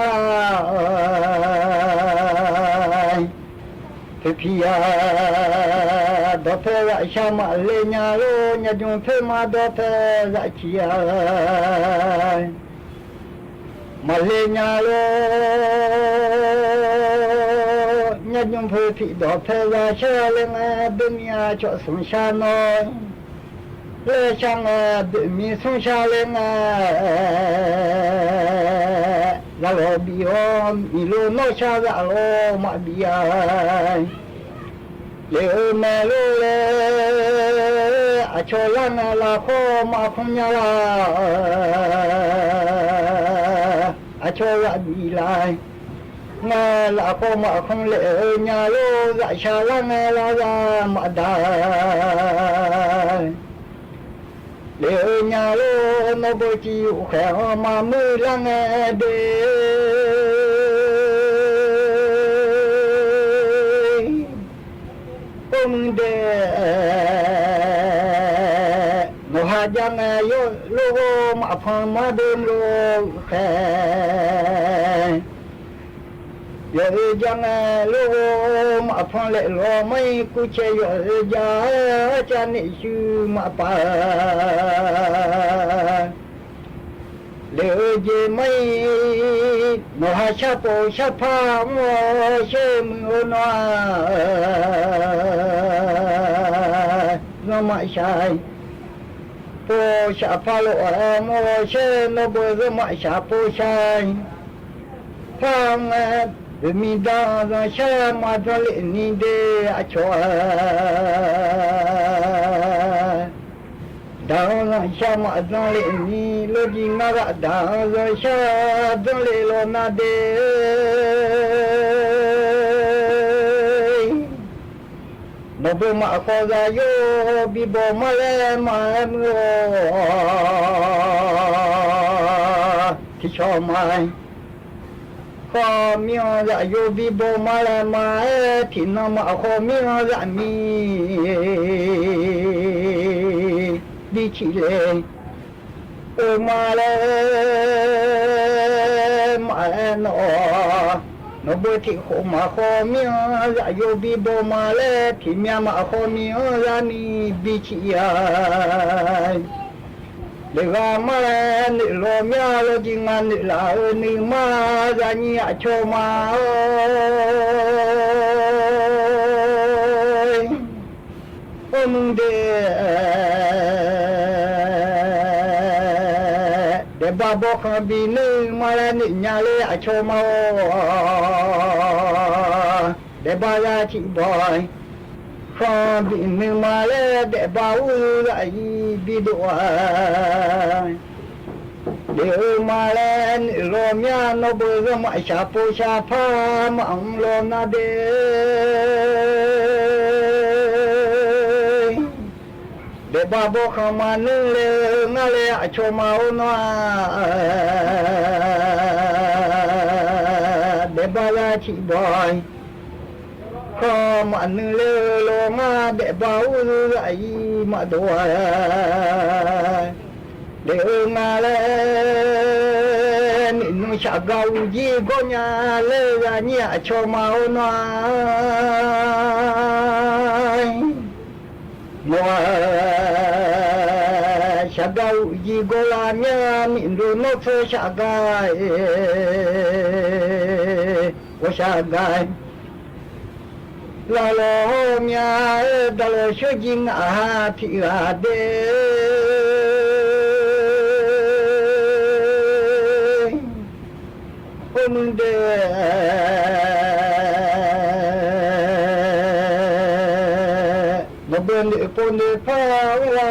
ဖဲဖံယၤ ဒီးဖဲလၢဆၢ မးလၢညါလိာ် ညါကၠူၣ်ဖဲမး ဒီးဖဲလၢဆံယၤ မးလၢညါလိာ် ညါကၠူၣ်ဖဲဖံ ဒီးဖဲလၢဆၢလၢ ဘၣ်မံအဆီ ဆူၣ်ဆါနီၤ လၢဆၢ ဘၣ်မံဆူၣ်ဆါလၢ လၢလီၤဘံအီၤ မံလိာ်နီၢ်ဆါ လၢလီၤမးဘံယၤ လၢအၢ မဲာ်လိာ်လၢ အဆီလၢ လၢဃီမး ခီညါလၢ အဆီလၢဘံလၢ လၢဃီမး ခီလၢအၢ ညါလိာ် လၢဆၢလၢ လၢမးဒါ လၢညါလိာ် နီၢ်ဘၢကံအိၣ်ဃဲအီၤ မးမုၢ်လၢဒ့ အိၣ်မုၢ်ဒ့ နီၢ်ဟါကၠၢ် ယိၤလိာ်မးဖီ မးဒိၣ်လိာ်ဃဲ ယိၤအၢ ကၠၢ်လိာ်မးဖီ လဲၤလီၤမး ကူၣ်ဆဲးယိၤအၢ ကၠၢ် ကၠၢ်န့ၣ်ဆူမးပာ် လၢယဲမး နီၢ်ဟါဆၢပိာ်ဆၢဖါ မီၢ်ဆဲမုၢ်အိၣ်နီၤ နီၢ်မးဆါ ပိာ်ဆၢဖါလိာ်အၢ မီၢ်ဆဲ နီၢ်ဘၢ နီၢ်မးဆါ ပိာ်ဆၢ ဖါ ဘၣ်မံဒါ နီၢ်ဆၢ မးဒါလၢနံၤဒ့ အဆီ ဒါနီၢ်ဆၢ မးဒါလၢနံၤ လီၤကံငါရဒါ နီၢ်ဆၢ ဒါလၢလီၤနၤဒ့ နီၢ်ဘၢ မးဃီ ဒၣ်ယိၤဘံဘီမးလၢ မးမုၢ် ထံဆီမး ဃီမံ ဒၣ်ယိၤဘံဘီမးလၢ မးထံနီၤ မးဃီမံ ဒၣ်မံ ဘံဆံးလဲၣ် အၢ မးလၢ မးနီၤ နီၢ်ဘၢထံၣ်ဃိး မးဃီမံ ဒၣ်ယိၤဘံဘီမးလၢ ထံၣ်မံ မးဃီမံ ဒၣ်မံ ဘံဆံးယၤ လၢဂၤမးလၢ နုာ်လီၤမံ လီၤကံငါနုာ်လၢအၢ နုာ်မး ဒၣ်ညံအဆီမး အိၣ်မုၢ်ဒ့ ဒဲးဘးဘီခီဘံ နုာ်မးလၢ နုာ်ညါလၢအဆီမး ဒဲးဘးလၢထံၣ်ဘီ ခီဘံ နုာ်မးလၢ ဒဲးဘးအူဒၣ်အံၤ ဘီဒိၣ်ဧၢ, ဒ့ၣ်ဧၢ မၤလၢနုာ်လီၤမၠၢ် နီၣ်ဘၢၣ်ဂီၢ်မး စှၤပိာ်စှၤဖး မးလီၤနၤဒ့း. ဒဲးဘးဘီခီမးနုၤလဲၣ် ငါလဲၣ် အဆိမးအိၣ်နွံ ဒဲးဘးလၢဆံးဘီ ခီမးနုၤလဲၣ်လီၤ ငါဒဲးဘးအိၣ်လၢအံၤမးဒိၣ်ဧါ. ဒ့ၣ်ဧၢ မၤလၢ မ့ၢ်နုၤ စှၤကၤအူကၠံကီၢ်ညါ လဲၤဂၤညံၣ် အဆိမးအိၣ်နွံ နွံ စှၤကၤအူကၠံကီၢ်လၢညါ မ့ၢ်ဒိၣ်နီၢ်သၢ စှၤကၤ ကီၢ်စှၤကၤ လၢလီၤမၠၢ် တၢ်လီၤဆှၢကၠံ နဟးထံၣ်ဂၤဒ့း အိၣ်မုၢ်ဒ့း နဘၣ်န့ၢ်ပိာ်န့ၢ်ဖးဝဲ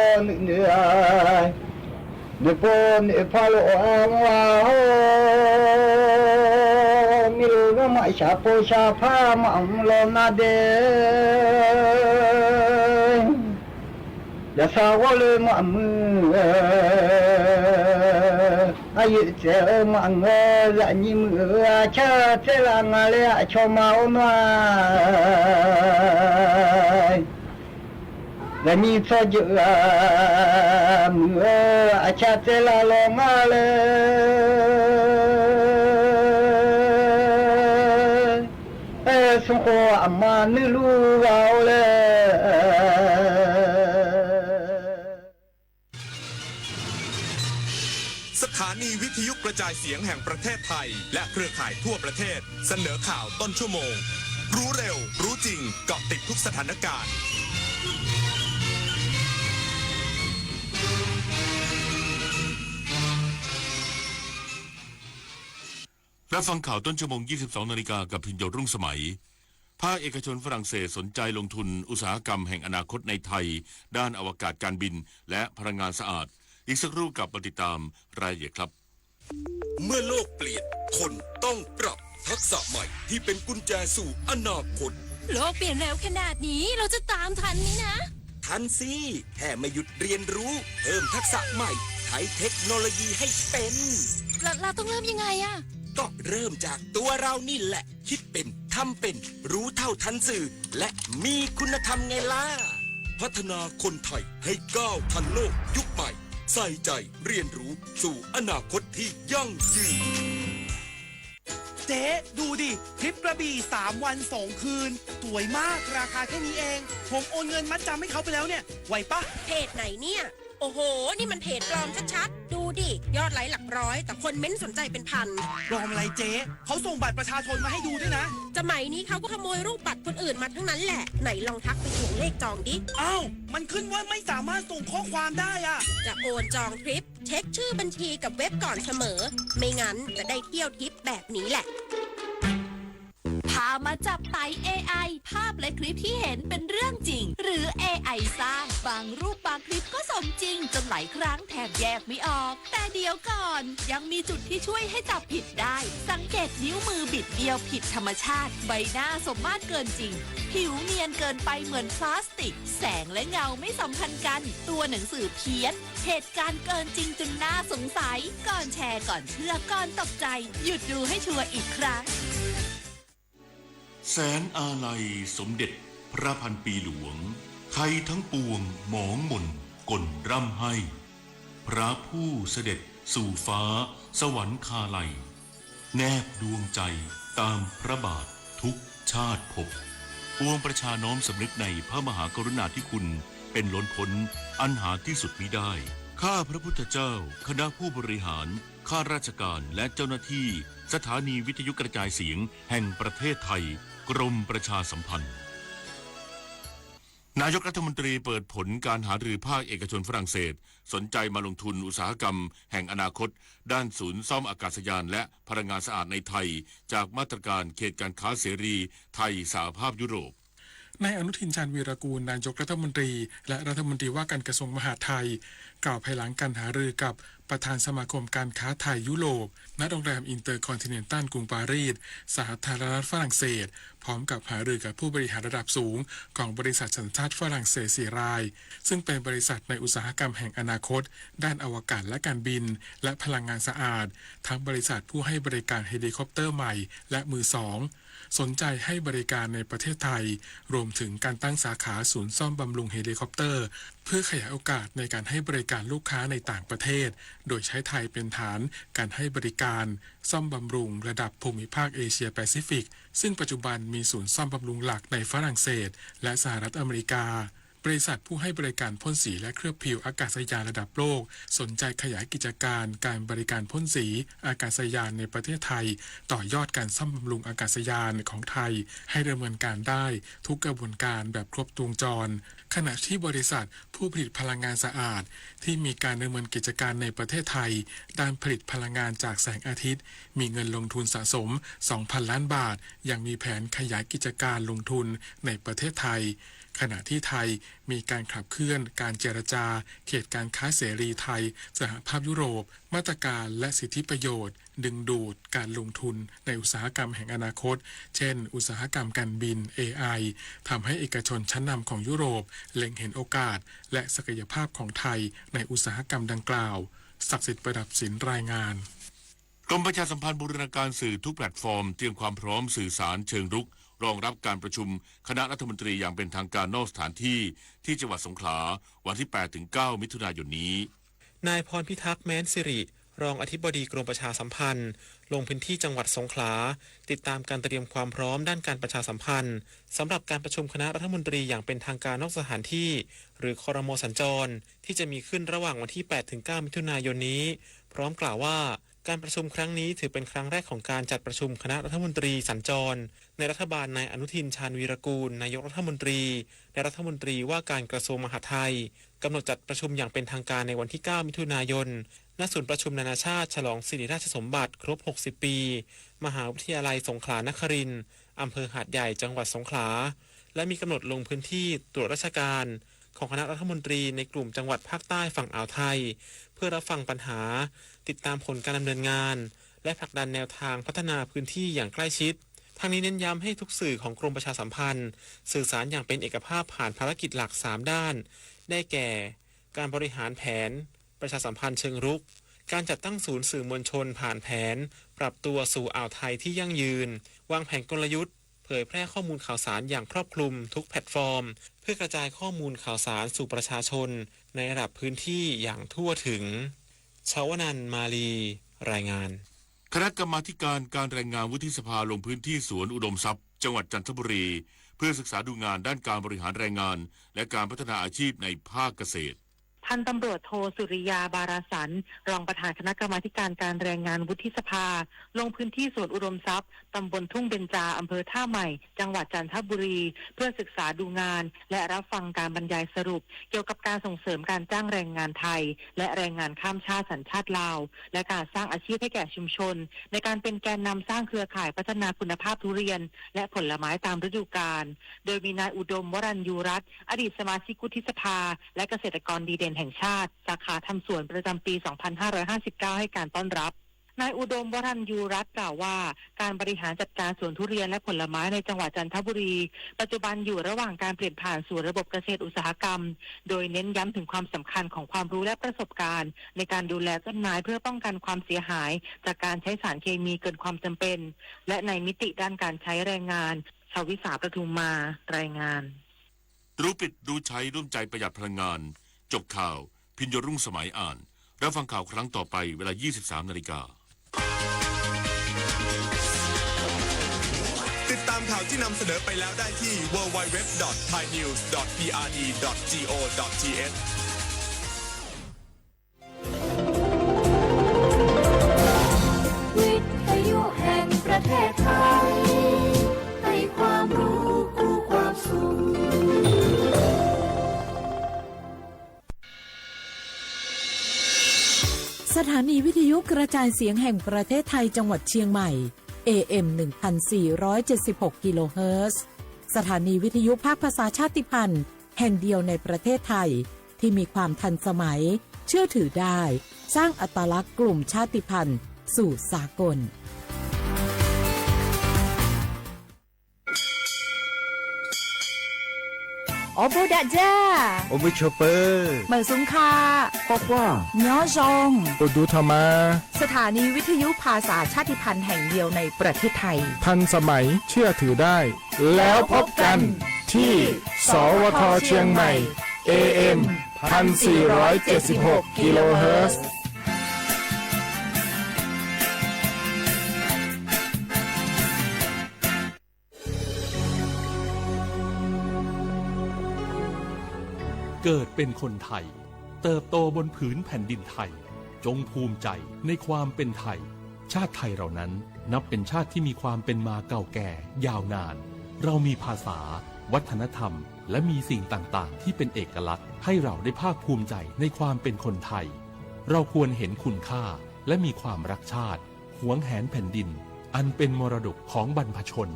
လီၤ နုာ်န့ၢ်ဧါ န့ၢ်ပိာ်န့ၢ်ဖးလီၤအါမးဟီ မ့ၢ်လီၤဂီၢ်မး စှၤပိာ်စှၤဖး မးလီၤနၤဒ့း ယသးဝီလၢမးမုၢ်ဧၢ အယုၢ်စဲးဧၢ မးငၢၢ် လၢညံၣ်မုၢ်ဧၢ အဆၢတဲလၢငါလဲၣ် အဆိမးအိၣ်နွံ လၢညံၣ်စီၤယုၢ်ဧၢ မုၢ်ဧၢ အဆၢတဲလၢလီၤငါလဲၣ် အဲ ဆိၣ်ဃီအမါနုၢ်လူၤဂၤအိၣ်လဲၣ် สถานีวิทยุกระจายเสียงแห่งประเทศไทย และเครือข่ายทั่วประเทศ เสนอข่าวต้นชั่วโมง รู้เร็ว รู้จริง เกาะติดทุกสถานการณ์ รับฟังข่าวต้นชั่วโมง ยี่สิบสองนาฬิกา กับพินโย รุ่งสมัย ภาคเอกชนฝรั่งเศสสนใจลงทุนอุตสาหกรรมแห่งอนาคตในไทย ด้านอวกาศการบิน และพลังงานสะอาด อีกสักครู่กลับมาติดตามรายละเอียดครับ เมื่อโลกเปลี่ยน คนต้องปรับทักษะใหม่ที่เป็นกุญแจสู่อนาคต โลกเปลี่ยนเร็วขนาดนี้ เราจะตามทันไหมนะ ทันสิ แค่ไม่หยุดเรียนรู้ เพิ่มทักษะใหม่ ใช้เทคโนโลยีให้เป็น แล้วเราต้องเริ่มยังไงอะ ก็เริ่มจากตัวเรานี่แหละ คิดเป็น ทำเป็น รู้เท่าทันสื่อ และมีคุณธรรมไงล่ะ พัฒนาคนไทยให้ก้าวทันโลกยุคใหม่ ใส่ใจเรียนรู้สู่อนาคตที่ยั่งยืน เจ๊ ดูดิ ทริปกระบี่ สามวันสองคืน สวยมาก ราคาแค่นี้เอง ผมโอนเงินมัดจำให้เขาไปแล้วเนี่ย ไหวปะ เพจไหนเนี่ย โอ้โห นี่มันเพจปลอมชัดๆ ดูดิ ยอดไลค์หลักร้อย แต่คนเม้นต์สนใจเป็นพัน ปลอมอะไรเจ๊ เขาส่งบัตรประชาชนมาให้ดูด้วยนะ สมัยนี้เขาก็ขโมยรูปบัตรคนอื่นมาทั้งนั้นแหละ ไหนลองทักไปทวงเลขจองดิ อ้าว มันขึ้นว่าไม่สามารถส่งข้อความได้อะ จะโอนจองทริป เช็คชื่อบัญชีกับเว็บก่อนเสมอ ไม่งั้นจะได้เที่ยวทริปแบบนี้แหละ พามาจับไตเอไอ ภาพและคลิปที่เห็นเป็นเรื่องจริง หรือเอไอสร้าง บางรูปบางคลิปก็สมจริงจนหลายครั้งแทบแยกไม่ออก แต่เดี๋ยวก่อน ยังมีจุดที่ช่วยให้จับผิดได้ สังเกตนิ้วมือบิดเดียวผิดธรรมชาติ ใบหน้าสมมาตรเกินจริง ผิวเนียนเกินไปเหมือนพลาสติก แสงและเงาไม่สัมพันธ์กัน ตัวหนังสือเพี้ยน เหตุการณ์เกินจริงจนน่าสงสัย ก่อนแชร์ ก่อนเชื่อ ก่อนตกใจ หยุดดูให้ชัวร์อีกครั้ง แสนอาลัยสมเด็จพระพันปีหลวง ไทยทั้งปวงหมองหม่นก่นร่ำไห้ พระผู้เสด็จสู่ฟ้าสวรรคาลัย แนบดวงใจตามพระบาททุกชาติภพ ปวงประชาน้อมสำนึกในพระมหากรุณาธิคุณเป็นล้นพ้นอันหาที่สุดมิได้ ข้าพระพุทธเจ้า คณะผู้บริหาร ข้าราชการ และเจ้าหน้าที่สถานีวิทยุกระจายเสียงแห่งประเทศไทย กรมประชาสัมพันธ์ นายกรัฐมนตรีเปิดผลการหารือภาคเอกชนฝรั่งเศส สนใจมาลงทุนอุตสาหกรรมแห่งอนาคต ด้านศูนย์ซ่อมอากาศยานและพลังงานสะอาดในไทย จากมาตรการเขตการค้าเสรีไทยสหภาพยุโรป นายอนุทิน ชาญวีรกูร นายกรัฐมนตรี และรัฐมนตรีว่าการกระทรวงมหาดไทย กล่าวภายหลังการหารือกับประธานสมาคมการค้าไทยยุโรป ณ โรงแรมอินเตอร์คอนทิเนนตัลกรุงปารีส สาธารณรัฐฝรั่งเศส พร้อมกับหารือกับผู้บริหารระดับสูงของบริษัทสัญชาติฝรั่งเศสสี่ราย ซึ่งเป็นบริษัทในอุตสาหกรรมแห่งอนาคต ด้านอวกาศและการบิน และพลังงานสะอาด ทั้งบริษัทผู้ให้บริการเฮลิคอปเตอร์ใหม่ และมือสอง สนใจให้บริการในประเทศไทย รวมถึงการตั้งสาขาศูนย์ซ่อมบำรุงเฮลิคอปเตอร์ เพื่อขยายโอกาสในการให้บริการลูกค้าในต่างประเทศ โดยใช้ไทยเป็นฐานการให้บริการซ่อมบำรุงระดับภูมิภาคเอเชียแปซิฟิก ซึ่งปัจจุบันมีศูนย์ซ่อมบำรุงหลักในฝรั่งเศส และสหรัฐอเมริกา บริษัทผู้ให้บริการพ่นสีและเคลือบผิวอากาศยานระดับโลก สนใจขยายกิจการการบริการพ่นสีอากาศยานในประเทศไทย ต่อยอดการซ่อมบำรุงอากาศยานของไทย ให้ดำเนินการได้ทุกกระบวนการแบบครบวงจร ขณะที่บริษัทผู้ผลิตพลังงานสะอาด ที่มีการดำเนินกิจการในประเทศไทย ด้านผลิตพลังงานจากแสงอาทิตย์ มีเงินลงทุนสะสม สองพันล้านบาท ยังมีแผนขยายกิจการลงทุนในประเทศไทย ขณะที่ไทยมีการขับเคลื่อนการเจรจาเขตการค้าเสรีไทย สหภาพยุโรป มาตรการและสิทธิประโยชน์ ดึงดูดการลงทุนในอุตสาหกรรมแห่งอนาคต เช่น อุตสาหกรรมการบิน เอไอ ทำให้เอกชนชั้นนำของยุโรปเล็งเห็นโอกาส และศักยภาพของไทยในอุตสาหกรรมดังกล่าว ศักดิ์สิทธิ์ ประดับศิลป์ รายงาน กรมประชาสัมพันธ์บูรณาการสื่อทุกแพลตฟอร์ม เตรียมความพร้อมสื่อสารเชิงรุก รองรับการประชุมคณะรัฐมนตรีอย่างเป็นทางการนอกสถานที่ ที่จังหวัดสงขลา วันที่แปดถึงเก้ามิถุนายนนี้ นายพรพิทักษ์ แม้นสิริ รองอธิบดีกรมประชาสัมพันธ์ ลงพื้นที่จังหวัดสงขลา ติดตามการเตรียมความพร้อมด้านการประชาสัมพันธ์ สำหรับการประชุมคณะรัฐมนตรีอย่างเป็นทางการนอกสถานที่ หรือ ครม. สัญจร ที่จะมีขึ้นระหว่างวันที่แปดถึงเก้ามิถุนายนนี้ พร้อมกล่าวว่า การประชุมครั้งนี้ถือเป็นครั้งแรกของการจัดประชุมคณะรัฐมนตรีสัญจร ในรัฐบาลนายอนุทิน ชาญวีรกูร นายกรัฐมนตรี และรัฐมนตรีว่าการกระทรวงมหาดไทย กำหนดจัดประชุมอย่างเป็นทางการในวันที่เก้ามิถุนายน ณ ศูนย์ประชุมนานาชาติฉลองสิริราชสมบัติครบหกสิบปี มหาวิทยาลัยสงขลานครินทร์ อำเภอหาดใหญ่ จังหวัดสงขลา และมีกำหนดลงพื้นที่ตรวจราชการของคณะรัฐมนตรีในกลุ่มจังหวัดภาคใต้ฝั่งอ่าวไทย เพื่อรับฟังปัญหา ติดตามผลการดำเนินงาน และผลักดันแนวทางพัฒนาพื้นที่อย่างใกล้ชิด ทั้งนี้เน้นย้ำให้ทุกสื่อของกรมประชาสัมพันธ์ สื่อสารอย่างเป็นเอกภาพผ่านภารกิจหลักสามด้าน ได้แก่ การบริหารแผนประชาสัมพันธ์เชิงรุก การจัดตั้งศูนย์สื่อมวลชนผ่านแผนปรับตัวสู่อ่าวไทยที่ยั่งยืน วางแผนกลยุทธ์ เผยแพร่ข้อมูลข่าวสารอย่างครอบคลุมทุกแพลตฟอร์ม เพื่อกระจายข้อมูลข่าวสารสู่ประชาชนในระดับพื้นที่อย่างทั่วถึง ชวนันท์ มาลี รายงาน คณะกรรมาธิการการแรงงานวุฒิสภาลงพื้นที่สวนอุดมทรัพย์ จังหวัดจันทบุรี เพื่อศึกษาดูงานด้านการบริหารแรงงาน และการพัฒนาอาชีพในภาคเกษตร พันตำรวจโทสุริยา บาราสัน รองประธานคณะกรรมาธิการการแรงงานวุฒิสภา ลงพื้นที่สวนอุดมทรัพย์ ตำบลทุ่งเบญจา อำเภอท่าใหม่ จังหวัดจันทบุรี เพื่อศึกษาดูงาน และรับฟังการบรรยายสรุป เกี่ยวกับการส่งเสริมการจ้างแรงงานไทย และแรงงานข้ามชาติสัญชาติลาว และการสร้างอาชีพให้แก่ชุมชน ในการเป็นแกนนำสร้างเครือข่ายพัฒนาคุณภาพทุเรียน และผลไม้ตามฤดูกาล โดยมีนายอุดม วรัญยูรัตน์ อดีตสมาชิกวุฒิสภา และเกษตรกรดีเด่นแห่งชาติ สาขาทำสวนประจำปี สองพันห้าร้อยห้าสิบเก้า ให้การต้อนรับ นายอุดม วรัญยูรัตน์ กล่าวว่า การบริหารจัดการสวนทุเรียนและผลไม้ในจังหวัดจันทบุรี ปัจจุบันอยู่ระหว่างการเปลี่ยนผ่านสู่ระบบเกษตรอุตสาหกรรม โดยเน้นย้ำถึงความสำคัญของความรู้และประสบการณ์ ในการดูแลต้นไม้เพื่อป้องกันความเสียหาย จากการใช้สารเคมีเกินความจำเป็น และในมิติด้านการใช้แรงงาน ชวิสา ประทุมมา รายงาน รู้ปิดรู้ใช้ร่วมใจประหยัดพลังงาน จบข่าว พิญโญรุ่งสมัยอ่าน รับฟังข่าวครั้งต่อไปเวลา ยี่สิบสามนาฬิกา ติดตามข่าวที่นำเสนอไปแล้วได้ที่ ดับเบิลยู ดับเบิลยู ดับเบิลยู ดอท ไทยนิวส์ ดอท พีอาร์ดี ดอท จีโอ ดอท ทีเอช วิทยุแห่งประเทศไทย ให้ความรู้คู่ความสุข สถานีวิทยุกระจายเสียงแห่งประเทศไทยจังหวัดเชียงใหม่ เอเอ็ม หนึ่งพันสี่ร้อยเจ็ดสิบหก กิโลเฮิรตซ์ สถานีวิทยุภาคภาษาชาติพันธุ์แห่งเดียวในประเทศไทย ที่มีความทันสมัย เชื่อถือได้ สร้างอัตลักษณ์กลุ่มชาติพันธุ์สู่สากล ออโบดะจ้า โอมือโชเปอร์ เหมิวซุงค่ะ ควักว่า ย้อซอง อุดูธรรมา สถานีวิทยุภาษาชาติพันธุ์แห่งเดียวในประเทศไทย ทันสมัย เชื่อถือได้ แล้วพบกันที่ สวท เชียงใหม่ เอเอ็ม พันสี่ร้อยเจ็ดสิบหก กิโลเฮิรตซ์ เกิดเป็นคนไทย เติบโตบนผืนแผ่นดินไทย จงภูมิใจในความเป็นไทย ชาติไทยเรานั้นนับเป็นชาติที่มีความเป็นมาเก่าแก่ยาวนาน เรามีภาษา วัฒนธรรม และมีสิ่งต่างๆ ที่เป็นเอกลักษณ์ ให้เราได้ภาคภูมิใจในความเป็นคนไทย เราควรเห็นคุณค่าและมีความรักชาติ หวงแหนแผ่นดิน อันเป็นมรดกของบรรพชน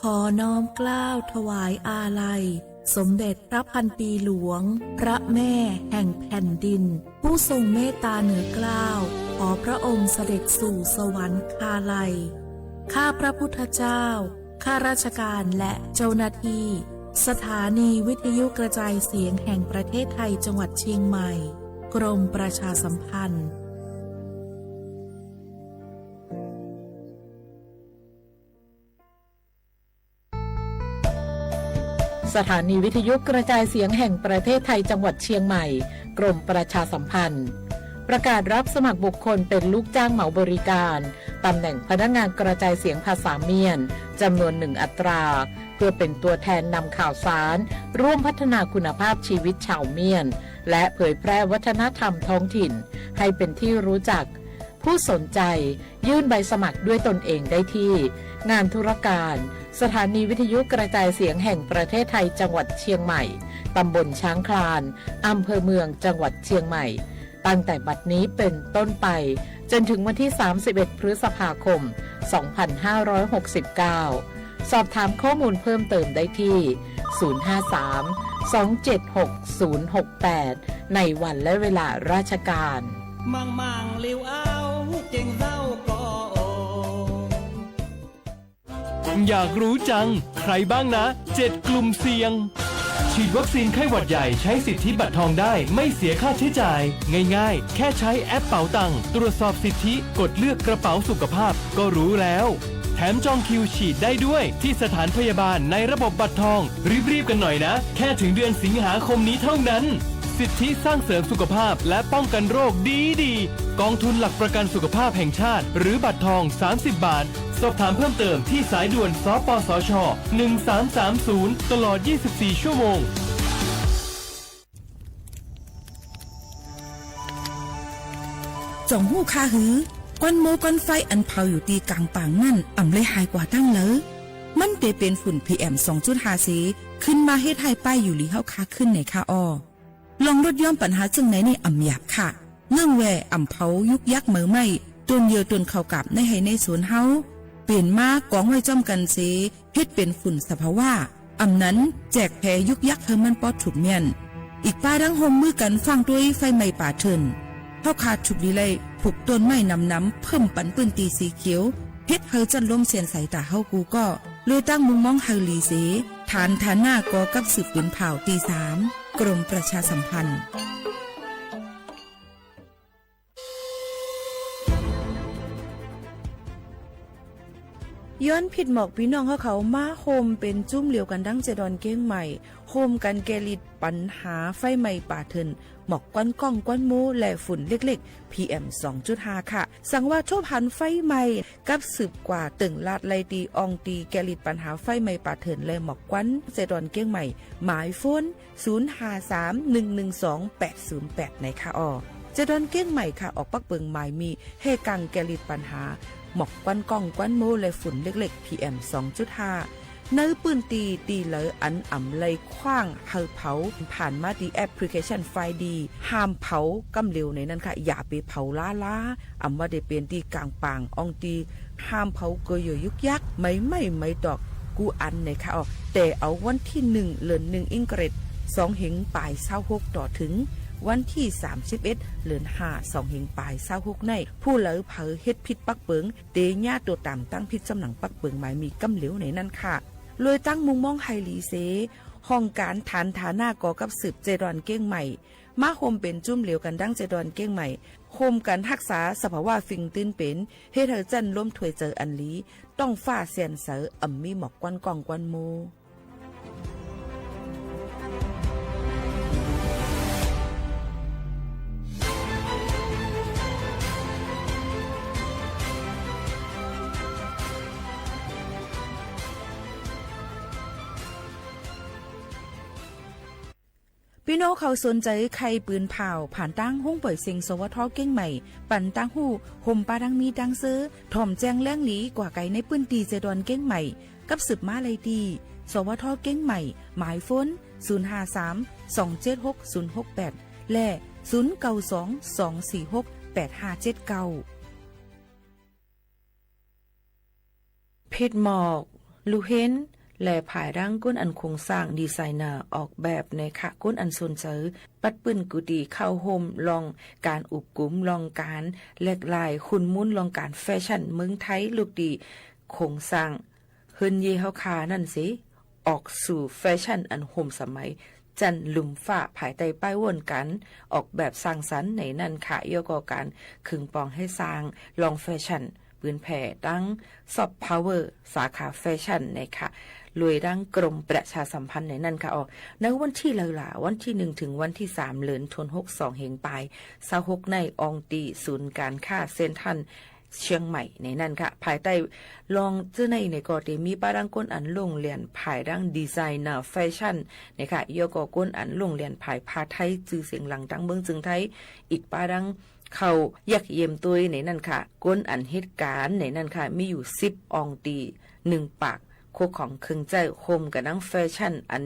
ขอน้อมเกล้าถวายอาลัย สมเด็จพระพันปีหลวง พระแม่แห่งแผ่นดิน ผู้ทรงเมตตาเหนือเกล้า ขอพระองค์เสด็จสู่สวรรคาลัย ข้าพระพุทธเจ้า ข้าราชการและเจ้าหน้าที่ สถานีวิทยุกระจายเสียงแห่งประเทศไทยจังหวัดเชียงใหม่ กรมประชาสัมพันธ์ สถานีวิทยุกระจายเสียงแห่งประเทศไทยจังหวัดเชียงใหม่ กรมประชาสัมพันธ์ ประกาศรับสมัครบุคคลเป็นลูกจ้างเหมาบริการ ตำแหน่งพนักงานกระจายเสียงภาษาเมียน จำนวนหนึ่งอัตรา เพื่อเป็นตัวแทนนำข่าวสาร ร่วมพัฒนาคุณภาพชีวิตชาวเมียน และเผยแพร่วัฒนธรรมท้องถิ่น ให้เป็นที่รู้จัก ผู้สนใจ ยื่นใบสมัครด้วยตนเองได้ที่ งานธุรการ สถานีวิทยุกระจายเสียงแห่งประเทศไทยจังหวัดเชียงใหม่ ตำบลช้างคลาน อำเภอเมือง จังหวัดเชียงใหม่ ตั้งแต่บัดนี้เป็นต้นไป จนถึงวันที่ สามสิบเอ็ด พฤษภาคม สองพันห้าร้อยหกสิบเก้า สอบถามข้อมูลเพิ่มเติมได้ที่ ศูนย์ห้าสาม สองเจ็ดหก ศูนย์หกแปด ในวันและเวลาราชการ มั่งๆ หลิวเอา เจ๋งเศร้าก็โอ อยากรู้จัง ใครบ้างนะ เจ็ดกลุ่มเสี่ยง ฉีดวัคซีนไข้หวัดใหญ่ใช้สิทธิบัตรทองได้ ไม่เสียค่าใช้จ่าย ง่ายๆ แค่ใช้แอปเป๋าตัง ตรวจสอบสิทธิ กดเลือกกระเป๋าสุขภาพ ก็รู้แล้ว แถมจองคิวฉีดได้ด้วยที่สถานพยาบาลในระบบบัตรทอง รีบๆ กันหน่อยนะ แค่ถึงเดือนสิงหาคมนี้เท่านั้น สิทธิสร้างเสริมสุขภาพและป้องกันโรคดีๆ กองทุนหลักประกันสุขภาพแห่งชาติ หรือบัตรทอง สามสิบบาท สอบถามเพิ่มเติมที่สายด่วน สปสช หนึ่งสามสามศูนย์ ตลอด ยี่สิบสี่ ชั่วโมง จ่องฮู้ค่าหือ ก้อนโม้ก้อนไฟอันเผาอยู่ตี้ก๋างป่างนั้น อ่ำไล่หายกว่าตั้งเลิว มันเตเป๋นฝุ่น พีเอ็ม สองจุดห้า เส ขึ้นมาเฮ็ดหื้อป้ายอยู่หลีเฮาคาขึ้นไหนคะอ้อ ลองลดหย่อนปัญหาเจิ่งไหนนี่อ่ำหยาบค่ะ เนื่องแว่อ่ำเผายุกยักเหมอไหม้ ต้นเยื่อต้นข้าวกาบในไฮ่ในสวนเฮา เป๋นมากองไว้จ้อมกั๋นเส เฮ็ดเป๋นฝุ่นสภาวะ อ่ำนั้นแจกแผยุกยักหื้อมันปอดถูกเมี้ยน อีกป้าดั้งฮ่วมมือกั๋นฟั่งตวยไฟไหม้ป่าเถื่อน เฮาคาถูกดีไล่ผุกต้นไม้หนำๆ เพิ่มปันปื้นตี้สีเขียว เฮ็ดหื้อจั้นลมเสียนใสต๋าเฮากู้ก็ เลยตั้งมุมมองหื้อหลีเส ฐานฐานะก่อกับสืบปืนผ่าวตี้สาม กรมประชาสัมพันธ์ ย้อนผิดหมอกปี้น้องเฮาเขามาโฮมเป๋นจุ้มเหลียวกั๋นดั้งเจดอนเก้งใหม่ โฮมกั๋นแก้ฤทธิ์ปัญหาไฟไหม้ป่าเถื่อน หมอกควันก้องควันโม้และฝุ่นเล็กๆ พีเอ็ม สองจุดห้า ค่ะ สังว่าทบหันไฟไหม้ กับสืบกว่าเติ่งลาดไล่ตี้อ่องตี้แก้ฤทธิ์ปัญหาไฟไหม้ป่าเถื่อนและหมอกควัน เจดอนเก้งใหม่ หมายโฟน ศูนย์ห้าสาม หนึ่งหนึ่งสอง แปดศูนย์แปด ไหนคะอ้อ เจดอนเก้งใหม่ค่ะ ออกปักเปิงหมายมีแห่กังแก้ฤทธิ์ปัญหา หมอกควันก้องควันโม้และฝุ่นเล็กๆ พีเอ็ม สองจุดห้า ในปื้นตี้ตี้ใดอันอ่ำไล่ขว้างหื้อเผา ผ่านมาตี้แอปพลิเคชันไฟดี ห้ามเผาก้ำเหลวในนั้นค่ะ อย่าไปเผาล้าๆ อ่ำว่าได้เป๋นตี้ก๋างป่าง อ่องตี้ห้ามเผาเกยอยุกยัก ไม้ไหม้ไม้ตอกกู้อันในค่ะ อ๋อ แต่เอาวันตี้หนึ่ง เดือนหนึ่ง อิงเกรด สองเฮงป๋ายซาวหก ต่อเถิงวันตี้สามสิบเอ็ด เดือนห้า สองเฮงป๋ายซาวหกใน ผู้ใดเผลอเฮ็ดผิดปักเปิง เต๋เยียะตั๋วต๋ามตั้งผิดจำหนังปักเปิงหมายมีก้ำเหลวในนั้นค่ะ เลยตั้งมุมมองหื้อดีเส ห้องก๋านฐานฐานะก่อกับสืบเจดอนเก้งใหม่ มาโฮมเป๋นจุ้มเหลวกั๋นดั้งเจดอนเก้งใหม่ โฮมกั๋นฮักษาสภาวะสิ่งตี้เป๋น เฮ็ดหื้อจั้นลมถ้วยเจิงอันดี ต๊องฟ้าแสนใส อ่ำมีหมอกควันก้องควันโม ปี้น้องเขาสนใจ๋ใค่ปืนผ่าว ผ่านตางห้องป่อยเสียง สวท เก้งใหม่ ปันตางฮู้ โฮมปาดังมีตางซื่อ ถ่อมแจ้งแหล่งดีกว่าไก๋ในปื้นตี้เจดอนเก้งใหม่ กับสืบมาไล่ตี้ สวท เก้งใหม่ หมายโฟน ศูนย์ห้าสาม สองเจ็ดหก ศูนย์หกแปด และ ศูนย์เก้าสอง สองสี่หก แปดห้าเจ็ดเก้า เพจหมอก ลู่เห็น และผายดั้งคนอันโครงสร้าง ดีไซเนอร์ ออกแบบในค่ะ คนอันสนใจ๋ ปัดปื้นกู้ตี้เข้าโฮมล่องก๋านอุบกุม ล่องก๋านแหลกหลาย ขุนมูลล่องก๋านแฟชั่นเมืองไทย ลูกตี้โครงสร้าง เฮือนเย่เฮาข้านั้นเส ออกสู่แฟชั่นอันฮ่มสมัย จั้นลุ่มฟ้า ภายใต้ป้ายว่นก๋านออกแบบสร้างสรรค์ในนั้นค่ะ เยียะก่อก๋านเคิงปองหื้อสร้างล่องแฟชั่น ปืนแผ่ตังซอฟต์พาวเวอร์ สาขาแฟชั่นนะคะ โดยตังกรมประชาสัมพันธ์ในนั้นค่ะ อ๋อ ในวันตี้ใดล่ะ วันตี้หนึ่งเถิงวันตี้สาม เดือนธันวาคม สองเฮงป๋ายซาวหกใน อ่องตี้ศูนย์ก๋านค้าเซ็นทรัล เชียงใหม่ในนั้นค่ะ ภายใต้ล่องเจ้าในในก็เต๋มีปาดั้งคนอันลงเรียนผายดั้งดีไซเนอร์แฟชั่นนะคะ เยียะก่อคนอันลงเรียนผายผ้าไทยจื้อเสียงดังตังเมืองเจิงไทย อีกปาดั้งเข้าเยียะเยี่ยมตวยในนั้นค่ะ คนอันเฮ็ดก๋านในนั้นค่ะ มีอยู่สิบอ่องตี้ หนึ่งปาค ครัวของเคิงใจ๊ โฮมกั๋นดั้งแฟชั่นอัน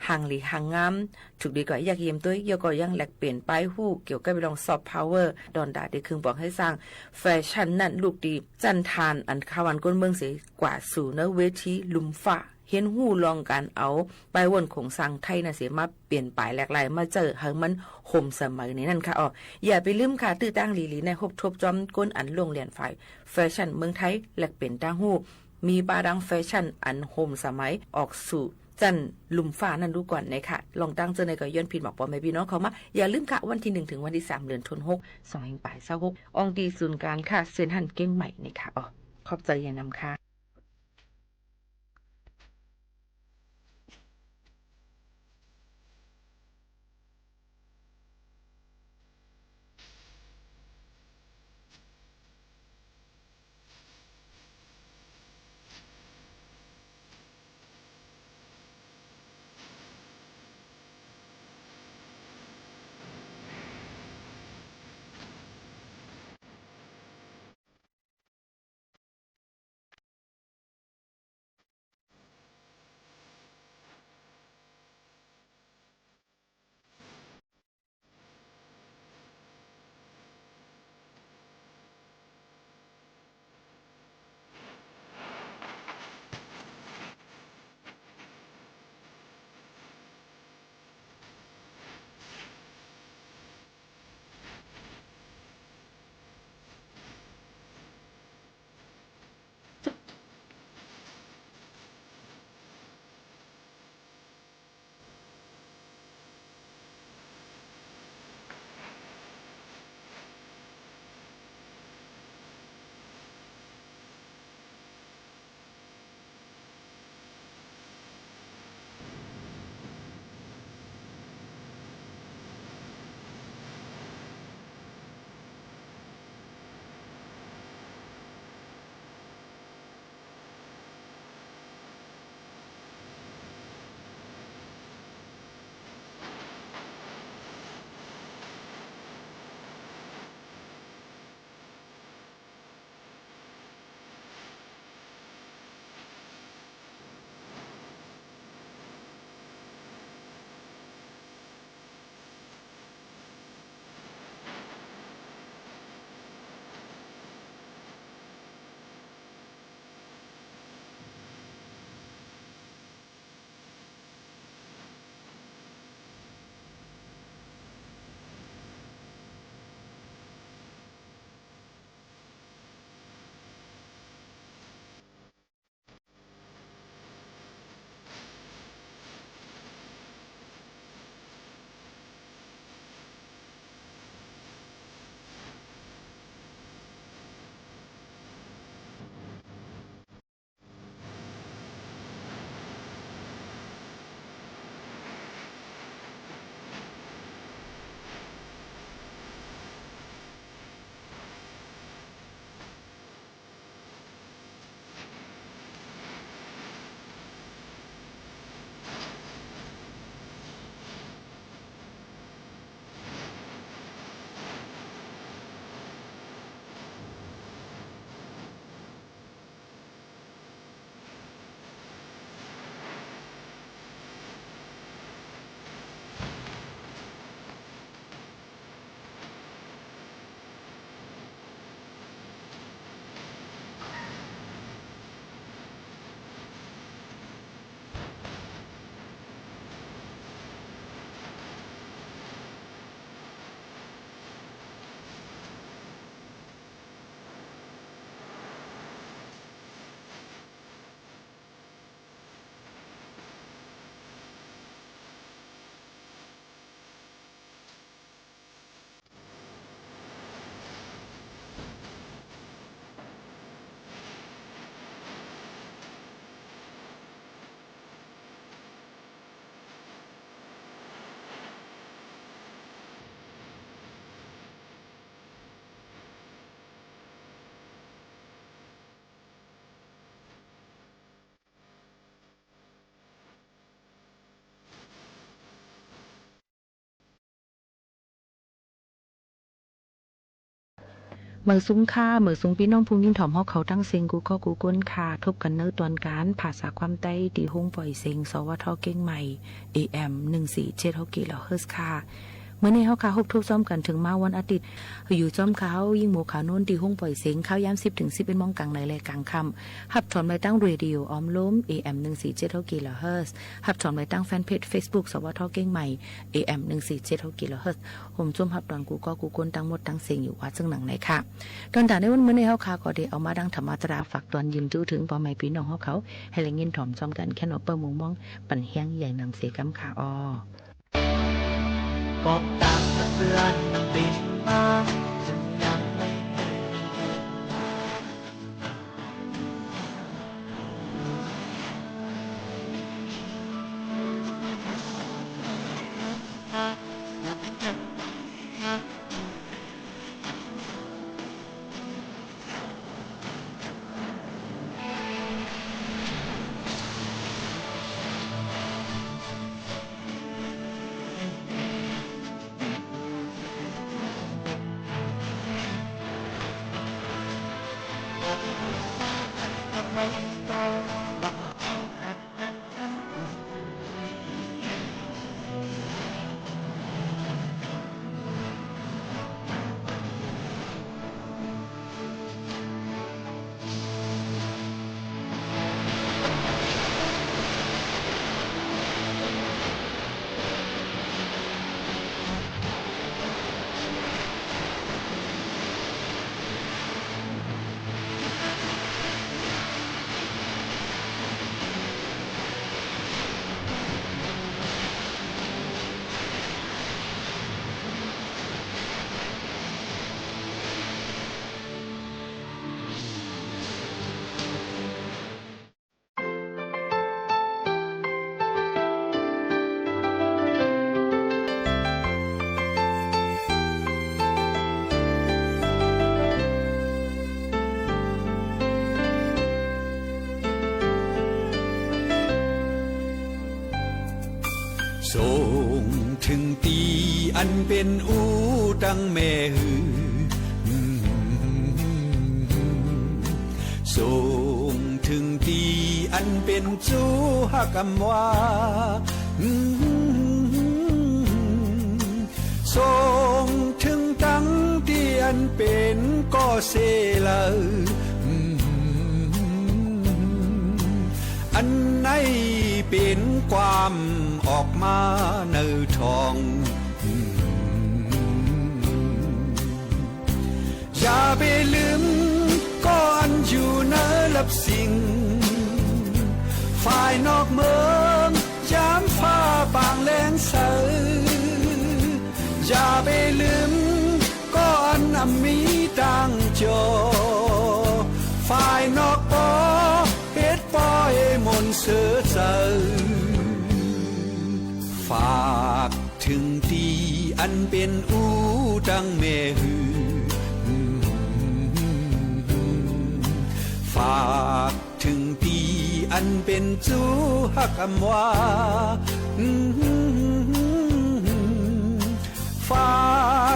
หางดีหางงาม ถูกดีกว่าเยียะเยี่ยมตวย เยียะก่อยังแลกเปลี่ยนป้ายฮู้เกี่ยวกับเรื่องซอฟต์พาวเวอร์ ดอนดาตี้เคิงปองหื้อสร้างแฟชั่นนั้น ลูกตี้จั้นทานอันคาวันคนเมืองเส กว่าสู่ในเวทีลุ่มฟ้า เฮียนฮู้ล่องก๋านเอาป้ายว่นโครงสร้างไทยนั้นเส มาเปลี่ยนแปลงแหลกหลาย มาใจ๊หื้อมันฮ่มสมัยในนั้นค่ะ อ๋อ อย่าไปลืมค่ะ ตื้อตังหลีๆ ในฮบทบจ้อมคนอันลงเรียนฝ่ายแฟชั่นเมืองไทย แลกเปลี่ยนตางฮู้ มีปาดั้งแฟชั่นอันฮ่มสมัย ออกสู่จั้นลุ่มฟ้านั้นดูก่อนนะคะ ลองตั้งเจ้าในก็ย้อนผิดหมอกปอแม่ปี้น้องเข้ามา อย่าลืมค่ะ วันตี้หนึ่งเถิงวันตี้สาม เดือนธันวาคม สองเฮงป๋ายซาวหก อ่องตี้ศูนย์ก๋านค้าเซ็นทรัลเชียงใหม่นะคะ อ๋อ ขอบใจ๋อย่างนำค่ะ เมยสูงค่ะ เมยสูงปี้น้องผู้ยินถ่อมฮอกเขาตังเซ็งกู้ก้อกู้ก้นค่ะ ทบกั๋นในตอนก๋านภาษาความใต้ตี้ห้องป่อยเสียง สวท เจียงใหม่ เอเอ็ม หนึ่งสี่เจ็ดหก กิโลเฮิรตซ์ค่ะ เมื่อนี้เฮาค่ะฮบทบจ้อมกั๋นเถิงมาวันอาทิตย์ อยู่จ้อมข่าว ยิ่งหมูขาวโน้นตี้ห้องป่อยเสียง ข่าวยามสิบเถิงสิบเอ็ดโมงก๋างในและก๋างค่ำ ฮับถอมได้ตังเรดิโอออมโลม เอเอ็ม หนึ่งสี่เจ็ดหก กิโลเฮิรตซ์ ฮับถอมได้ตังแฟนเพจเฟซบุ๊ก สวท เจียงใหม่ เอเอ็ม หนึ่งสี่เจ็ดหก กิโลเฮิรตซ์ ผมจุ้มฮับตอนกู้ก้อกู้ก้นตังหมดตังเสียงอยู่ว่าเซิ่งหนังไหนค่ะ ตอนต๋าในวันเมื่อนี้เฮาค่ะก็ได้เอามาดังธรรมดา ฝากตอนยินจู้เถิงป้อแม่ปี้น้องฮอกเขา หื้อได้ยินถ่อมจ้อมกั๋นแค่นอกเปิ้งมุมมอง ปันแฮงใหญ่นำเสียกำค่ะอ้อ ส่งเถิงตี้อันเป๋นอู้ตังแม่หือ ส่งเถิงตี้อันเป๋นจูฮักอำว่า ส่งเถิงตังตี้อันเป๋นก่อเซเหล่า อันไหนเป๋นความออกมาเน่อท้อง อย่าไปลืมก่ออันอยู่เน่อลับสิ่ง ฝ่ายนอกเมืองยามฟ้าปางแลงใส อย่าไปลืมก่ออันอำมีตางจ่อ ฝ่ายนอกปอเฮ็ดปอยมนต์เสอใจ๋ ฝากเถิงตี้อันเป๋นอู้ตังแม่หือ ฝากเถิงตี้อันเป๋นจูฮักอำว่า ฝา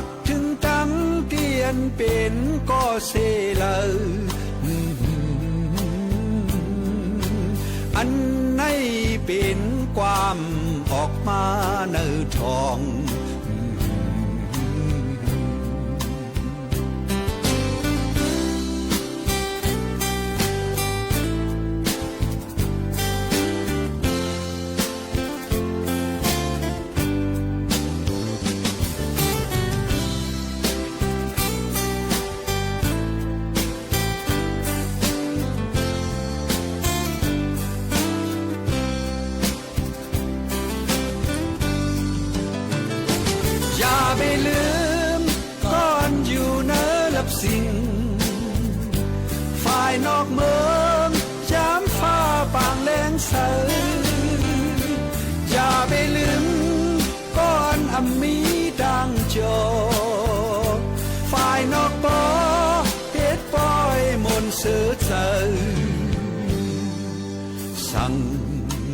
กเถิงตังตี้อันเป๋นก่อเซเหล่า อันไหนเป๋นความออกมาเน่อท้อง อย่าไปลืมก่ออันอยู่เน่อลับสิ่ง ฝ่ายนอกเมืองยามฟ้าปางแลงใส อย่าไปลืมก่ออันอำมีตางจ่อ ฝ่ายนอกปอเฮ็ดปอยมนต์เสอใจ๋ สั่ง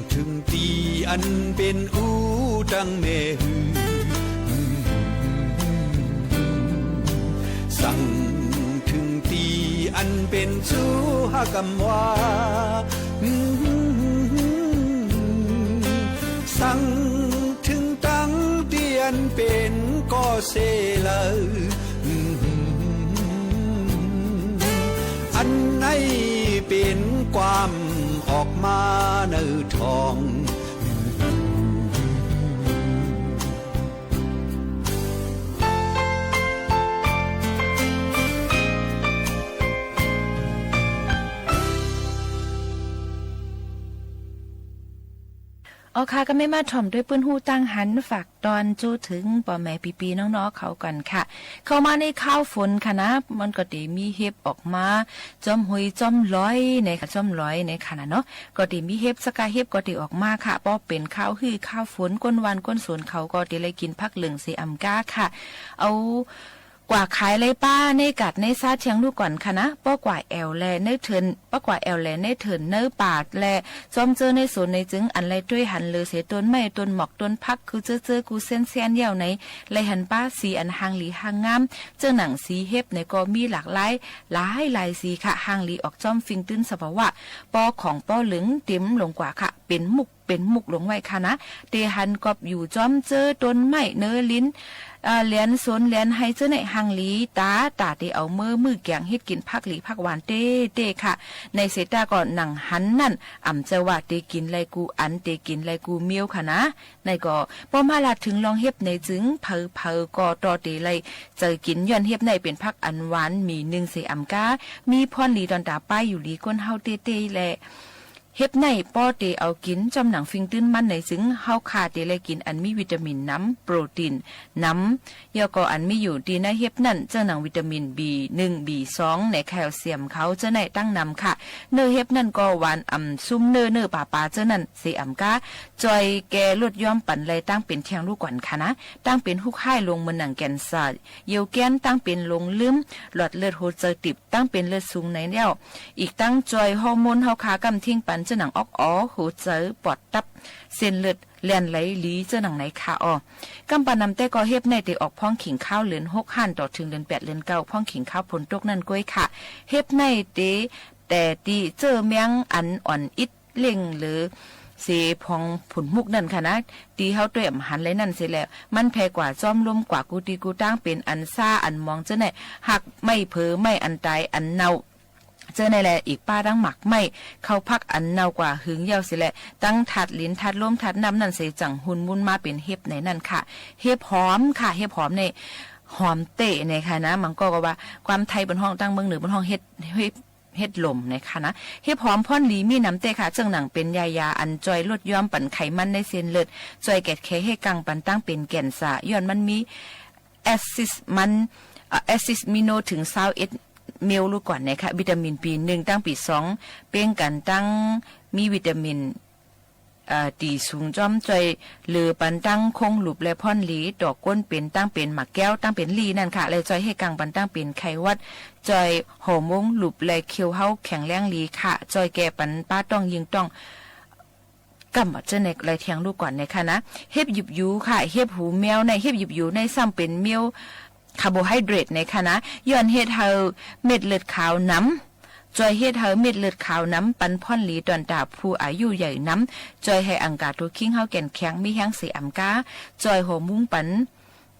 เถิงตี้อันเป๋นอู้ตังแม่หือ สั่ง เป๋นชู้หากำว่า สังเถิงตังเตียนเป๋นก่อเสียเลย อันไหนเป๋นความออกมาเนอทอง อ๋อค่ะ ก็แม่มาถ่อมด้วยปื้นฮู้ตังหัน ฝากตอนจู๊เถิงป้อแม่ปี้ๆน้องๆเขาก่อนค่ะ เข้ามาในคาวฝนค่ะนะ มันก็เต๋มีเห็บออกมา จ้อมห้วยจ้อมลอยในค่ะ จ้อมลอยในค่ะนะเนาะ ก็เต๋มีเห็บ สะกาเห็บก็เต๋ออกมาค่ะ ป้อเป๋นคาวหื้อคาวฝน ก้นบ้านก้นสวนเขาก็เต๋ไล่กิ๋นผักเหลืองเสียอ่ำก้าค่ะ เอากว่าขายไล่ป้าในกัดในซาดเทียงลูกก่อนค่ะนะ ป้อกว่าแอ่วแลในเถิน ป้อกว่าแอ่วแลในเถิน ในป่าแล จ้อมเจ้อในสวนในจึง อันไล่ต้วยหันเหลือเสียต้นไม้ต้นหมอกต้นผัก คือเจ้อๆกูเส้นๆเยี่ยวใน ไล่หันป้าสีอันฮางหลีฮางงาม เจ้าหนังสีเห็บในก็มีหลากหลาย หลายหลายสีค่ะ ฮางหลีออกจ้อมฟิงตื้นสภาวะ ป้อของป้อเหลืองเต๋มลงกว่าค่ะ เป๋นมุกเป๋นมุกลงไว้ค่ะนะ เต๋หันกอบอยู่จ้อมเจ้อต้นไม้เนอลิ้น เอ่อ แหลนสวนแหลนไฮ่เจ้อในฮางหลีต๋า ต๋าเต๋เอาเมือมือแก๋งเฮ็ดกิ๋นผักหลีผักหวานเต๊ๆค่ะ ในเสตาก็หนังหันนั่น อ่ำเจ้าว่าเต๋กิ๋นไล่กูอัน เต๋กิ๋นไล่กูเมี้ยวค่ะนะ ในก็ป้อมาลาดเถิงลองเห็บในจึง เผอๆก็ต่อเต๋ไล่เจอกิ๋น ย้อนเห็บในเป๋นผักอันหวานหมี่นึ่งเสียอ่ำก้า มีพ่อนหลีตอนต๋าป้ายอยู่หลีก้นเฮาเต๊ๆแล เห็บในป้อเต๋เอากิ๋นจ้อมหนังฟิงตื้นมันในจึง เฮาค่าเต๋ไล่กิ๋นอันมีวิตามินนำ โปรตีนนำ แล้วก็อันมีอยู่ตี้ในเห็บนั่น เจ้าหนังวิตามิน บีหนึ่ง บีสอง ในแคลเซียมเขาเจ้าในตั้งนำค่ะ เนื้อเห็บนั่นก็หวานอ่ำซุ่มเนื้อเนื้อป๋าๆเจ้านั่นเสียอ่ำก้า จ้อยแก่ลดย้อมปันไล่ตั้งเป๋นเทียงลูกก่อนค่ะนะ ตั้งเป๋นฮุกไห้ลงเมินหนังแก่นสาด เยี่ยวแก้น ตั้งเป๋นหลงลืม หลอดเลือดหัวใจ๋ติบ ตั้งเป๋นเลือดสูงในแล้ว อีกตั้งจ้อยฮอร์โมนเฮาค่าก้ำทิ้งปันเจ้าหนังออกอ๋อ หัวใจ๋ ปอด ตับ เส้นเลือดแล่นไหลหลีเจ้าหนังในค่ะออ ก้ำปานนำแต๊ก็เห็บในเต๋ออกพ่องขิงคาวเดือนหกหั้นต่อเถิงเดือนแปดเดือนเก้า พ่องขิงคาวฝนตกนั่นก้วยค่ะ เห็บในเต๋ แต่ตี้เจ้อแมงอันอ่อนอิดเล่งเหลือเสพองผุนมุกนั่นค่ะนะ ตี้เฮาต้วยอ่ำหันไล่นั่นเสียแล้ว มันแผ่กว่าจ้อมลมกว่ากู้ตี้กู้ตาง เป๋นอันซ่าอันมองเจ้าใน หากไม้เผลอไม้อันต๋ายอันเน่า เจ้าในแล อีกป้าตั้งหมากไม้ เข้าผักอันเน่ากว่าหึงเยี่ยวเสียแล ตั้งธาตุดินธาตุลมธาตุน้ำนั่นเสียจั่งหุ่นมุนมาเป๋นเห็บในนั่นค่ะ เห็บหอมค่ะ เห็บหอมในหอมเต๊ในค่ะนะ บางก็ก็ว่าความไทยเปิ้นฮ้อง ตั้งเมืองเหนือเปิ้นฮ้องเห็ด เห็ด เห็ดหล่มในค่ะนะ เห็บหอมพ่อนหลีมีนำเต๊ค่ะ เจ้าหนังเป๋นยายาอันจ้อยลดย้อมปันไขมันในเส้นเลือด จ้อยแก้แขเฮกังปันตั้งเป๋นแก่นสา ย้อนมันมี แอซิดมัน เอ่อ แอซิดอะมิโนเถิงซาวเอ็ดเมลลูกก่อนในค่ะ วิตามิน บีหนึ่ง ตั้ง บีสอง เป้งกั๋นตั้งมีวิตามิน เอ่อ ตี้สูงจ้อมจ้อยเหลือปันตั้งคงหลุบและพ่อนหลีต่อก้นเป๋นตั้งเป๋นหมากแก้วตั้งเป๋นลี่นั่นค่ะ และจ้อยเฮกังปันตั้งเป๋นไข้หวัด จ้อยฮอร์โมนหลุบและเขียวเฮาแข็งแรงหลีค่ะ จ้อยแก้ปันป้าต้องยิงต้อง ก้ำเจ้าในไล่เทียงลูกก่อนในค่ะนะ เห็บหยิบหยูค่ะ เห็บหูแมวใน เห็บหยิบหยูในซ้ำเป๋นแมวคาร์โบไฮเดรตในค่ะนะ ย้อนเฮ็ดหื้อเม็ดเลือดขาวหนำ จ้อยเฮ็ดหื้อเม็ดเลือดขาวหนำ ปันพ่อนหลีต่อนต๋าผู้อายุใหญ่หนำ จ้อยหื้ออังก๋าตั๋วคิงเฮาแก่นแข็งมีแฮงเสียอ่ำก้า จ้อยฮอร์โมนปัน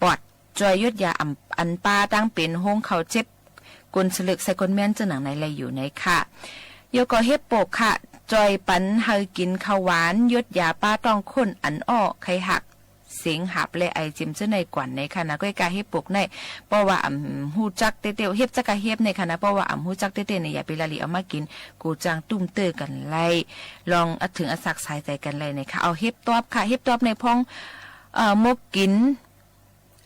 ปอด จ้อยยดยาอ่ำอันป้าตั้งเป๋นโฮงเข่าเจ็บ ก้นสะเลิกไส้ก้นแม้นเจ้าหนังในไล่อยู่ในค่ะ เยี่ยวก็เห็บโปกค่ะ จ้อยปันหื้อกิ๋นข้าวหวาน ยดยาป้าต้องข้นอันอ้อ ไข้หัก เสงหาบและไอเจ็มเจ้าในก่อนในค่ะนะ ก้อยกาเห็บโปกใน เพราะว่าอ่ำฮู้จักเต๊ๆ เห็บจักกะเห็บในค่ะนะ เพราะว่าอ่ำฮู้จักเต๊ๆใน อย่าไปละหลีเอามากิ๋น กูจางตุ้มเตื้อกั๋นไล่ ลองอะเถิงอะสักสายใจ๋กั๋นไล่ในค่ะ เอาเห็บตอบค่ะ เห็บตอบในพ่อง เอ่อ หมกกิ๋น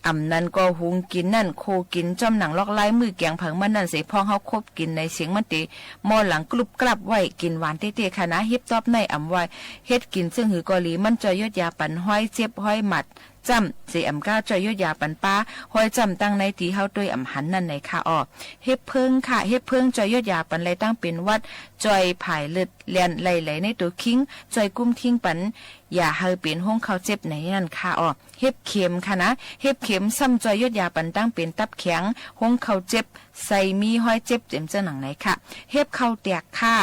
อ่ำนั้นก็หุงกิ๋นนั่น โคกิ๋นจ้อมหนังลอกไล่มือแก๋งเผิงมันนั่นเสย พ่องเฮาคบกิ๋นในเสียงมันเต๋หม้อหลังกรุบกรับไว้ กิ๋นหวานเต๊ๆค่ะนะ เห็บตอบในอ่ำว่า เฮ็ดกิ๋นเซิ่งหือก็หลี มันจ้อยยดยาปันฮ้อยเจ็บฮ้อยหมัด จ้ำเสยอ่ำก้าจ้อยยดยาปันป้า ฮ้อยจ้ำตั้งในตี้เฮาต้วยอ่ำหันนั่นในค่ะออ เห็บเผิงค่ะ เห็บเผิงจ้อยยดยาปันไล่ตั้งเป๋นหวัด จ้อยผายเลือดแล่นไหลๆในตั๋วคิง จ้อยกุ้มทิ้งปัน อย่าหื้อเป๋นฮวงเข้าเจ็บในนั้นค่ะ อ้อ เห็บเข็มค่ะนะ เห็บเข็มซ้ำจ้อยยดยาปันตางเป๋นตับแข็ง ฮวงเข้าเจ็บ ใส่มีฮอยเจ็บเจ็มเจ้าหนังในค่ะ เห็บเข้าแตกค่ะ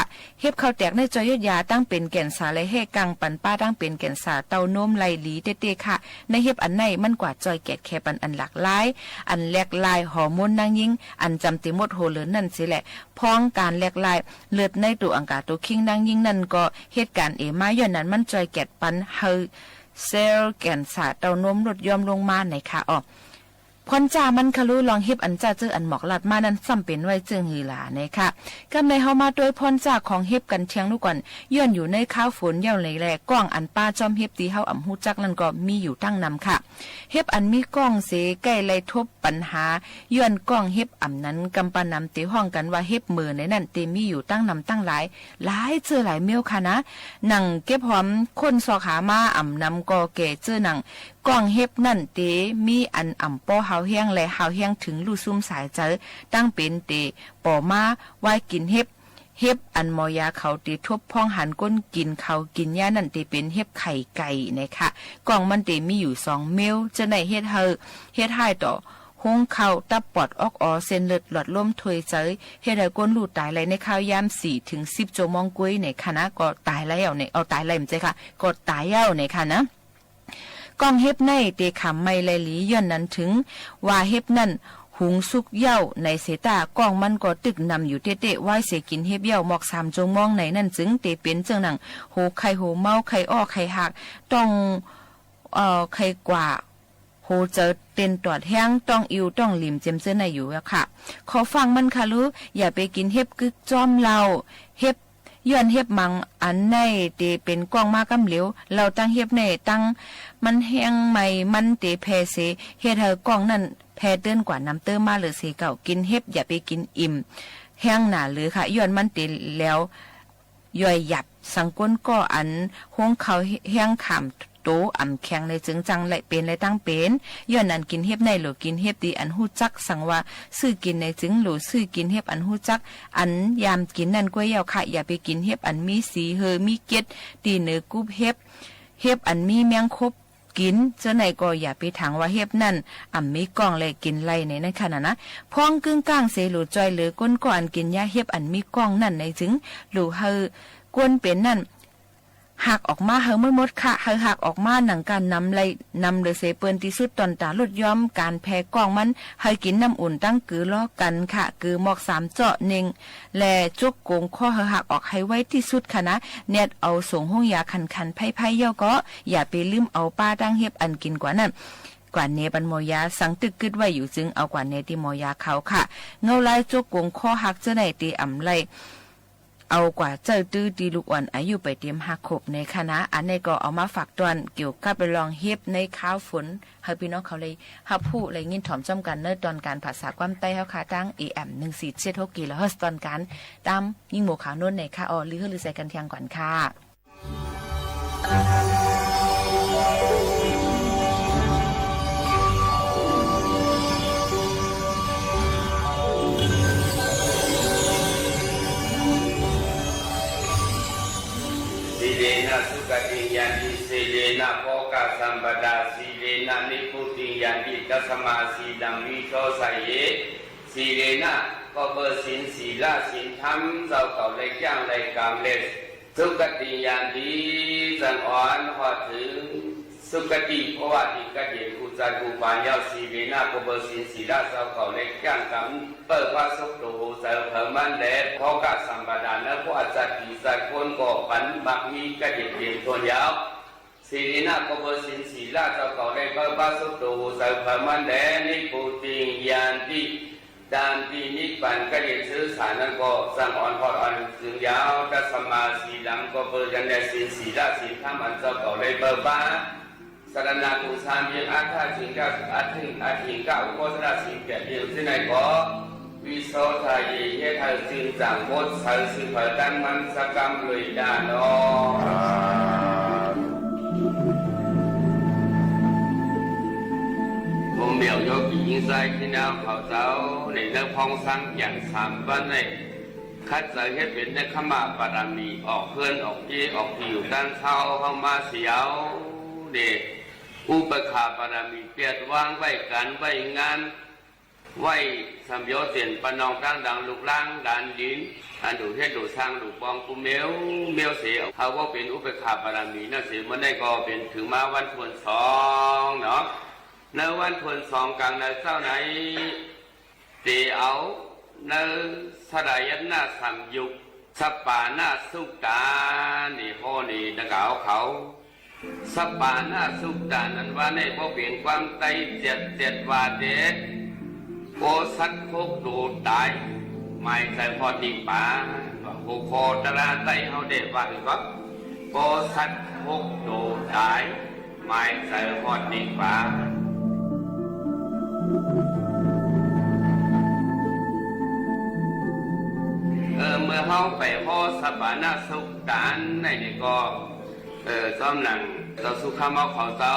เห็บเข้าแตกในจ้อยยดยาตางเป๋นแก่นสาและแฮ่กังปันป้าตางเป๋นแก่นสาเต้านมไหล่หลีเต๊ๆ ค่ะ ในเห็บอันในมันกว่าจ้อยแกดแคปันอันหลากหลาย อันแหลกลายฮอร์โมนนางญิง อันจำเตหมดหัวเหลือนั้นเสียแหละ พ้องก๋านแหลกลายเลือดในตั๋วอังคาตั๋วคิงนางญิงนั้นก็เฮ็ดก๋านเอมา ย้อนนั้นมันจ้อยแกดปันหื้อเซลล์แก่นสาเต้านมลดย่อมลงมาในค่ะ อ้อ พ่อนจ้ามันค่ะลู ลองเห็บอันจ้าเจ้ออันหมอกลาดมานั้นซ้ำเป๋นไว้เจิ่งหื้อหลาในค่ะ กำในเฮามาตวยพ่อนจ้าของเห็บกั๋นเตียงลูก่อน ย้อนอยู่ในคาวฝนเย้าในแล ก้องอันป้าจ้อมเห็บตี้เฮาอ่ำฮู้จักนั้นก็มีอยู่ตั้งนำค่ะ เห็บอันมีก้องเสใก้ไล่ทบปัญหา ย้อนก้องเห็บอ่ำนั้น กำปานำเตฮ้องกั๋นว่าเห็บเหม่อในนั้นเตมีอยู่ตั้งนำตั้งหลาย หลายเจ้อหลายเมี้ยวค่ะนะ หนังเก็บหอมค้นซอกหามาอ่ำนำก่อแก่เจ้อหนัง ก้องเห็บนั้นเตมีอันอ่ำป้อฮาวแฮงและฮาวแฮงเถิงลู่ซุ่มสายใจ๋ ตางเป๋นเตป๋อมาว่ากิ๋นเห็บ เห็บอันหมอยาเขาเตทบพ้องหันก้นกิ๋นเขากิ๋นยานั้นเตเป๋นเห็บไข่ไก่ในค่ะ ก้องมันเตมีอยู่สองเมี้ยว เจ้าในเฮ็ดหื้อ เฮ็ดฮ้ายต่อฮวงเข้า ตับปอด ออกออ เส้นเลือด หลอดลม ถ้วยใจ๋ เฮ็ดหื้อก้นลู่ต๋ายไล่ในคาวยามสี่เถิงสิบจั่วโมงก๊วยในค่ะนะ ก็ต๋ายแล้วใน เอาต๋ายแล้วบ่ใจ้ค่ะ ก็ต๋ายแล้วในค่ะนะ ก้องเห็บในเตขำไหม้ไล่หลี ย้อนนั้นเถิงว่าเห็บนั้นหุงสุกเย้าในเสยต้า ก้องมันก็ตึกนำอยู่เต๊ๆ ไว้เสียกิ๋นเห็บเย้าหมอกสามจั่วโมงในนั้นจึงเตเป๋นเจิ่งหนัง หัวไข้หัวเมา ไข้อ้อ ไข้หาก ต้อง เอ่อ ไข้กว่า หัวใจ๋เต้นตอดแฮง ต้องอิ่ว ต้องหลิม เจ็มเจ้อในอยู่แล้วค่ะ ข้อฟั่งมันค่ะลู อย่าไปกิ๋นเห็บกึ๊กจ้อมเหล้า เห็บ ย้อนเห็บหมางอันในเตเป๋นก้องมากำเหลียว เหล้าตั้งเห็บในตั้งมันแฮงใหม่ มันเตแผ่เส เฮ็ดหื้อก้องนั้นแผ่เตื้อนกว่านำเติมมาเหลือเสยเก่า กิ๋นเห็บอย่าไปกิ๋นอิ่มแฮงหนาเหลือค่ะ ย้อนมันเตแล้ว ย่อยหยาบ สังก้นก่ออันฮวงเข้าแฮงขามโตอ่ำแข็งในจึงจั่งไล่เป๋นไล่ตั้งเป๋น ย้อนนั้นกิ๋นเห็บในหลูกิ๋นเห็บตี้อันฮู้จัก สังว่าซื้อกิ๋นในจึงหลูซื้อกิ๋นเห็บอันฮู้จัก อันยามกิ๋นนั้นก๊วยเย้าค่ะ อย่าไปกิ๋นเห็บอันมีสีเฮอมีเกล็ดตี้เหนือกุบเห็บ เห็บอันมีแมงคบ กิ๋น เจ้าในก็อย่าไปถางว่าเห็บนั้นอ่ำมีก้องและกิ๋นไล่ในนั้นค่ะนะนะ พ้องกึ้งก้างเสหลูจ้อยเหลือก้นก่ออันกิ๋นยาเห็บอันมีก้องนั้นในจึง หลูหื้อก้นเป๋นนั้น หักออกมาหื้อหมดๆ ค่ะ หื้อหักออกมาหนังก๋านนำไล่นำเหลือเสเปิ้นตี้สุด ต้อนต๋าลดย่อมก๋านแผ่ก้องมัน หื้อกิ๋นน้ำอุ่นตั้งกือล้อกั๋นค่ะ กือหมอกสามเจาะเน่ง และจกโก๋งคอหื้อหักออกหื้อไวตี้สุดค่ะนะ แนดเอาส่งโฮงยาคันๆ ไพ่ๆ เย้าก็ อย่าไปลืมเอาป้าตั้งเห็บอันกิ๋นกว่านั้น กว่าแหนปันหมอยา สังตึกกึ๊ดไว้อยู่จึงเอากว่าแหนตี้หมอยาเขาค่ะ เงาลายจกโก๋งคอหักเจ้าในเตอ่ำไล่ เอากว่าเจ้าตื้อตี้ลูกอ่อนอายุไปเตรียมห้าขวบในค่ะนะ อันนี้ก็เอามาฝากตอนเกี่ยวกับเรื่องเห็บในคาวฝน หื้อปี้น้องเขาได้ฮับฮู้ได้ยินถ่อมจ้อมกั๋นในตอนก๋านภาษาความใต้เฮาค่ะ ตาง เอ เอ็ม หนึ่งสี่เจ็ดหก กิโลเฮิรตซ์ ตอนก๋านตามยิ่งหมู่ขาวนวลในค่ะ อ้อ ลือหื้อลือใส่กั๋นเตียงก่อนค่ะ Sīlena sugatiṃ yanti, sīlena bhogasampadā, sīlena nibbutiṃ yanti, tasmā sīlaṃ visodhaye. สรีเลนะ ก็เปื้อศีล ศีละ ศีลธรรม เจ้าเก่าได้ย่างได้กำเร็จ สุคติยันติ จั่งอ่อนฮอดเถิงสุคติ เพราะว่าตี้กระเดียนคู่จันทร์คู่ปานยาว สรีเลนะ ก็เปื้อศีล ศีละ เจ้าเก่าได้ย่างกำ เปิ้อพระสุขโตโหใจ๋เผามันแล โภคสัมปทา เนอะ เพราะอาจจะผีสัตว์คนก็ปันมักมีกระเดียนเตรียมทวนยาว สรีเลนะ ก็เปื้อศีล ศีละ เจ้าเก่าได้เปิ้อพระสุขโตโหใจ๋เผามันแล นิพพุติง ยันติ ตามตี้นิพพานกระเดียนซื่อสารนั้นก็จั่งอ่อนฮอดอ่อนเถิงยาว ตัสมาสีลัง ก็เปื้อยันแลศีล ศีละ ศีลธรรมอันเจ้าเก่าได้เปิ้อพระ สรณะกุงสามเยียง อัฏฐะถิงกะ อัฏฐิง อัฏฐิงกะ อุโภชนะศีลแปดเยียง ตี้ไหนก็ วิโสทาเย เฮ็ดหื้อจืนจ่างหมดใส ซื่อเผยตั้งมั่นสักกำเลยด้าเนาะ ผมเหมียวโยกหญิงชายที่น้ำเขาเจ้า ในเรื่องพ้องสร้างแก่นสามวันใน ขัดใจ๋เฮ็ดเป๋นเนกขัมมะบารมี ออกเฮือนออกเย้ ออกตี้อยู่ต้านเซาเฮามาเสียแล้ว เน่ อุเปกขาบารมี เปียรติวางไว้ ก๋านไว้งาน ไว้สำเร็จเสี้ยน ปะน้องตังหลัง ลูกหลานหลานหลิน อันดูเฮ็ดดูสร้างดูปอง กู้แมวแมวเสีย เฮาว่าเป๋นอุเปกขาบารมีนั้นเสีย เมื่อใดก็เป๋น เถิงมาวันพ่นสองเนาะ ในวันพ่นสองก๋างในเจ๊าใน เต๋เอาในสลายตนะสังยุต สปาณะสุตตา นี่ ฮ้อนี่ นักเอาเขา สปาณะสุตตานั้นว่าใน บ่เป๋นความใต้เจ็ด เจ็ดว่าเต๊ โกสัตว์หกโตต๋าย หมายใจ๋ฮอดนิพพาน ว่าหัวข้อตำราใต้เฮาได้ว่าหื้อก่อ โกสัตว์หกโตต๋าย หมายใจ๋ฮอดนิพพาน เออ เมื่อเฮาไปฮ้อสปาณะสุตตาในนี่ก็ เออ จ้อมหนังเจ้าสุขะเมาเขาเจ้า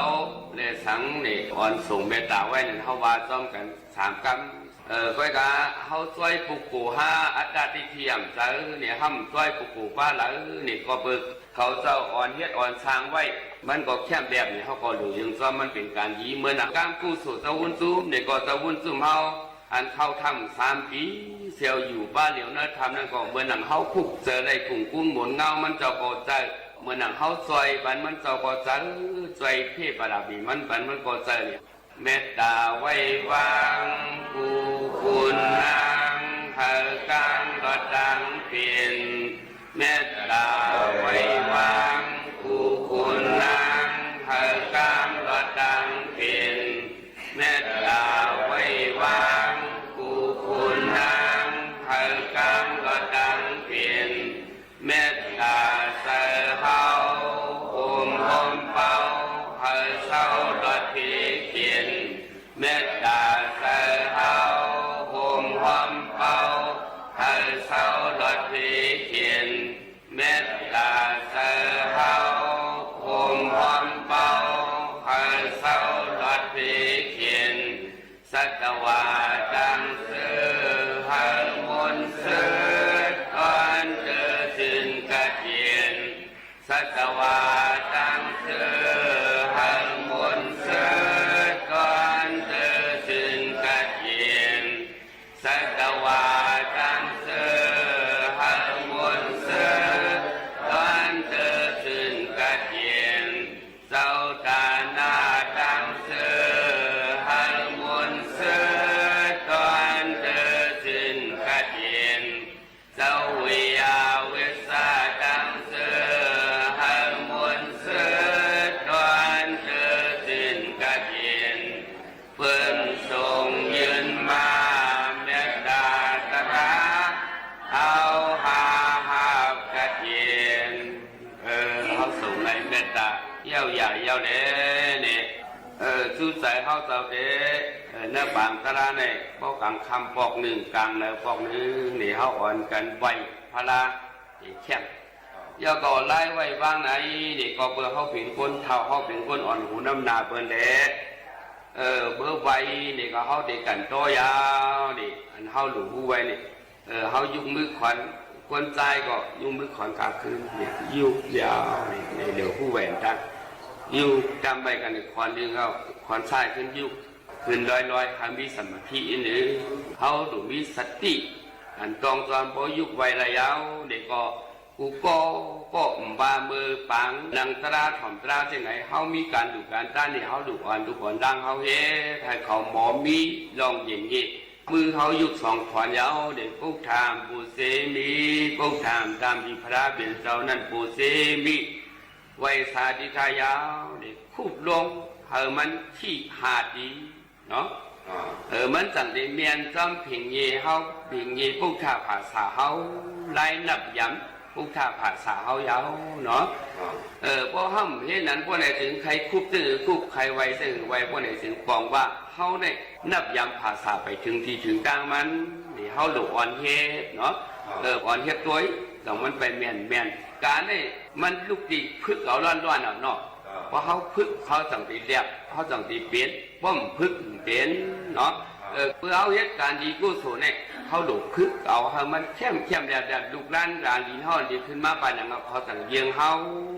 และสังนี่ อ่อนส่งเมตต๋าไว้นั้น เฮาว่าจ้อมกั๋นสามกำ เออ ก้อยกา เฮาจ้วยปุกโกะหาอัตตาทิฏฐิย่ำใจ๋นี่ ห้ามจ้วยปุกโกะปะเหลอนี่ ก็เปิ้นเขาเจ้าอ่อนเฮ็ดอ่อนสร้างไว้ มันก็แค่แบบนี้ เฮาก็หลู่เยิงจ้อม มันเป๋นก๋านดี เหมือนหนังก๋านกุศลเจ้าวุ้นจุ้มนี่ก็ เจ้าวุ้นจุ้มเฮา อันเข้าถ้ำสามปี๋ เสี้ยวอยู่ปะเหลียวในถ้ำนั้นก็ เหมือนหนังเฮาคุกเจอได้กุ้งกุ้งหมุนเงา มันเจ้าก็เจอ เหมือนหนังเฮาจ้วยปัน มันเจ้าก็เจอ จ้วยเพ่บารมีมันปัน มันก็เจอเนี่ย เมตต๋าไหว้วางกู้คุณนาง หื้อก้างลอดตางเป๋น เมตต๋าไหว้วางกู้คุณนาง หื้อก้างลอดตางเป๋น เมตต๋าไหว้วางกู้คุณนาง หื้อก้างลอดตางเป๋น เมตต๋าใส่เฮา ห่มฮ้อมเปา หื้อเซาลอดเป๋น เมตต๋าใส่เฮา ห่มฮ้อมเปา หื้อเซาลอดเป๋น เมตต๋าใส่เฮา ห่มฮ้อมเปา หื้อเซาลอดเป๋น สัตวาตังซื่อ หื้อมนต์ซื่อ ต๋อนเตื้อจื้นกฐิน สัตวาตังซื่อ หื้อมนต์ซื่อ ต๋อนเตื้อจื้นกฐิน สัตวาตังซื่อ หื้อมนต์ซื่อ ต๋อนเตื้อจื้นกฐิน เจ้าตานาตังซื่อ หื้อมนต์ซื่อ ต๋อนเตื้อจื้นกฐิน เจ้าวิยาเวสสาตังซื่อ หื้อมนต์ซื่อ ต๋อนเตื้อจื้นกฐิน เปิ้นส่งยื่นมา เมตตาตรา เอาหาหาบกฐิน เออ เฮาส่งในเมตตา เย้าใหญ่เย้าแลนี่ เออ จู้ใจ๋เฮาเจ้าเต๊ เออ ในปางตราใน ปอกก๋างค่ำปอกนึ่ง ก๋างเหนือปอกนึ่ง นี่เฮาอ่อนกั๋นไหว้พระ เออ แค่ แล้วก็ไล่ไหว้วางใน นี่ก็เปื้อเฮาเป๋นคนเฒ่า เฮาเป๋นคนอ่อน ฮู้นำหน้าเปิ้นแล เออ เปื้อไหว้นี่ก็เฮาเต๊กั๋นต่อยาวนี่ อันเฮาหลู่ฮู้ไว้นี่ เออ เฮายุกมือขวัญ คนจายก็ยุกมือขวัญก๋างคืน นี่ ยุกยาว นี่ นี่ เดี๋ยวฮู้แหวนตัง ยุกต๋ามไปกั๋น ขวัญนึ่งเอา ขวัญซ้ายขึ้นยุก ขึ้นลอยๆ หามีสมาธิอันนึ่ง เฮาต้องมีสติ อันต้องจอน ปอยุกไหว้ละยาว เดี๋ยวก็ กูก็ ก็บ่าเมื่อปางนั่งตราถ่อมตราจั่งไหน เฮามีก๋านดูก๋านต้านนี่ เฮาดูอ่อน ดูอ่อนดัง เฮาเฮ็ดหื้อเขาหมอมี ล่องเย็นเย่ มือเฮายุกสองขวัญยาว เดี๋ยวพุทธังปูชเชมิ พุทธัง ต๋ามตี้พระเป๋นเจ้านั้น ปูชเชมิ ไหว้สาธิกายาว เดี๋ยวคูบลง หื้อมันขี้หาดดี เนาะ อ่า เออ มันจั่งได้แม่นจ้อมเพ่งเยเฮา เพ่งเยปุทธภาษาเฮา ไล่นับยำปุทธภาษาเฮายาวเนาะ อ่า เออ ปอห้ามเฮ็ดนั้น ปอไหนจึงใค่คูบตึงคูบ ใค่ไหว้ตึงไหว้ ปอไหนจึงปองว่าเฮาเนี่ยนับยำภาษาไปเถิงตี้เถิงตางมัน นี่เฮาหลู่อ่อนเฮ็ดเนาะ อ่า เออ อ่อนเฮ็ดตวย ต้องมันไปแม่นๆ ก๋านนี่มันลุกตี้ฝึกเอาล้วนๆ เอาเนาะ อ่า ปอเฮาฝึก เฮาจั่งได้แหลบ เฮาจั่งได้เป๋น บ่ฝึกบ่เป๋นเนาะ อ่า เออ เปื้อเฮาเฮ็ดก๋านดีกุศลเนี่ย เฮ เขาหลู่ฝึกเอาหื้อมันเข้มเข้มแล้ว แล้วลูกหลานหลานหลินเฮาเดี๋ยวขึ้นมาปานหยัง เขาจั่งเยียงเฮา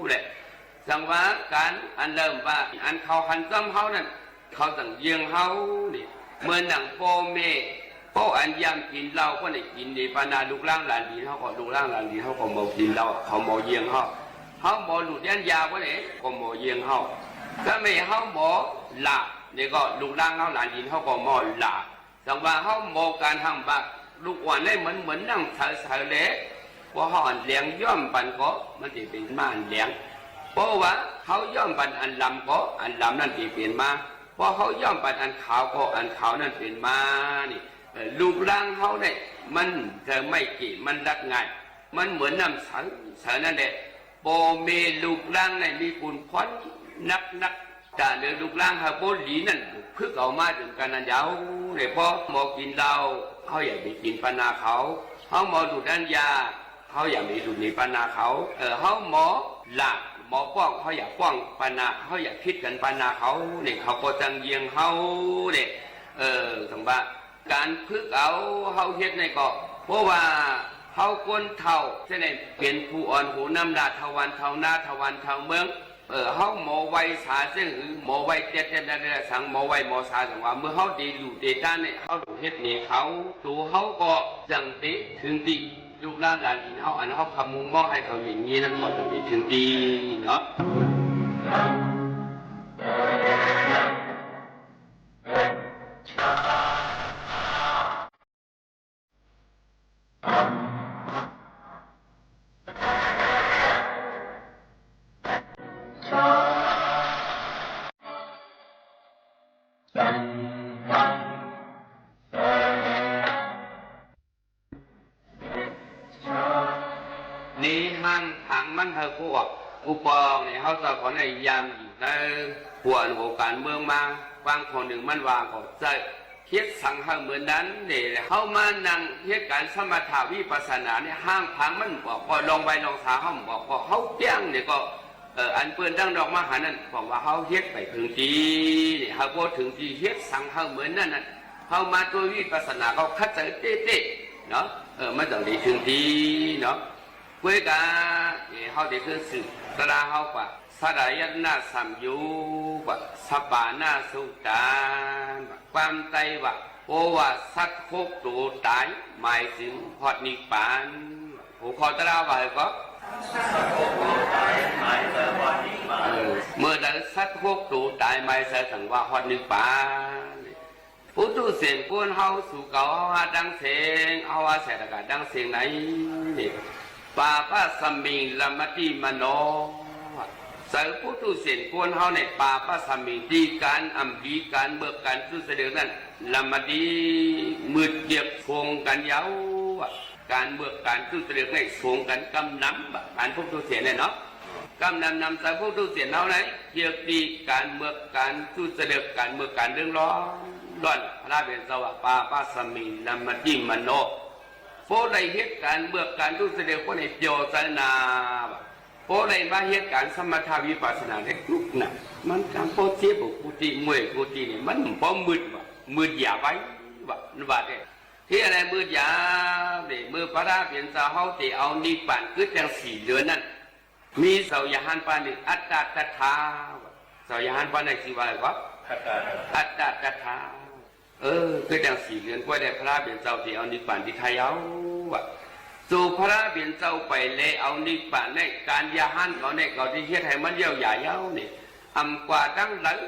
แหละ จั่งว่าก๋านอันเริ่มว่าอันเขาหันจ้ำเฮานั้น เขาจั่งเยียงเฮานี่ เหมือนดั่งป้อแม่ ป้ออันยามกิ๋นเหล้าก็ได้กิ๋นในปานา ลูกหลานหลานหลินเฮาก็ ลูกหลานหลานหลินเฮาก็บ่กิ๋นเหล้า เขาบ่เยียงเฮา เฮาบ่หลุดยันยาก็ได้ ก็บ่เยียงเฮา ถ้าแม่นเฮาบ่หลาบนี่ก็ ลูกหลานเฮาหลานหลินเฮาก็บ่หลาบ จั่งว่าเฮาบ่ก๋านห้ามว่า ลูกอ่อนได้เหมือน เหมือนนั่งใสๆ แล เพราะเฮาอันแหลงย้อมปันก็ มันจะเป๋นมาอันแหลง เพราะว่าเฮาย้อมปันอันลำก็ อันลำนั้นจะเป๋นมา เพราะเฮาย้อมปันอันขาวก็ อันขาวนั้นเป๋นมา นี่ เอ่อ ลูกหลานเฮาเนี่ย มันจะไม่เก๋ มันรักง่าย มันเหมือนน้ำใสๆ นั่นแหละ ป้อแม่ลูกหลานเนี่ยมีบุญผลนักๆ ถ้าเลือกลูกหลานเฮาบ่ดีนั้น ฝึกเอามาเถิงกั๋นนั้นยาวเลย เพราะบ่กิ๋นเหล้า เฮาอย่าไปกิ๋นปานาเขา เฮาบ่หลุดอันยา เฮาอย่าไปหลุดในปานาเขา เออ เฮาบ่หลาบ บ่ป้อง เฮาอย่าป้องปานา เฮาอย่าผิดกั๋นปานาเขา นี่เขาก็จั่งเยียงเฮา นี่ เออ จั่งว่า ก๋านฝึกเอาเฮาเฮ็ดนี่ก็ เพราะว่าเฮาคนเฒ่า จะได้เป๋นผู้อ่อนโหนำหน้าเฒ่าบ้านเฒ่านา เฒ่าบ้านเฒ่าเมือง เออ เฮาบ่ไหว้สาเสี้ยงหื้อ บ่ไหว้เตียดเตียดเตียดเตียดสัง บ่ไหว้บ่สาสังว่า เมื่อเฮาได้ลู่ได้ตานนี่ เฮาต้องเฮ็ดเหน่อเขา ตั๋วเฮาก็จั่งได้เถิงตี้ ลูกหลานหลานหลินเฮา อันเฮาคำมุงมองหื้อเขาอย่างนี้นั้น ก็จั่งได้เถิงตี้เนาะ นี่ห้างผังมันหื้อผู้ออก ผู้ปองนี่ เฮาเจ้าก็ได้ยามอยู่ในหัวโหนก๋านเมืองมา บางคนหนึ่งมันว่าก็ใจ้ เฮ็ดสังหื้อเหมือนนั้นนี่แหละ เฮามานั่งเฮ็ดก๋านสมถะวิปัสสนานี่ ห้างผังมันบ่ออก ก็ลองไหว้ลองสาเฮาบ่ออก ก็เฮาเปี้ยงนี่ก็ เออ อันเปิ้นตังนอกมาหานั้น เพราะว่าเฮาเฮ็ดไปเถิงตี้นี่ เฮาบ่เถิงตี้ เฮ็ดสังหื้อเหมือนนั้นน่ะ เฮามาตวยวิปัสสนาก็ขัดใจ๋เต๊ะๆ เนาะ เออ มันต้องได้เถิงตี้เนาะ ก้วยกา เออ เฮาได้ขึ้นสืบตราเฮากว่า สลายตนะสัมโยค กว่า สปานะสุตาน ความใต้ว่า โอว่าสัตว์หกตั๋วต๋าย หมายเถิงฮอดนิพพาน หัวข้อตราว่าหื้อก็ เออ เมื่อใดสัตว์หกตั๋วต๋าย หมายเถิงว่าฮอดนิพพาน ปุถุชนก้นเฮา สู่เก่าเฮาหาตังเสง เฮาหาใส่ตะกร้าตังเสงในนี่ ปาปัสสมิง ลมติมโน ใจ๋ปุถุชนก้นเฮาเนี่ย ปาปัสสมิง ตี้ก๋านอ่ำดี ก๋านเมือก ก๋านจุจริตนั้น ลมติ มืดเยือก สงกั๋นยาวอะ ก๋านเมือก ก๋านจุจริตเนี่ย สงกั๋นกำนำอะ ก๋านปุถุชนเนี่ยเนาะ กำนำนำใจ๋ปุถุชนเฮาใน เยือกตี้ก๋านเมือก ก๋านจุจริต ก๋านเมือก ก๋านเรื่องร้อน ร้อน พระผู้เป็นเจ้าว่า ปาปัสสมิง ลมติมโน ผู้ใดเฮ็ดก๋านเมือก ก๋านจุจริต ผู้นั้นเปียวใจ๋นา ผู้ใดมาเฮ็ดก๋านสมถะวิปัสสนาได้ทุกข์หนัก มันก๋าง ผู้เจ็บกุฏิ เมื่อยกุฏินี่ มันบ่มืดวะ มืดยาไว้วะ นั่นว่าเด้ ตี้อะไรมืดยาเด้ เมื่อพระผู้เป็นเจ้าเฮาจะเอานิพพานกึ๊ดแจ้งสี่เดือนนั้น มีเจ้าอรหันต์ปางหนึ่ง อัตตะตถา เจ้าอรหันต์ปางนั้นชื่อว่าอะไรวะ อัตตะตถา เออ กึ๊ดแจ้งสี่เดือน ก้วยได้พระผู้เป็นเจ้าจะเอานิพพานตี้ใค่เฮาอะ สู่พระผู้เป็นเจ้าไปแลเอานิพพานในก๋านอรหันต์เขาใน เขาจะเฮ็ดหื้อมันเยียวยาเฮานี่ อ่ำกว่าตังหลาย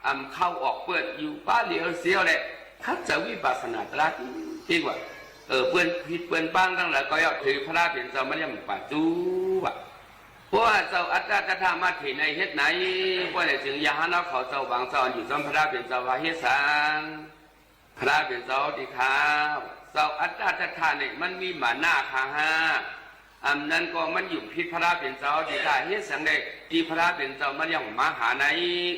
อ่ำเข้าออกเปิ้นอยู่ป้าเหลียวเสียวแหละ ขัดใจ๋วิปัสสนาตราตี้ตี้ว่า เออ เปิ้นผิดเปิ้นปางตังหลาย ก็เยียะถือพระผู้เป็นเจ้ามันยังบ่ปาจู้อะ เพราะว่าเจ้าอัตตะตถามาเถใน เฮ็ดไหน เพราะไหนเถิงอรหันต์เขา เจ้าบางเจ้าอันอยู่จ้ำพระผู้เป็นเจ้าว่าเฮ็ดสัง พระผู้เป็นเจ้าตี้ข้า เจ้าอัตตะตถาเนี่ย มันมีมานะข้าห้า อ่ำนั้นก็มันหยุ่มผิดพระผู้เป็นเจ้าตี้ข้า เฮ็ดสังใดตี้พระผู้เป็นเจ้ามันยังมาหาใน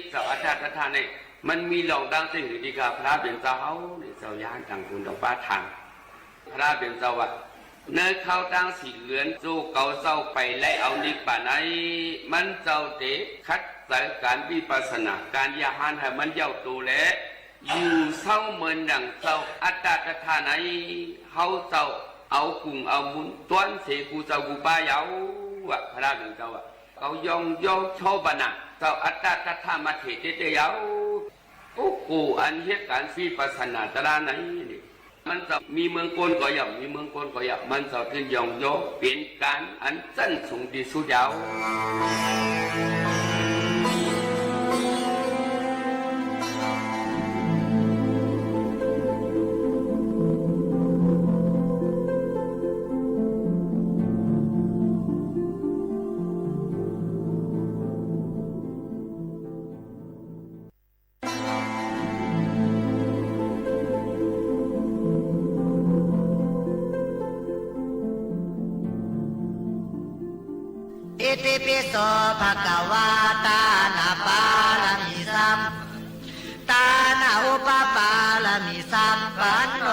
เจ้าอัตตะตถาเนี่ย มันมีร่องตางตี้หื้อตี้ข้า พระผู้เป็นเจ้าเฮาเนี่ย เจ้าอรหันต์ตังคุณต่อป้าทาง พระผู้เป็นเจ้าว่า ในคราวตังสี่เดือน สู่เก่าเจ้าไปแลเอานิพพานใน มันเจ้าจะขัดใจ๋ก๋านวิปัสสนา ก๋านอรหันต์หื้อมันเย้าโตแล อยู่เซาเหมือนดั่งเจ้าอัตตะทะใน เฮาเจ้าเอากุ่งเอาบุญต้อนเสกูเจ้ากูป้าเยาว์อะ พระเป๋นเจ้าอะ เขายองยอชอบนา เจ้าอัตตะทะมาเถเตเยาว์ โอ้โห อันเฮ็ดก๋านวิปัสสนาตะลาในนี่ มันจะมีเมืองโกนก็อย่า มีเมืองโกนก็อย่า มันจะขึ้นยองยอ เป๋นก๋านอันจั้นสูงตี้สุดเยาว์ อิติปิโส ภะคะวา ตานะปารมีสัม ตานะอุปปารมีสัมปันโน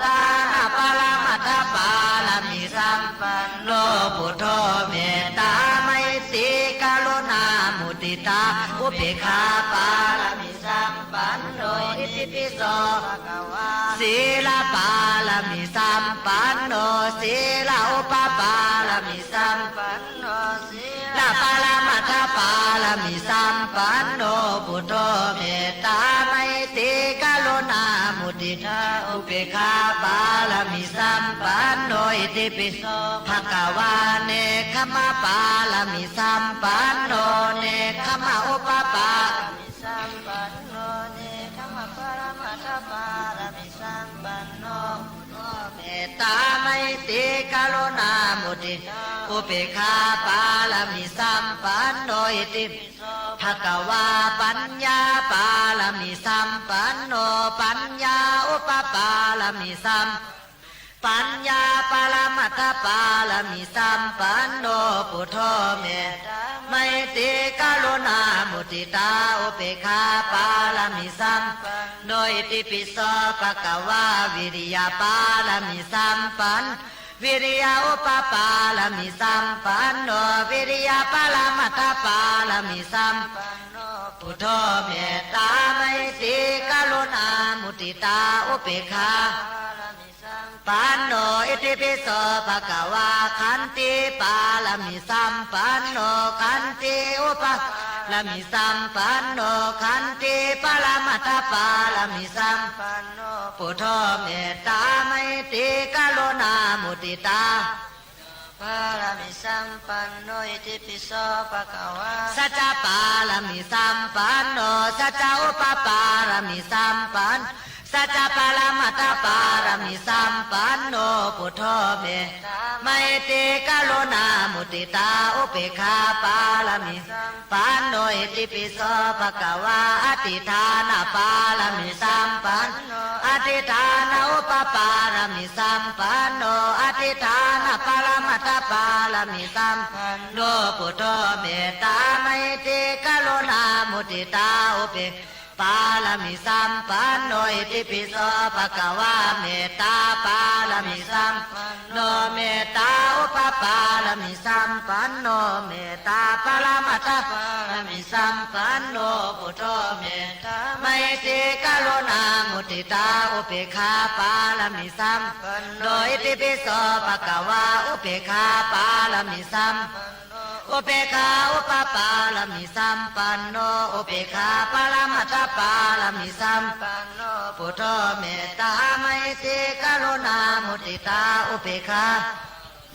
ตานะปรมัตถปารมีสัมปันโน ปุทโธ เมตตา ไมตรี กรุณา มุติตา อุเปกขาปารมีสัมปันโน อิติปิโส ภะคะวา ศีลปารมีสัมปันโน ศีลอุปปารมีสัมปันโน ศีลปรมัตถปารมีสัมปันโน ปุทโธ เมตตา ไมตรี กรุณา มุติตา อุเปกขาปารมีสัมปันโน อิติปิโส ภะคะวา เนกขัมมปารมีสัมปันโน เนกขัมมอุปปารมีสัมปันโน เนกขัมมปรมัตถปารมีสัมปันโน ปุทโธ เมตตา ไมตรี กรุณา มุติตา อุเปกขาปารมีสัมปันโน อิติปิโส ภะคะวา ปัญญาปารมีสัมปันโน ปัญญาอุปปารมีสัม ปัญญาปรมัตถปารมีสัมปันโน ปุทโธ เมตตา ไมตรี กรุณา มุติตา อุเปกขาปารมีสัมปันโน อิติปิโส ภะคะวา วิริยปารมีสัมปัน วิริยอุปปารมีสัมปันโน วิริยปรมัตถปารมีสัมปันโน ปุทโธ เมตตา ไมตรี กรุณา มุติตา อุเปกขา ปันโน อิติปิโส ภะคะวา ขันติปารมีสัมปันโน ขันติอุปปารมีสัมปันโน ขันติปรมัตถปารมีสัมปันโน ปุทโธ เมตตา ไมตรี กรุณา มุติตา ปารมีสัมปันโน อิติปิโส ภะคะวา สัจจะปารมีสัมปันโน สัจจะอุปปารมีสัมปัน สัจจะปรมัตถปารมีสัมปันโน ปุทโธ เมตตา ไมตรี กรุณา มุติตา อุเปกขาปารมีสัมปันโน อิติปิโส ภะคะวา อธิฏฐานปารมีสัมปันโน อธิฏฐานอุปปารมีสัมปันโน อธิฏฐานปรมัตถปารมีสัมปันโน ปุทโธ เมตตา ไมตรี กรุณา มุติตา อุเปก ปารมีสัมปันโน อิติปิโส ภะคะวา เมตตาปารมีสัมปันโน เมตตาอุปปารมีสัมปันโน เมตตาปรมัตถปารมีสัมปันโน ปุทโธ เมตตา ไมตรี กรุณา มุติตา อุเปกขาปารมีสัมปันโน อิติปิโส ภะคะวา อุเปกขาปารมีสัมปันโน อุเปกขาอุปปารมีสัมปันโน อุเปกขาปรมัตถปารมีสัมปันโน ปุทโธ เมตตา ไมตรี กรุณา มุติตา อุเปกขา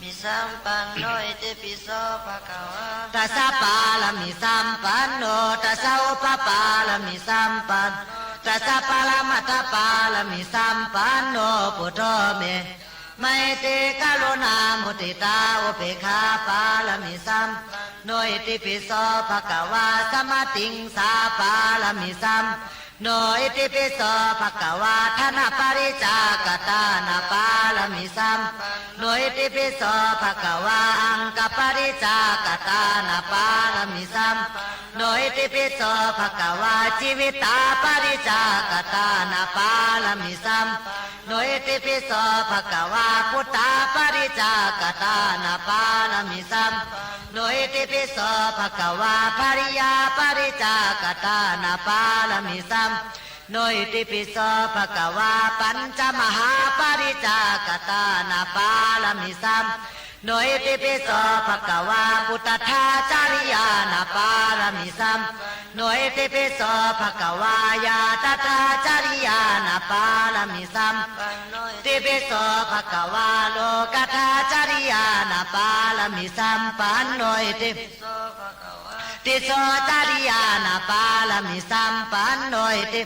มีสัมปันโน อิติปิโส ภะคะวา ทัสสะปารมีสัมปันโน ทัสสะอุปปารมีสัมปันโน ทัสสะปรมัตถปารมีสัมปันโน ปุทโธ เมตตา ไมตรีกรุณามุติตาอุเปกขาปารมีสัมปันโน อิติปิโสภะคะวา สะมะติงสาปารมีสัมปันโน อิติปิโสภะคะวา ทานะปริจจาคะทานะปารมีสัมปันโน อิติปิโสภะคะวา อังคะปริจจาคะทานะปารมีสัมปันโน อิติปิโสภะคะวา จีวิตตาปริจจาคะทานะปารมีสัมปันโน อิติปิโสภะคะวา ปุตตาปริจจาคะทานะปารมีสัมปันโน อิติปิโสภะคะวา ภริยาปริจจาคะทานะปารมีสัมปันโน โน อิติปิโส ภะคะวา ปัญจมหาปริจจาคตานาปารมีสัมปันโน อิติปิโส ภะคะวา ปุตตาจาริยานาปารมีสัมปันโน อิติปิโส ภะคะวา ญาตตาจาริยานาปารมีสัมปันโน อิติปิโส ภะคะวา โลกัตตาจาริยานาปารมีสัมปันโน อิติ ติโสจาริยานาปารมีสัมปันโน อิติ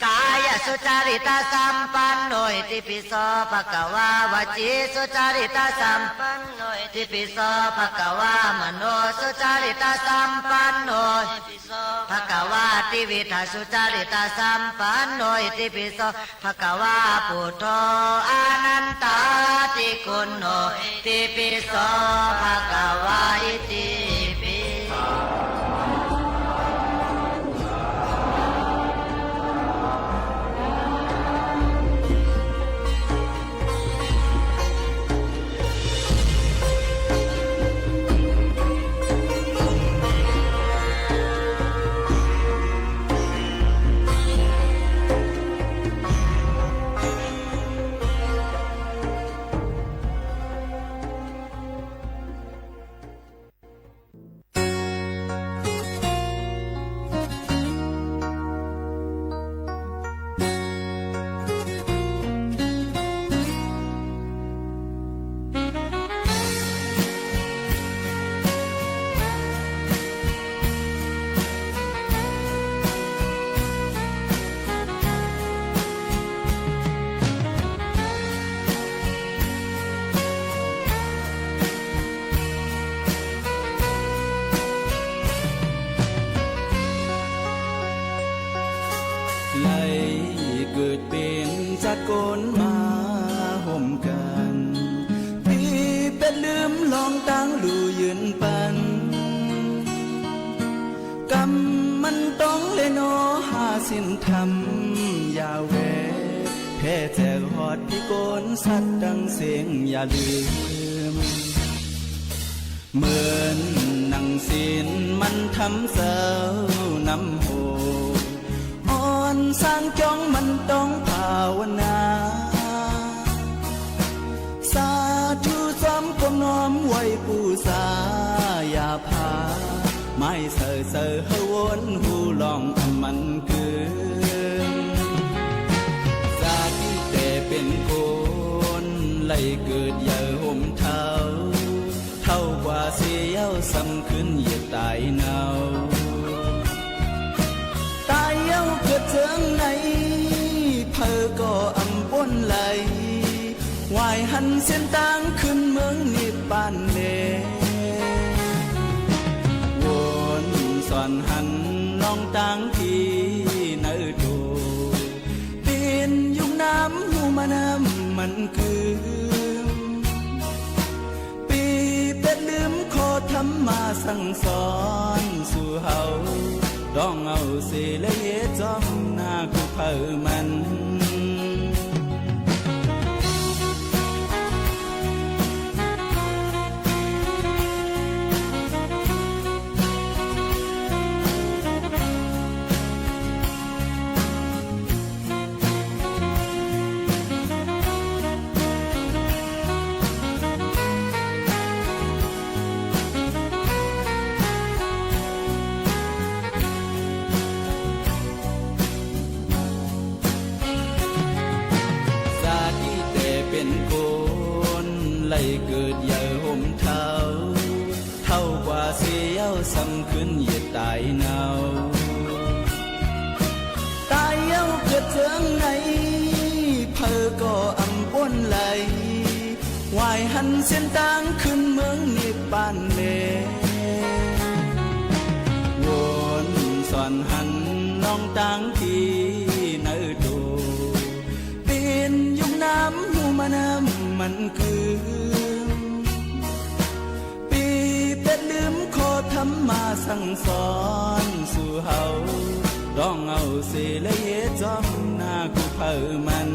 กายสุจริตสัมปันโน อิติปิโส ภะคะวา วจีสุจริตสัมปันโน อิติปิโส ภะคะวา มโนสุจริตสัมปันโน อิติปิโส ภะคะวา ติวิธสุจริตสัมปันโน อิติปิโส ภะคะวา ปุทโธ อะนันตาติคุณโณ อิติปิโส ภะคะวา อิติปิ ไหลเกิดเป๋นสัตว์คนมาฮ่วมกั๋น ตี้เป๊ดลืมล่องตางลู่ยืนปัน กรรมมันต้องแลหนอหาศีลธรรมอย่าแว แผ่แจกฮอดปี้คนสัตว์ตังเสี้งอย่าลืม เหมือนหนังศีลมันทำเซานำโห อ่อนสร้างจ้องมันต้องภาวนา สาธุซ้อมก้มน้อมไหว้ปู่ซาย่าผา ไม้เซอเซอหื้อวนฮู้ล่องอันมันเกิม จากตี้แต่เป๋นคน ไหลเกิดใหญ่ฮ่วมเฒ่า เฒ่ากว่าเสียเย้าซ้ำคืนเหยียดต๋ายเนา ต๋ายเย้าเกิดเจิงไหน ใผก็อ่ำป๊นไหล หวายหันเส้นตางคืนเมืองนิพพานแล วนสอนหันล่องตางตี้เนินโต เป๋นยุคน้ำฮู้มาน้ำมันเกิม ปี้เป๊ดลืมข้อธรรมาสั่งสอนสู่เฮา ต้องเอาเสียและเยียะจ้อมนากู้เผามัน จากตี้แต่เป๋นคน ไหลเกิดใหญ่ฮ่วมเฒ่า เฒ่ากว่าเสียเย้าซ้ำคืนเหยียดต๋ายเนา ต๋ายเย้าเกิดเจิงไหน ใผก็อ่ำป๊นไหล หวายหันเส้นตางคืนเมืองนิพพานแล วนสอนหันล่องตางตี้เนินโต เป๋นยุคน้ำฮู้มาน้ำมันเกิม ปี้เป๊ดลืมข้อธรรมาสั่งสอนสู่เฮา ต้องเอาเสียและเยียะจ้อมนากู้เผามัน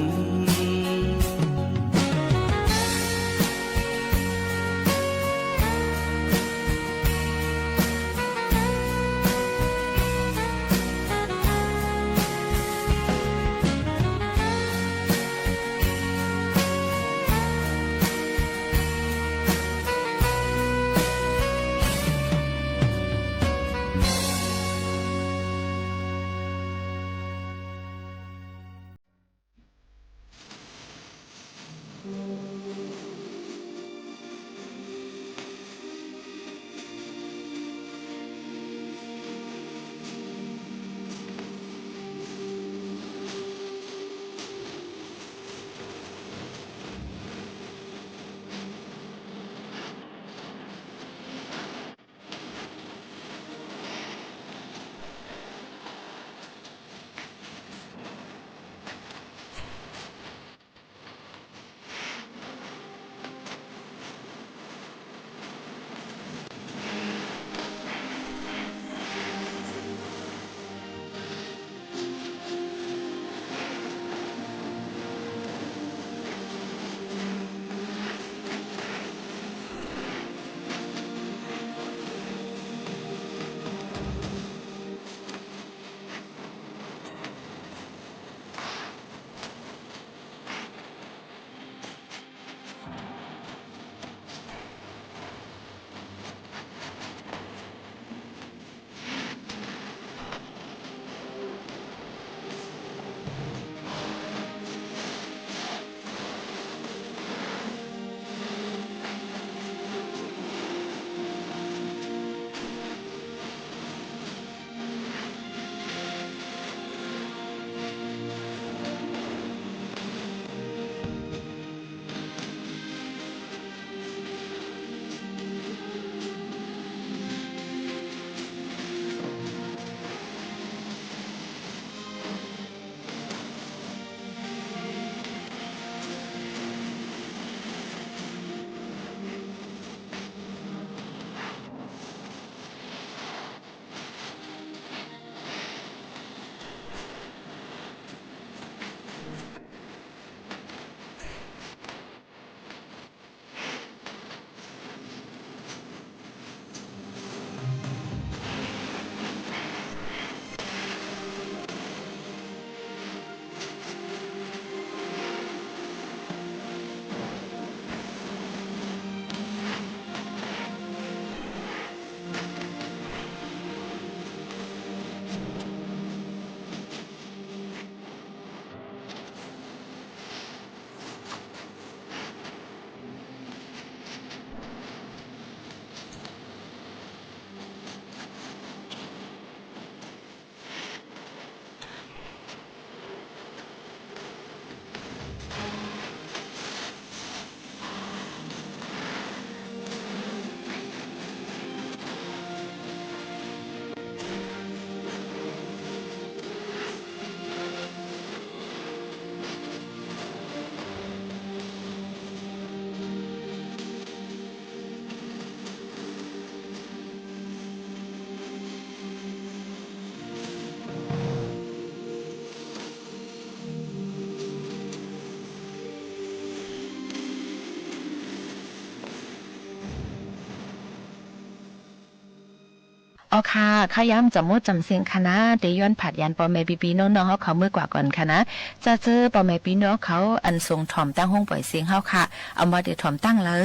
เอาค่ะ ข้าวยามจ๋ำหมดจ๋ำเสี้ยงค่ะนะ เตย้อนผาดยานป้อแม่ปี้ๆ น้องๆ เฮาเขาเมื่อกว่าก่อนค่ะนะ จะเจอป้อแม่ปี้น้องเขาอันส่งถ่อมตางห้องป่อยเสียงเฮาค่ะ อำว่าเตถ่อมตางเหลอ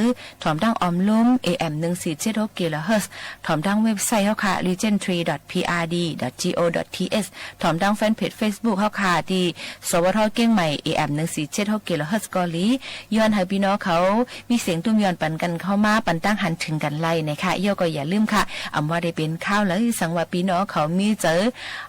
ถ่อมตางอ้อมลม เอ เอ็ม หนึ่งสี่เจ็ดหก กิโลเฮิรตซ์ ถ่อมตางเว็บไซต์เฮาค่ะ region three dot P R D dot G O dot T H ถ่อมตางแฟนเพจเฟซบุ๊กเฮาค่ะ ตี้ สวท เจียงใหม่ เอ เอ็ม หนึ่งสี่เจ็ดหก กิโลเฮิรตซ์ ก็ดี ย้อนหื้อปี้น้องเขา มีเสียงตุ้มย้อนปันกั๋นเข้ามา ปันตางหันเถิงกั๋นไล่นะคะ เยี่ยวก็อย่าลืมค่ะ อำว่าได้เป๋นข่าวเลย สังว่าปี้น้องเขามีใจ๋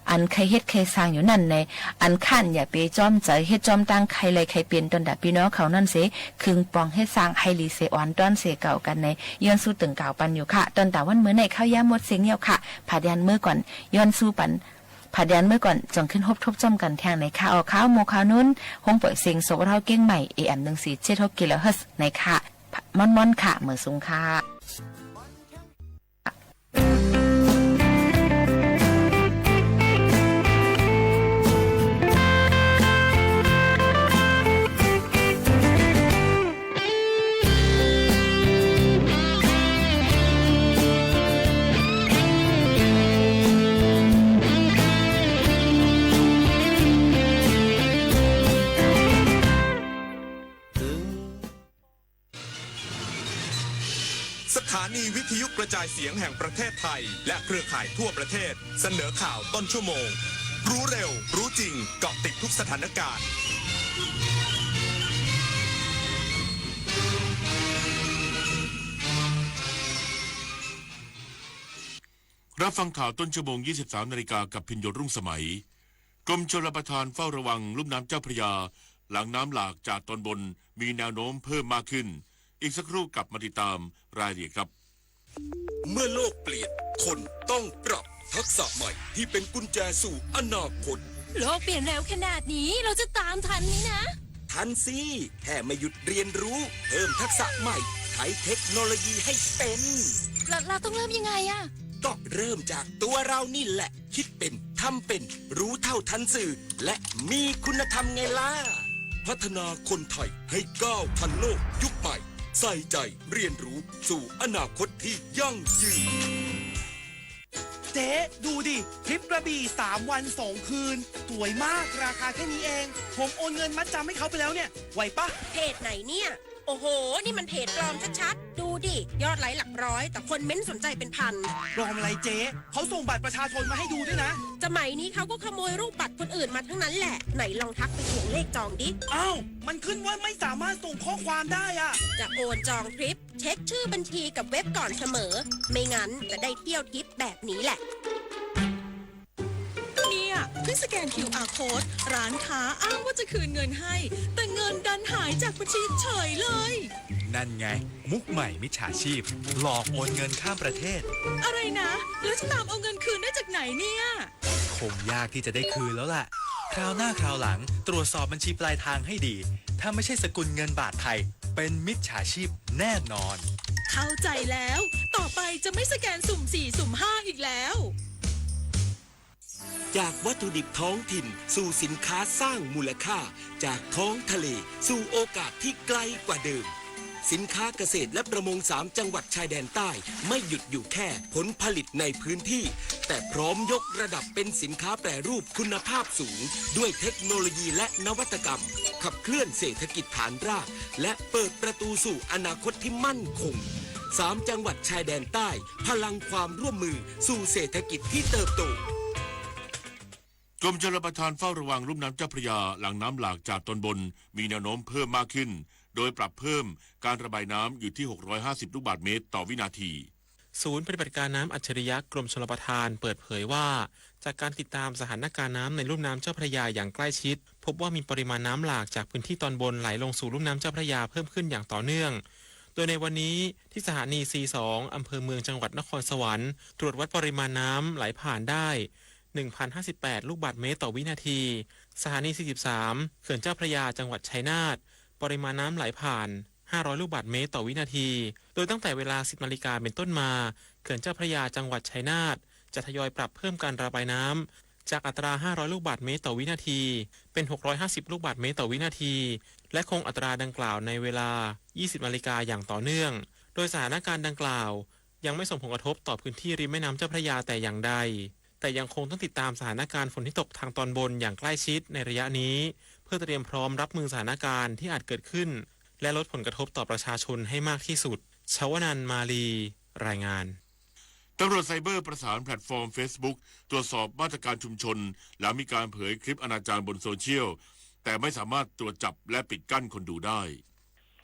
อันใค่เฮ็ดใค่สร้างอยู่นั้นแน่ อันคันอย่าไปจ้อมใจ๋ เฮ็ดจ้อมตางใค่ไล่ใค่เป๋น ต้อนตาปี้น้องเขานั้นเสีย คึงปองเฮ็ดสร้างหื้อดีเสียอ่อน ต้อนเสียเก่ากั๋นแน่ ย้อนสู้ตึงกล่าวปันอยู่ค่ะ ต้อนตาวันเมื่อนี้ข้าวยามหมดเสี้ยงแล้วค่ะ ผาดยานเมื่อก่อน ย้อนสู้ปัน ผาดยานเมื่อก่อน จ่องขึ้นฮบทบจ้อมกั๋นแทงในค่ะ ออกข่าวหมู่ข่าวนุ้น ห้องป่อยเสียง สวท เจียงใหม่ เอ เอ็ม หนึ่งสี่เจ็ดหก กิโลเฮิรตซ์ ในค่ะ ม่อนๆ ค่ะ เมื่อสูงค่ะ สถานีวิทยุกระจายเสียงแห่งประเทศไทย และเครือข่ายทั่วประเทศ เสนอข่าวต้นชั่วโมง รู้เร็ว รู้จริง เกาะติดทุกสถานการณ์ รับฟังข่าวต้นชั่วโมง ยี่สิบสามนาฬิกา กับพิญโยรุ่งสมัย กรมชลประทานเฝ้าระวังลุ่มน้ำเจ้าพระยา หลังน้ำหลากจากตอนบนมีแนวโน้มเพิ่มมากขึ้น อีกสักครู่กลับมาติดตามรายละเอียดครับ เมื่อโลกเปลี่ยน คนต้องปรับทักษะใหม่ที่เป็นกุญแจสู่อนาคต โลกเปลี่ยนเร็วขนาดนี้ เราจะตามทันไหมนะ ทันสิ แค่ไม่หยุดเรียนรู้ เพิ่มทักษะใหม่ ใช้เทคโนโลยีให้เป็น เรา เราต้องเริ่มยังไงอะ ก็เริ่มจากตัวเรานี่แหละ คิดเป็น ทำเป็น รู้เท่าทันสื่อ และมีคุณธรรมไงล่ะ พัฒนาคนไทยให้ก้าวทันโลกยุคใหม่ ใส่ใจเรียนรู้สู่อนาคตที่ยั่งยืน เจ๊ ดูดิ ทริปกระบี่ สามวันสองคืน สวยมาก ราคาแค่นี้เอง ผมโอนเงินมัดจำให้เขาไปแล้วเนี่ย ไหวปะ เพจไหนเนี่ย โอ้โห นี่มันเพจปลอมชัดๆ ดูดิ ยอดไลค์หลักร้อย แต่คนเม้นต์สนใจเป็นพัน ปลอมอะไรเจ๊ เขาส่งบัตรประชาชนมาให้ดูด้วยนะ สมัยนี้เขาก็ขโมยรูปบัตรคนอื่นมาทั้งนั้นแหละ ไหนลองทักไปทวงเลขจองดิ อ้าว มันขึ้นว่าไม่สามารถส่งข้อความได้อะ จะโอนจองทริป เช็คชื่อบัญชีกับเว็บก่อนเสมอ ไม่งั้นจะได้เที่ยวทริปแบบนี้แหละ เนี่ย เพิ่งสแกน คิวอาร์ code ร้านค้าอ้างว่าจะคืนเงินให้ แต่เงินดันหายจากบัญชีเฉยเลย นั่นไง มุกใหม่มิจฉาชีพ หลอกโอนเงินข้ามประเทศ อะไรนะ แล้วจะตามเอาเงินคืนได้จากไหนเนี่ย คงยากที่จะได้คืนแล้วล่ะ คราวหน้าคราวหลัง ตรวจสอบบัญชีปลายทางให้ดี ถ้าไม่ใช่สกุลเงินบาทไทย เป็นมิจฉาชีพแน่นอน เข้าใจแล้ว ต่อไปจะไม่สแกนสุ่มสี่ สุ่มห้า อีกแล้ว จากวัตถุดิบท้องถิ่นสู่สินค้าสร้างมูลค่า จากท้องทะเลสู่โอกาสที่ไกลกว่าเดิม สินค้าเกษตรและประมงสามจังหวัดชายแดนใต้ ไม่หยุดอยู่แค่ผลผลิตในพื้นที่ แต่พร้อมยกระดับเป็นสินค้าแปรรูปคุณภาพสูง ด้วยเทคโนโลยีและนวัตกรรม ขับเคลื่อนเศรษฐกิจฐานราก และเปิดประตูสู่อนาคตที่มั่นคง สามจังหวัดชายแดนใต้ พลังความร่วมมือสู่เศรษฐกิจที่เติบโต กรมชลประทานเฝ้าระวังลุ่มน้ำเจ้าพระยา หลังน้ำหลากจากตอนบนมีแนวโน้มเพิ่มมากขึ้น โดยปรับเพิ่มการระบายน้ำอยู่ที่ หกร้อยห้าสิบ ลูกบาศก์เมตรต่อวินาที ศูนย์ปฏิบัติการน้ำอัจฉริยะกรมชลประทานเปิดเผยว่า จากการติดตามสถานการณ์น้ำในลุ่มน้ำเจ้าพระยาอย่างใกล้ชิด พบว่ามีปริมาณน้ำหลากจากพื้นที่ตอนบนไหลลงสู่ลุ่มน้ำเจ้าพระยาเพิ่มขึ้นอย่างต่อเนื่อง โดยในวันนี้ที่สถานี ซี สอง อำเภอเมืองจังหวัดนครสวรรค์ ตรวจวัดปริมาณน้ำไหลผ่านได้ หนึ่งพันห้าสิบแปด ลูกบาศก์เมตรต่อวินาที สถานี สี่สิบสาม เขื่อนเจ้าพระยาจังหวัดชัยนาท ปริมาณน้ำไหลผ่าน ห้าร้อย ลูกบาศก์เมตรต่อวินาที โดยตั้งแต่เวลา สิบนาฬิกาเป็นต้นมา เขื่อนเจ้าพระยาจังหวัดชัยนาท จะทยอยปรับเพิ่มการระบายน้ำ จากอัตรา ห้าร้อย ลูกบาศก์เมตรต่อวินาที เป็น หกร้อยห้าสิบ ลูกบาศก์เมตรต่อวินาที และคงอัตราดังกล่าวในเวลา ยี่สิบนาฬิกาอย่างต่อเนื่อง โดยสถานการณ์ดังกล่าว ยังไม่ส่งผลกระทบต่อพื้นที่ริมแม่น้ำเจ้าพระยาแต่อย่างใด แต่ยังคงต้องติดตามสถานการณ์ฝนที่ตกทางตอนบนอย่างใกล้ชิดในระยะนี้ เพื่อเตรียมพร้อมรับมือสถานการณ์ที่อาจเกิดขึ้น และลดผลกระทบต่อประชาชนให้มากที่สุด ชวนันท์ มาลี รายงาน ตำรวจไซเบอร์ประสานแพลตฟอร์มเฟซบุ๊กตรวจสอบมาตรการชุมชน หลังมีการเผยคลิปอนาจารบนโซเชียล แต่ไม่สามารถตรวจจับและปิดกั้นคนดูได้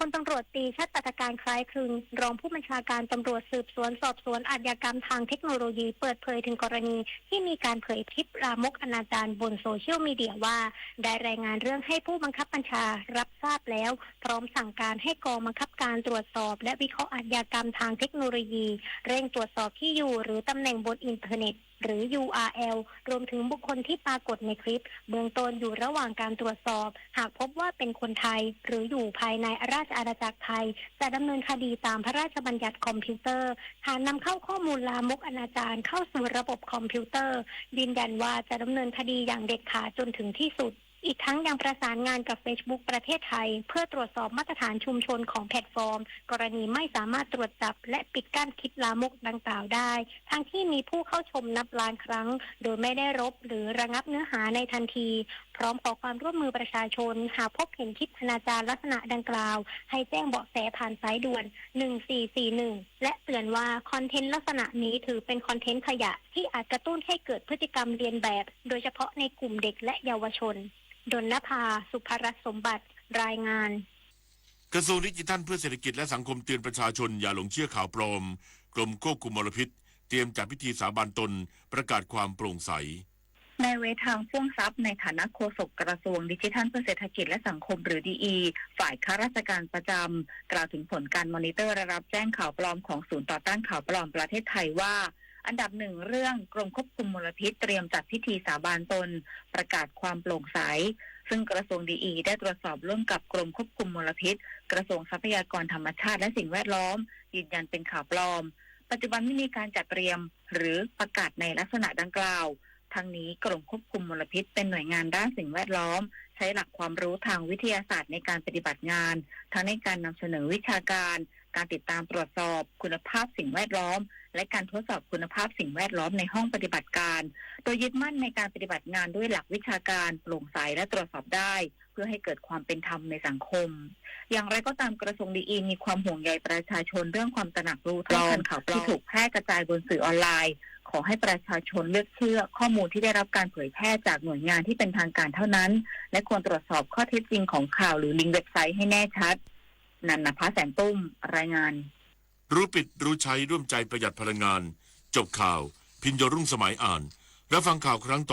พลตำรวจตรี ชัดปัทการ คล้ายคลึง รองผู้บัญชาการตำรวจสืบสวนสอบสวนอาชญากรรมทางเทคโนโลยี เปิดเผยถึงกรณีที่มีการเผยคลิปลามกอนาจารบนโซเชียลมีเดียว่า ได้รายงานเรื่องให้ผู้บังคับบัญชารับทราบแล้ว พร้อมสั่งการให้กองบังคับการตรวจสอบและวิเคราะห์อาชญากรรมทางเทคโนโลยี เร่งตรวจสอบที่อยู่หรือตำแหน่งบนอินเทอร์เน็ต หรือ ยูอาร์แอล รวมถึงบุคคลที่ปรากฏในคลิป เบื้องต้นอยู่ระหว่างการตรวจสอบ หากพบว่าเป็นคนไทย หรืออยู่ภายในราชอาณาจักรไทย จะดำเนินคดีตามพระราชบัญญัติคอมพิวเตอร์ ฐานนำเข้าข้อมูลลามกอนาจารเข้าสู่ระบบคอมพิวเตอร์ ยืนยันว่าจะดำเนินคดีอย่างเด็ดขาดจนถึงที่สุด อีกทั้งยังประสานงานกับเฟซบุ๊กประเทศไทย เพื่อตรวจสอบมาตรฐานชุมชนของแพลตฟอร์ม กรณีไม่สามารถตรวจจับและปิดกั้นคลิปลามกดังกล่าวได้ ทั้งที่มีผู้เข้าชมนับล้านครั้ง โดยไม่ได้ลบหรือระงับเนื้อหาในทันที พร้อมขอความร่วมมือประชาชน หากพบเห็นคลิปอนาจารลักษณะดังกล่าว ให้แจ้งเบาะแสผ่านสายด่วน หนึ่งสี่สี่หนึ่ง และเตือนว่าคอนเทนต์ลักษณะนี้ถือเป็นคอนเทนต์ขยะที่อาจกระตุ้นให้เกิดพฤติกรรมเลียนแบบ โดยเฉพาะในกลุ่มเด็กและเยาวชน ดลนภา สุภรัตน์สมบัติ รายงาน กระทรวงดิจิทัลเพื่อเศรษฐกิจและสังคมเตือนประชาชนอย่าหลงเชื่อข่าวปลอม กรมควบคุมมลพิษเตรียมจัดพิธีสาบานตน ประกาศความโปร่งใส นายเวทาง พ่วงทรัพย์ ในฐานะโฆษกกระทรวงดิจิทัลเพื่อเศรษฐกิจและสังคม หรือ ดีอี ฝ่ายข้าราชการประจำ กล่าวถึงผลการมอนิเตอร์และรับแจ้งข่าวปลอมของศูนย์ต่อต้านข่าวปลอมประเทศไทยว่า อันดับหนึ่งเรื่อง กรมควบคุมมลพิษเตรียมจัดพิธีสาบานตน ประกาศความโปร่งใส ซึ่งกระทรวงดีอีได้ตรวจสอบร่วมกับกรมควบคุมมลพิษ กระทรวงทรัพยากรธรรมชาติและสิ่งแวดล้อม ยืนยันเป็นข่าวปลอม ปัจจุบันไม่มีการจัดเตรียม หรือประกาศในลักษณะดังกล่าว ทั้งนี้กรมควบคุมมลพิษเป็นหน่วยงานด้านสิ่งแวดล้อม ใช้หลักความรู้ทางวิทยาศาสตร์ในการปฏิบัติงาน ทั้งในการนำเสนอวิชาการ การติดตามตรวจสอบคุณภาพสิ่งแวดล้อม และการทดสอบคุณภาพสิ่งแวดล้อมในห้องปฏิบัติการ โดยยึดมั่นในการปฏิบัติงานด้วยหลักวิชาการ โปร่งใสและตรวจสอบได้ เพื่อให้เกิดความเป็นธรรมในสังคม อย่างไรก็ตามกระทรวงดีอีมีความห่วงใยประชาชนเรื่องความตระหนักรู้เท่าทันข่าวปลอมที่ถูกแพร่กระจายบนสื่อออนไลน์ ขอให้ประชาชนเลือกเชื่อข้อมูลที่ได้รับการเผยแพร่จากหน่วยงานที่เป็นทางการเท่านั้น และควรตรวจสอบข้อเท็จจริงของข่าวหรือลิงก์เว็บไซต์ให้แน่ชัด นันทภา แสนตุ้ม รายงาน รู้ปิดรู้ใช้ร่วมใจประหยัดพลังงาน จบข่าว พิญโญรุ่งสมัยอ่าน รับฟังข่าวครั้งต่อ